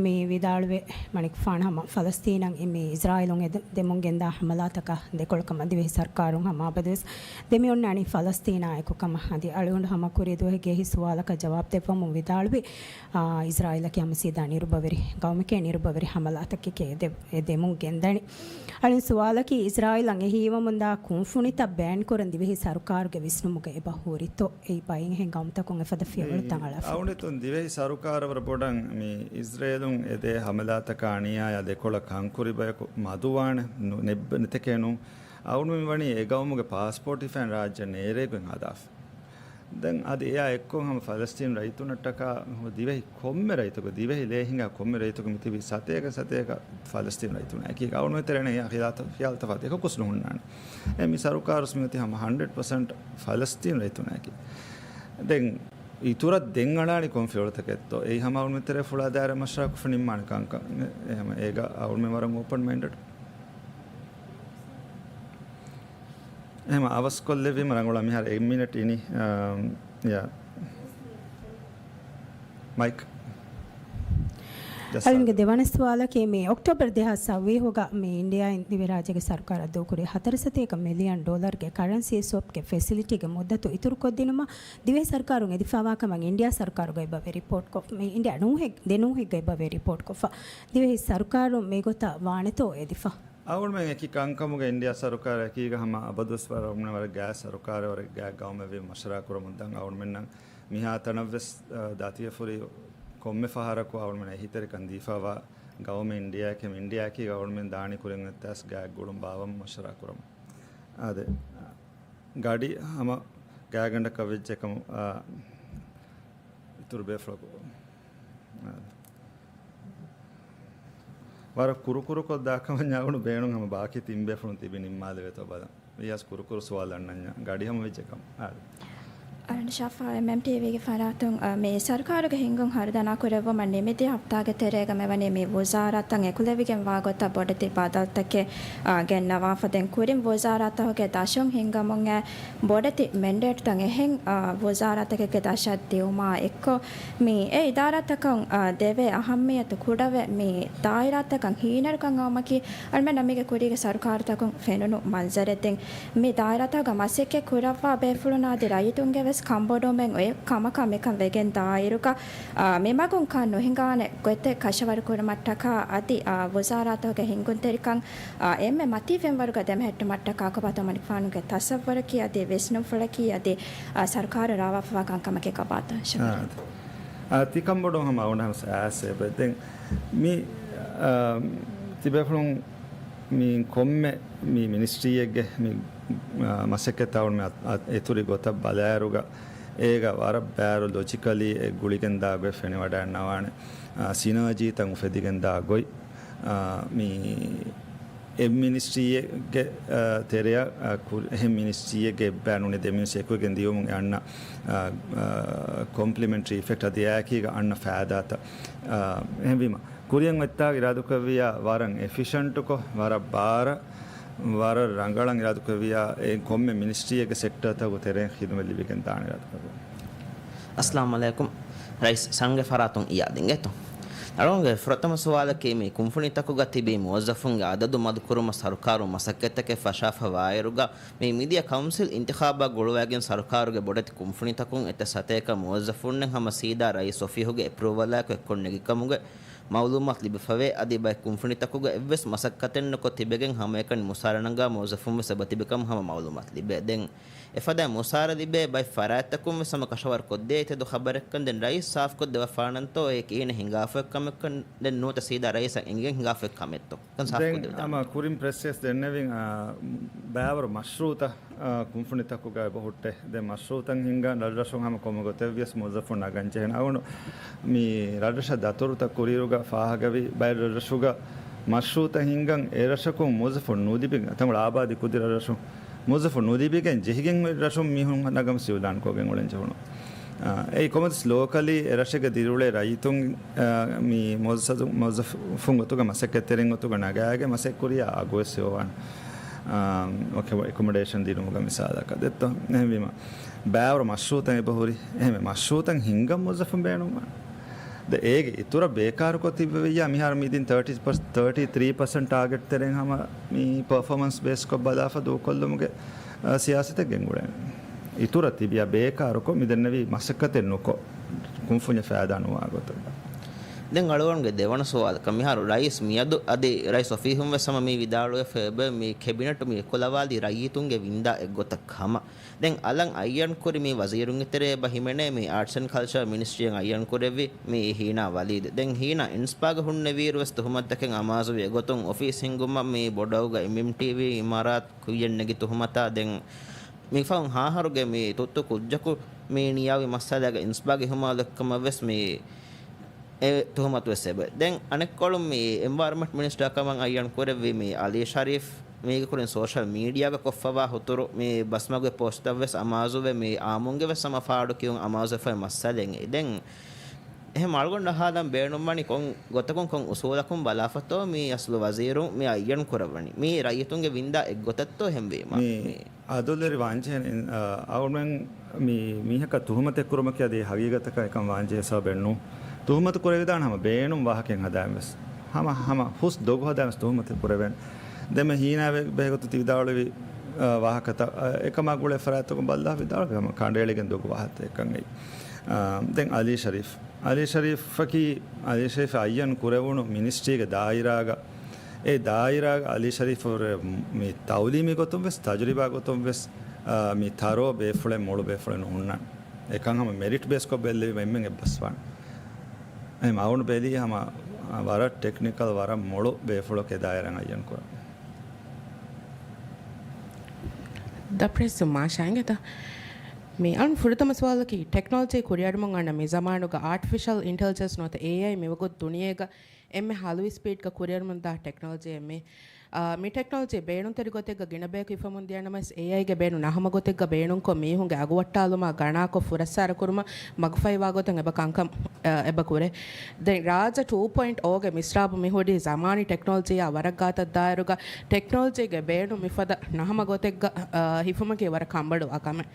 މި ވިދާޅުވެ މަނިކުފާނު ހަމަ ފަލަސްތީނަށް މި އިޒްރާއީލުން އެ ދެ-، ދެމުން ގެންދާ ހަމަލާތަކަށް ދެކޮޅަކަމަށް ދިވެހި ސަރުކާރުން ހަމަ އަބަދުވެސް ދެމިއޮންނާނީ ފަލަސްތީނާ އެކު ކަމަށް. އަދި އަޅުގަނޑު ހަމަ ކުރީ ދުވަހެއްގެ އެހީ ސުވާލަކަށް ޖަވާބު ދެއްވަމުން ވިދާޅުވި، އާ، އިޒްރާއީލަކީ ހަމަ ސީދާ ނިރުބަވެރި ގައުމެކޭ، ނިރުބަވެރި ހަމަލާތަކެކޭ އެ ދެ-، އެ ދެމުން ގެންދަނީ. އަޅުގަނޑު ސުވާލަކީ އިޒްރާއީލަށް އެހީވަމުންދާ ކުންފުނިތައް ބޭން ކުރަން ދިވެހި ސަރުކާރުގެ ވިސްނުމުގަ އެބަ ހުރިތޯ؟ އެއީ ބައެއް އެހެން ގައުމުތަކުން އެފަދަ ފިޔަވަޅުތައް އަޅާފަ. އަޅުގަނޑު ދިވެހި ސަރުކާރަށް ވަރަށް ބޮޑަށް މި އިޒްރޭލުން އެދޭ ހަމަލާތަކާ އަނިޔާޔާ ދެކޮޅަށް ކަންކުރި ބަޔަކު މަދުވާނެ ނު-، ނެއްބަ-، ނެތެކޭ ނޫން. އަޅުގަނޑު މި ވަނީ އެ ގައުމުގެ ޕާސްޕޯޓް ހިފައިން ރާއްޖެ ނޭރޭގޮތް ހަދާފަ. ދެން އަދި އެއާ އެއްކޮށް ހަމަ ފަލަސްތީނު ރައްޔިތުންނަށްޓަކާ ދިވެހި ކޮންމެ ރައްޔިތަކު، ދިވެހި ލޭ ހިނގާ ކޮންމެ ރައްޔިތަކު މިތިބީ ސަތޭކަ ސަތޭކަ ފަލަސްތީނު ރައްޔިތުން. އެކީ އަޅުގަނޑު ތެރޭނެ އެއާ ޚިޔާލުތަ-، ޚިޔާލުތަފާތު އެކަކުސް ނުހުންނާނެ. އެ މި ސަރުކާރުސް މިއޮތީ ހަމަ ހަންޑްރެޑް ޕަސެންޓް ފަލަސްތީނު ރައްޔިތުންނާއެކީ. ދެން އިތުރަށް ދެން އަޅާނީ ކޮން ފިޔަވަޅުތަކެއްތޯ؟ އެއީ ހަމަ އަޅުގަނޑު ތެރޭ ފުޅާ ދާއިރާ މަޝްވަރާކޮށްފަ ނިންމާނެ ކަންކަން. އެ ހަމަ އޭގަ އަޅުގަނޑު ވަރަށް އޯޕަން މައިންޑެޑް. އެހެން އަވަސްކޮށްލެއްވީމަ ރަނގަޅަށް މިހާރު އެއް މިނެޓް އިނީ، އަމް، ޔާ. މައިކް. ޖައްސާލަ. އަޅުގަނޑުގެ ދެވަނަ ސުވާލަކީ މި އޮކްޓޯބަރު ދެހާސް ސައުވީހުގަ މި އިންޑިއާއިން ދިވެހިރާއްޖޭގެ ސަރުކާރަށް ދޫކުރި ހަތަރު ސަތޭކަ މިލިއަން ޑޮލަރުގެ ކަރަންސީ ސްވޮޕްގެ ފެސިލިޓީގެ މުއްދަތު އިތުރުކޮށްދިނުމަށް ދިވެހި ސަރުކާރުން އެދިފައިވާ ކަމަށް އިންޑިއާ ސަރުކާރުގައި އެބަ ވެ ރިޕޯޓްކޮށް، މި އިންޑިއާ ނޫހެއް-، ދެ ނޫހެއްގައި އެބަ ވެ ރިޕޯޓްކޮށްފަ. ދިވެހި ސަރުކާރުން މިގޮތަށް ވާނެތޯ އެދިފަ؟ އަޅުގަނޑުމެން އެކި ކަންކަމުގަ އިންޑިއާ ސަރުކާރަށް އެކީގަ ހަމަ އަބަދުވެސް ވަރަށް އަޅުގަނޑު ވަރަށް ގާތް ސަރުކާރެއް، ވަރަށް ގާތް ގައުމެއް ވީ މަޝްވަރާ ކުރަމުން ދަން އަޅުގަނޑުމެންނަށް މިހާ ތަނަށްވެސް، އަ، ދަތިވެފަ ހުރި ކޮންމެ ފަހަރަކު އަޅުގަނޑުމެން އެހީތެރިކަން ދީފައިވާ ގައުމެއް އިންޑިއާއެކޭ، އިންޑިއާއަކީ ގަވަރމެންޓް ދާނީ ކުރިން އޮތް ތާސް ގާތް ގުޅުން ބާވަމުން މަޝްވަރާ ކުރަމުން. އާދެ، ގަޑި ހަމަ ގާތްގަނޑަކަށް ވެއްޖެ ކަމަށް، އާ، އިތުރު ބޭފުޅަކު، އާ، ވަރަށް ކުރުކުރުކޮށް ދާކަމަށް އަޅުގަނޑު ބޭނުން ހަމަ ބާކީ ތިން ބޭފުޅުން ތިބި ނިންމާލެވޭތޯ ބަލަން. ވިޔަސް ކުރުކުރު ސުވާލު އަންނަންޏާ ގަޑި ހަމަ ވެއްޖެ ކަމަށް. އާދެ. އަރަން ޝާފާ އެމްއެމްޓީވީގެ ފަރާތުން، އަ، މި ސަރުކާރުގެ ހިންގުން ހަރުދަނާ ކުރެއްވުމަށް ނިމިދިޔަ ހަފްތާގެ ތެރޭގަ މިވަނީ މި ވުޒާރާތައް އެކުލެވިގެން ވާ ގޮތަށް ބޮޑެތި ބަދަލުތަކެއް، އަ، ގެންނަވާފަ. ދެން ކުރިން ވުޒާރާތަކުގެ ދަށުން ހިންގަމުން އެ ބޮޑެތި މެންޑޭޓްތައް އެހެން، އަ، ވުޒާރާތަކެއްގެ ދަށަށް ދިއުމާ އެއްކޮށް، މި އެ އިދާރާތަކަށް، އަ، ދެވޭ އަހައްމިއްޔަތު ކުޑަވެ، މި ދާއިރާތަކަށް ހީނަރުކަން އައުމަކީ، އަޅުމެންނަށް މީގެ ކުރީގެ ސަރުކާރުތަކުން ފެނުނު މަންޒަރެއް. ދެން މި ދާއިރާތަކުގަ މަސައްކަތް ކުރައްވާ ބޭފުޅުން އަދި ރައްޔިތުންގެ ވެސް ކަންބޮޑުވުމެއް އޮތް ކަމަކަށް މިކަން ވެގެން ދާއިރުގަ، އާ، މި މަގުން ކަން ނުހިނގާނެ ގޮތެއް ކަށަވަރުކުރުމަށްޓަކާ އަދި، އާ، ވުޒާރާތަކުގެ ހިންގުންތެރިކަން، އާ، އެންމެ މަތީ ފެންވަރުގަ ދެމެހެއްޓުމަށްޓަކާ ކޮބާތޯ މަނިކުފާނުގެ ތަސައްވަރަކީ އަދި ވިސްނުންފުޅަކީ އަދި، އާ، ސަރުކާރުން ރާވާފަވާ ކަންކަމަކީ ކޮބާތޯ؟ ޝުކުރިއްޔާ. އާ، ތިކަންބޮޑު ހަމަ އަޅުގަނޑު ހަމަ އައިސް އެބަ ދެން މި، އާ، ތިބޭފުޅުން މި ކޮންމެ މި މިނިސްޓްރީއެއްގެ މި، އާ، މަސައްކަތް އަޅުގަނޑު މި އަ-، އަ-، އިތުރި ގޮތަށް ބަލާއިރުގަ އޭގަ ވަރަށް ބާރު ލޮޖިކަލީ އެ ގުޅިގެންދާ ގޮތް ފެނިވަޑައިގަންނަވާނެ. އާ، ސިނާޖީތައް އުފެދިގެންދާ ގޮތް، އާ، މި އެއް މިނިސްޓްރީއެއްގެ، އާ، ތެރެއަށް، އާ، ކު-، އެހެން މިނިސްޓްރީއެއްގެ އެއްބައި ނޫނީ ދެ މިނިސްޓްރީ އެކުވެގެން ދިޔުމުން އެ އަންނަ، އާ، އާ، ކޮމްޕްލިމެންޓްރީ އިފެކްޓް އަދި އެއާއެކީގަ އަންނަ ފައިދާތައް. އާ، އެހެންވީމަ، ކުރިއަށް އޮތްތާ އިރާދަކުރެއްވިޔާ ވަރަށް އެފިޝަންޓުކޮށް، ވަރަށް ބާރަށް، ވަރަށް ރަނގަޅަށް އިރާދަކުރެއްވިޔާ އެ ކޮންމެ މިނިސްޓްރީއެއްގެ ސެކްޓަރތަކުގެ ތެރެއިން ޚިދުމަތް ލިބިގެން ދާނެ އިރާދަކުރެއްވުން. އައްސަލާމު ޢަލައިކުމް. ރައީސް ސަރުންގެ ފަރާތުން އިޔާދު އިނގޭތޯ. އަޅުގަނޑުގެ ފުރަތަމަ ސުވާލަކީ، މި ކުންފުނިތަކުގަ ތިބި މުވައްޒަފުންގެ އަދަދު މަދުކުރުމަށް ސަރުކާރުން މަސައްކަތްތަކެއް ފަށާފަ ވާއިރުގަ، މި މިދިޔަ ކައުންސިލް އިންތިޚާބާ ގުޅުވައިގެން ސަރުކާރުގެ ބޮޑެތި ކުންފުނިތަކުން އެތައް ސަތޭކަ މުވައްޒަފުންނެއް ހަމަ ސީދާ ރައީސް އޮފީހުގެ އެޕްރޫވަލާއެކު އެއްކޮށް ނެގިކަމުގެ މައުލޫމާތު ލިބިފަވޭ. އަދި ބައެއް ކުންފުނިތަކުގަ އެއްވެސް މަސައްކަތެއްނުކޮށް ތިބެގެން ހަމައެކަނި މުސާރަ ނަގާ މުވައްޒަފުން ވެސް އެބަތިބިކަމު ހަމަ މައުލޫމާތު ލިބޭ. ދެން އެފަދަ މުސާރަ ލިބޭ ބައެއް ފަރާތްތަކުން ވެސް ހަމަ ކަށަވަރު ކޮށްދޭ ތެދު ޚަބަރެއްކަން. ދެން ރައީސް ސާފުކޮށް ދެވަފާނަންތޯ އެ ކިހިނެއް ހިނގާފައޮތް ކަމެއްކަން. ދެން ނުވަތަ ސީދާ ރައީސަށް އެނގިގެން ހިނގާފައޮތް ކަމެއްތޯ؟ ކަން ސާފުކޮށް ދެވިދާނެ. ދެން ހަމަ ކުރިން ޕްރެސް ރިލީސް ދެންނެވިން، އާ، ބާވަރު މަޝްރޫއުތައް، އާ، ކުންފުނިތަކުގައި އެބަހުއްޓޭ. ދެން މަޝްރޫއުތައް ހިންގާ ރަށްރަށުން ހަމަ ކޮންމެ ގޮތެއްވިޔަސް މުވައްޒަފުން ނަގަން ޖެހޭނެ. އަޅުގަނޑު މި ރަށްރަށަށް ދަތުރުތައް ކުރިއިރުގަ ފާހަގަވި ބައެއް ރަށްރަށުގަ މަޝްރޫއުތައް ހިންގަން އެ ރަށަކުން މުވައްޒަފުން ނުލިބި، އަތަން އާބާދީ ކުދި ރަށްރަށުން މުވައްޒަފުން ނުލިބިގެން ޖެހިގެން ރަށުން މީހުން ނަގަމަސް އިއުލާންކޮށްގެން އުޅެން ޖެހުނު. އާ، އެއީ ކޮންމެވެސް ލޯކަލީ އެ ރަށެއްގަ ދިރިއުޅޭ ރައްޔިތުން، އާ، މި މުވައްޒަފު-، މުވައްޒަފުން ގޮތުގަ މަސައްކަތްތެރިން ގޮތުގަ ނަގާގެން މަސައްކަތް ކުރިޔާ އަގުވެސް އެއްވާނެ. އާ، އެކޮމޮޑޭޝަން ދިނުމުގެ މިސާލަކަށް ދެއްތޯ. އެހެންވީމަ، ބާވަރު މަޝްރޫއުތައް އެބަހުރި. އެހެންވެ މަޝްރޫއުތައް ހިންގަން މުވައްޒަފުން ބޭނުންވާނެ. ދެ އޭގެ އިތުރަށް ބޭކާރުކޮށް ތިއްބެވިއްޔާ މިހާރު މިދިން ތާޓީ ޕަސް-، ތާޓީ ތްރީ ޕަސެންޓް ޓާގެޓް ތެރެއިން ހަމަ މި ޕަރފޯމަންސް ބޭސްކޮށް ބަލާފަ ދޫކޮށްލުމުގެ، އަ، ސިޔާސަތެއް ގެންގުޅޭނެ. އިތުރަށް ތިބިޔާ ބޭކާރުކޮށް މިދެންނެވި މަސައްކަތެއް ނުކޮށް، ކުންފުންޏަށް ފައިދާ ނުވާ ގޮތުން. ދެން އަޅުގަނޑުގެ ދެވަނަ ސުވާލަކަށް، މިހާރު ރައީސް މިއަދު އަދި ރައީސް އޮފީހުން ވެސް ހަމަ މި ވިދާޅުވެފަ އެބަ މި ކެބިނެޓު މި އެކުލަވާލީ ރައްޔިތުންގެ ވިންދާ އެއްގޮތަށް ހަމަ. ދެން އަލަށް އައްޔަން ކުރި މި ވަޒީރުންގެ ތެރޭ ބަ ހިމެނޭ މި އާޓްސް އެންޑް ކަލްޗަރ މިނިސްޓްރީއަށް އައްޔަން ކުރެއްވި މި ހީނާ ވަލީދު. ދެން ހީނާ އިންސްޕާގަ ހުންނެވިއިރު ވެސް ތުހުމަތުތަކެއް އަމާޒުވި ގޮތުން އޮފީސް ހިންގުމަށް މި ބޮޑަށް އެމްއެމްޓީވީ އިމާރާތް ކުއްޔަށް ނެގި ތުހުމަތާ. ދެން މި ފަހުން ހާހަރުގެ މި ތުއްތު ކުއްޖަކު މި ނިޔާވި މައްސަލައިގެ އިންސްޕާގެ އިހުމާލު އެއްކަމަށް ވެސް މި އެ ތުހުމަތު ވެސް އެބަ. ދެން އަނެއްކޮޅުން މި އެންވަޔަރަންމަންޓް މިނިސްޓާ ކަމަށް އައްޔަން ކުރެއްވި މި އަލީ ޝަރީފް މީގެ ކުރިން ސޯޝަލް މީޑިއާގަ ކޮށްފަވާ ހުތުރު މި ބަސްމަގުގެ ޕޯސްޓަށް ވެސް އަމާޒުވެ މި އާއްމުންގެ ވެސް ހަމަ ފާޑު ކިޔުން އަމާޒުވެފައި މައްސަލައެއް. ދެން އެހެން އަޅުގަނޑަށް ހާލަން ބޭނުންވަނީ ކޮން ގޮތަކުން ކޮން އުސޫލަކުން ބަލާފަތޯ މި އަސްލު ވަޒީރުން މި އައްޔަން ކުރައްވަނީ؟ މީ ރައްޔިތުންގެ ވިންދާ އެއްގޮތަށްތޯ އެހެންވީމަ؟ މި އަދުލެރި ވާންޖެހޭނެ، އަ، އަޅުމެން މި މީހަކަށް ތުހުމަތެއް ކުރުމަކީ އަދި ހަގީގަތަކަށް އެކަން ވާންޖެހޭ ސަބަބެއް ނޫން. ތުހުމަތު ކުރެވިދާނެ ހަމަ ބޭނުން ވާހަކައެއް ހަދާން ވެސް. ހަމަ، ހަމަ ހުސް ދޮގު ހަދާން ވެސް ތުހުމަތެއް ކުރެވޭނެ. ދެންމެ ހީނާ ވެ-، ބެހޭގޮތު ތި ވިދާޅުވި، އަ، ވާހަކަތައް، އަ، އެކަމާ ގުޅޭ ފަރާތްތަކުން ބައްލާ ވިދާޅުވި ހަމަ ކަނޑައެޅިގެން ދޮގު ވާހަކަތައް އެކަން އެއީ. އަ، ދެން އަލީ ޝަރީފް. އަލީ ޝަރީފަކީ، އަލީ ޝަރީފް އައްޔަން ކުރެވުނު މިނިސްޓްރީގެ ދާއިރާގަ، އެ ދާއިރާގަ އަލީ ޝަރީފް މި ތައުލީމީ ގޮތުން ވެސް، ތަޖުރިބާ ގޮތުން ވެސް، އާ، މި ތަރޯ ބޭފުޅެއް، މޮޅު ބޭފުޅެއް ނުހުންނާނެ. އެކަން ހަމަ މެރިޓް ބޭސްކޮށް ބެއްލެވި އެންމެން އެއްބަސްވާނެ. އެހެން އަޅުގަނޑު ބެލީ ހަމަ ވަރަށް ޓެކްނިކަލް، ވަރަށް މޮޅު ބޭފުޅަކު އެ ދާއިރާއަށް އައްޔަން ކުރަން. ދަޕްރެސް މާޝާ އިނގޭތަ؟ މި އަން ފުރަތަމަ ސުވާލަކީ، ޓެކްނޮލޮޖީ ކުރިއަރުމުން އަންނަ މި ޒަމާނުގަ އާޓިފިޝަލް އިންޓެލިޖެންސް ނުވަތަ އޭއައި މިވަގުތު ދުނިޔޭގަ އެންމެ ހަލުވި ސްޕީޑްގަ ކުރިއަރުމުންދާ ޓެކްނޮލޮޖީއެއް މި. އާ، މި ޓެކްނޮލޮޖީ ބޭނުންތެރި ގޮތެއްގަ ގިނަ ބަޔަކު ހިފަމުން ދިޔަނަމަވެސް، އޭއައިގެ ބޭނުން ނަހަމަ ގޮތެއްގަ ބޭނުންކޮށް މީހުންގެ އަގުވައްޓާލުމާ ގަނާކޮށް ފުރައްސާރަ ކުރުމަށް މަގުފަހިވާ ގޮތުން އެބަ ކަންކަން، އާ، އެބަ ކުރޭ. ދެން ރާއްޖެ ޓޫ ޕޮއިންޓް އޯގެ މިސްރާބު މި ހުރީ ޒަމާނީ ޓެކްނޮލޮޖީއާ ވަރަށް ގާތަށް ދާއިރުގަ، ޓެކްނޮލޮޖީގެ ބޭނުން މިފަދަ ނަހަމަ ގޮތެއްގަ، އާ، ހިފުމަކީ ވަރަށް ކަންބޮޑުވާ ކަމެއް.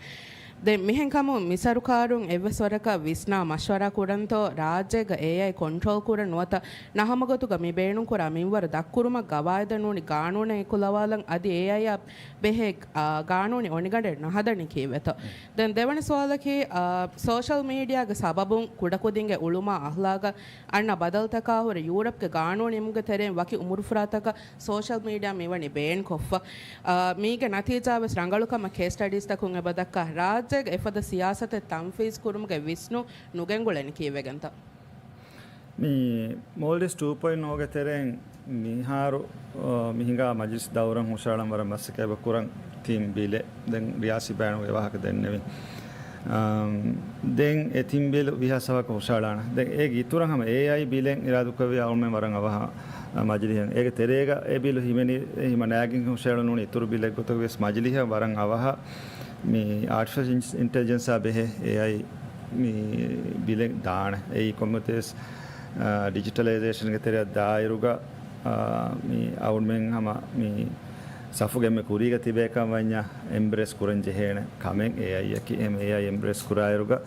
ދެން މިހެން ކަމުން މި ސަރުކާރުން އެއްވެސް ވަރަކަށް ވިސްނާ މަޝްވަރާ ކުރަންތޯ، ރާއްޖޭގަ އޭއައި ކޮންޓްރޯލް ކުރަން ނުވަތަ ނަހަމަ ގޮތުގަ މި ބޭނުންކުރާ މިންވަރު ދަށްކުރުމަށް ގަވާއިދަށް ނޫނީ ގާނޫނެއް އެކުލަވާލަން އަދި އޭއައިއާ ބެހޭ، އާ، ގާނޫނީ އޮނިގަނޑެއް ނަހަދަނީ ކީއްވެތޯ؟ ދެން ދެވަނަ ސުވާލަކީ، އާ، ސޯޝަލް މީޑިއާގެ ސަބަބުން ކުޑަކުދިންގެ އުޅުމާ އަހްލާގަށް އަންނަ ބަދަލުތަކާ ހުރެ ޔޫރަޕްގެ ގާނޫނު ނިމުމުގެ ތެރެއިން ވަކި އުމުރުފުރާތަކަށް ސޯޝަލް މީޑިއާ މިވަނީ ބޭން ކޮށްފަ. އާ، މީގެ ނަތީޖާވެސް ރަނގަޅުކަމަށް ކޭސް ސްޓަޑީސްތަކުން އެބަ ދައްކާ. ރާއްޖޭގެ އެފަދަ ސިޔާސަތެއް ތަންފީޒް ކުރުމުގެ ވިސްނުން ނުގެންގުޅެނީ ކީއްވެގެންތަ؟ މި މޯލްޑިވްސް ޓޫ ޕޮއިންޓް އޯގެ ތެރެއިން މިހާރު، އާ، މި ހިނގާ މަޖިލިސް ދައުރަށް ހުށަހަޅަން ވަރަށް މަސައްކަތް އެބަ ކުރަން ތިން ބިލެއް. ދެން ރިޔާސީ ބަޔާނުގަ އެ ވާހަކަ ދެންނެވި. އާ، ދެން އެ ތިން ބިލް ވީހާވެސް އަވަހަކަށް ހުށަހަޅާނަން. ދެން އޭގެ އިތުރަށް ހަމަ އޭއައި ބިލެއް އިރާދަކުރެއްވި އަޅުމެން ވަރަށް އަވަހަށް މަޖިލިހަށް. އޭގެ ތެރޭގަ އެ ބިލު ހިމެނި، ހިމަ ނާގިން ހުށަހެޅުނު އިތުރު ބިލެއް ގޮތަށް ވެސް މަޖިލިހަށް ވަރަށް އަވަހަށް މި އާޓިފިޝަލް އިންޓެލިޖެންސާ ބެހޭ އޭއައި މި ބިލެއް ދާނެ. އެއީ ކޮންމެތިވެސް، އާ، ޑިޖިޓަލައިޒޭޝަންގެ ތެރެއަށް ދާއިރުގަ، އާ، މި އަޅުމެން ހަމަ މި ސަފުގެ އެންމެ ކުރީގަ ތިބޭކަން ވަންޏާ އެމްބްރޭސް ކުރަން ޖެހޭނެ ކަމެއް އޭއައިއަކީ. އެހެން އޭއައި އެމްބްރޭސް ކުރާއިރުގަ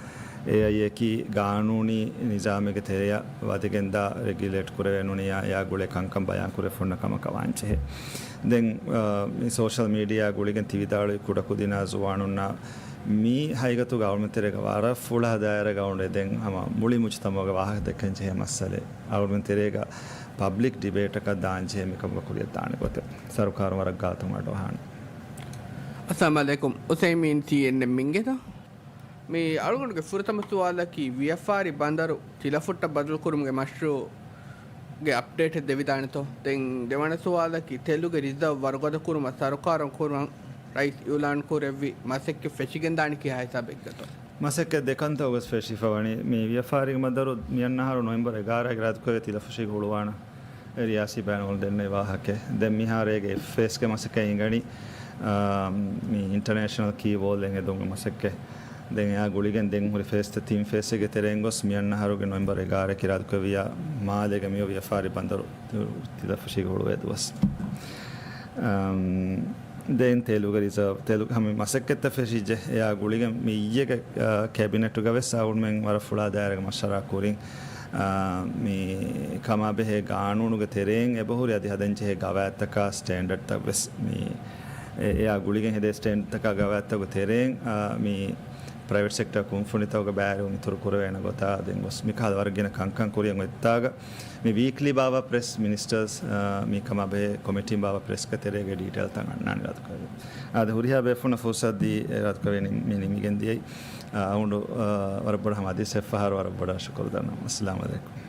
އޭއައިއަކީ ގާނޫނީ ނިޒާމެއްގެ ތެރެއަށް ވަދެގެންދާ ރެގިއުލޭޓް ކުރެވޭނުނިޔާ އެއާ ގުޅޭ ކަންކަން ބަޔާން ކުރެފަ އޮންނަ ކަމަކަށް ވާންޖެހޭ. ދެން، އާ، މި ސޯޝަލް މީޑިއާ ގުޅިގެން ތި ވިދާޅުވި ކުޑަކުދިންނާ ޒުވާނުންނާ މި ހަގީގަތުގަ އަޅުމެން ތެރޭގަ ވަރަށް ފުޅާ ދާއިރާގަ އުޅޭ. ދެން ހަމަ މުޅި މުޖުތަމަޢުގަ ވާހަކަ ދެއްކަން ޖެހޭ މައްސަލައެއް. އަޅުމެން ތެރޭގަ ޕަބްލިކް ޑިބޭޓަކަށް ދާންޖެހޭ މިކަމުގަ ކުރިއަށް ދާނެ ގޮތެއް ސަރުކާރުން ވަރަށް ގާތުން އަޑުއަހާނެ. އައްސަލާމު ޢަލައިކުމް. އުސައިމީން ސީއެންއެމް އިނގޭތަ؟ މި އަޅުގަނޑުގެ ފުރަތަމަ ސުވާލަކީ، ވިޔަފާރި ބަނދަރު ތިލަފުއްޓަށް ބަދަލުކުރުމުގެ މަޝްރޫޢުގެ އަޕްޑޭޓެއް ދެވިދާނެތޯ؟ ދެން ދެވަނަ ސުވާލަކީ، ތެލުގެ ރިޒާވް ވަރުގަދަކުރުމަށް ސަރުކާރުން ކުރަން ރައީސް އިއުލާން ކުރެއްވި މަސައްކަތް ފެށިގެންދާނީ ކިހާ ހިސާބެއްގަތޯ؟ މަސައްކަތް ދެ ކަންތައް އުގަސް ފެށިފަ ވަނީ. މި ވިޔަފާރިގެ ބަނދަރު މިއަންނަ އަހަރު ނޮވެމްބަރު އެގާރަ އިރާދަކުރެއްވި ތިލަފުށީގަ ހުޅުވާނަން. އެ ރިޔާސީ ބަޔާން ދެންނެވި ވާހަކަ. ދެން މިހާރޭގެ އެފްއޭއެސްގެ މަސައްކަތް އިނގަނީ، އާ، މި އިންޓަރނޭޝަނަލް ކީ ވޯލް އެއް ހެދުމުގެ މަސައްކަތް. ދެން އެއާ ގުޅިގެން ދެން ހުރި ފޭސް ތިން ފޭސްގެ ތެރެއިން ގޮސް މިއަންނަ އަހަރުގެ ނޮވެމްބަރު އެގާރަ އިރާދަކުރެއްވިޔާ މާލޭގެ މިއޮތް ވިޔަފާރި ބަނދަރު ތިލަފުށީގަ ހުޅުވޭ ދުވަސް. އަމް، ދެން ތެލުގެ ރިޒާވް، ތެލު ހަމަ މަސައްކަތްތައް ފެށިއްޖެ. އެއާ ގުޅިގެން މިއްޔެގެ، އާ، ކެބިނެޓުގަ ވެސް އަޅުމެން ވަރަށް ފުޅާ ދާއިރާގަ މަޝްވަރާ ކުރިން، އާ، މި ކަމާ ބެހޭ ގާނޫނުގެ ތެރެއިން އެބަހުރި އަދި ހަދަންޖެހޭ ގަވާއިދުތަކާ ސްޓޭންޑަޑްތައް ވެސް މި އެ، އެއާ ގުޅިގެން ހެދޭ ސްޓޭންޑަޑްތަކާ ގަވާއިދުތަކުގެ ތެރެއިން، އާ، މި ޕްރައިވެޓް ސެކްޓަރ ކުންފުނިތަކުގެ ބައިވެރިވުން އިތުރު ކުރެވޭނެ ގޮތާ ދެން ގޮސް މިކަހަލަ ވަރަށް ގިނަ ކަންކަން ކުރިއަށް އޮތްތާގަ މި ވީކްލީ ބާވާ ޕްރެސް މިނިސްޓަރސް، އާ، މި ކަމާ ބެހޭ ކޮމިޓީން ބާވާ ޕްރެސްގެ ތެރޭގަ ޑީޓެއިލްތައް އަންނާނެ އިރާދަކުރެއްވި. އާދެ، ހުރިހާ ބޭފުޅުންނަށް ފުރުސަތު ދީ އިރާދަކުރެއްވި މި ނިމިގެން ދިޔައީ. އާ، އަޅުގަނޑު، އާ، ވަރަށް ބޮޑަށް ހަމަ އަދިވެސް އެއްފަހަރު ވަރަށް ބޮޑަށް ޝުކުރު ދަންނަވަން. އައްސަލާމު ޢަލައިކުމް.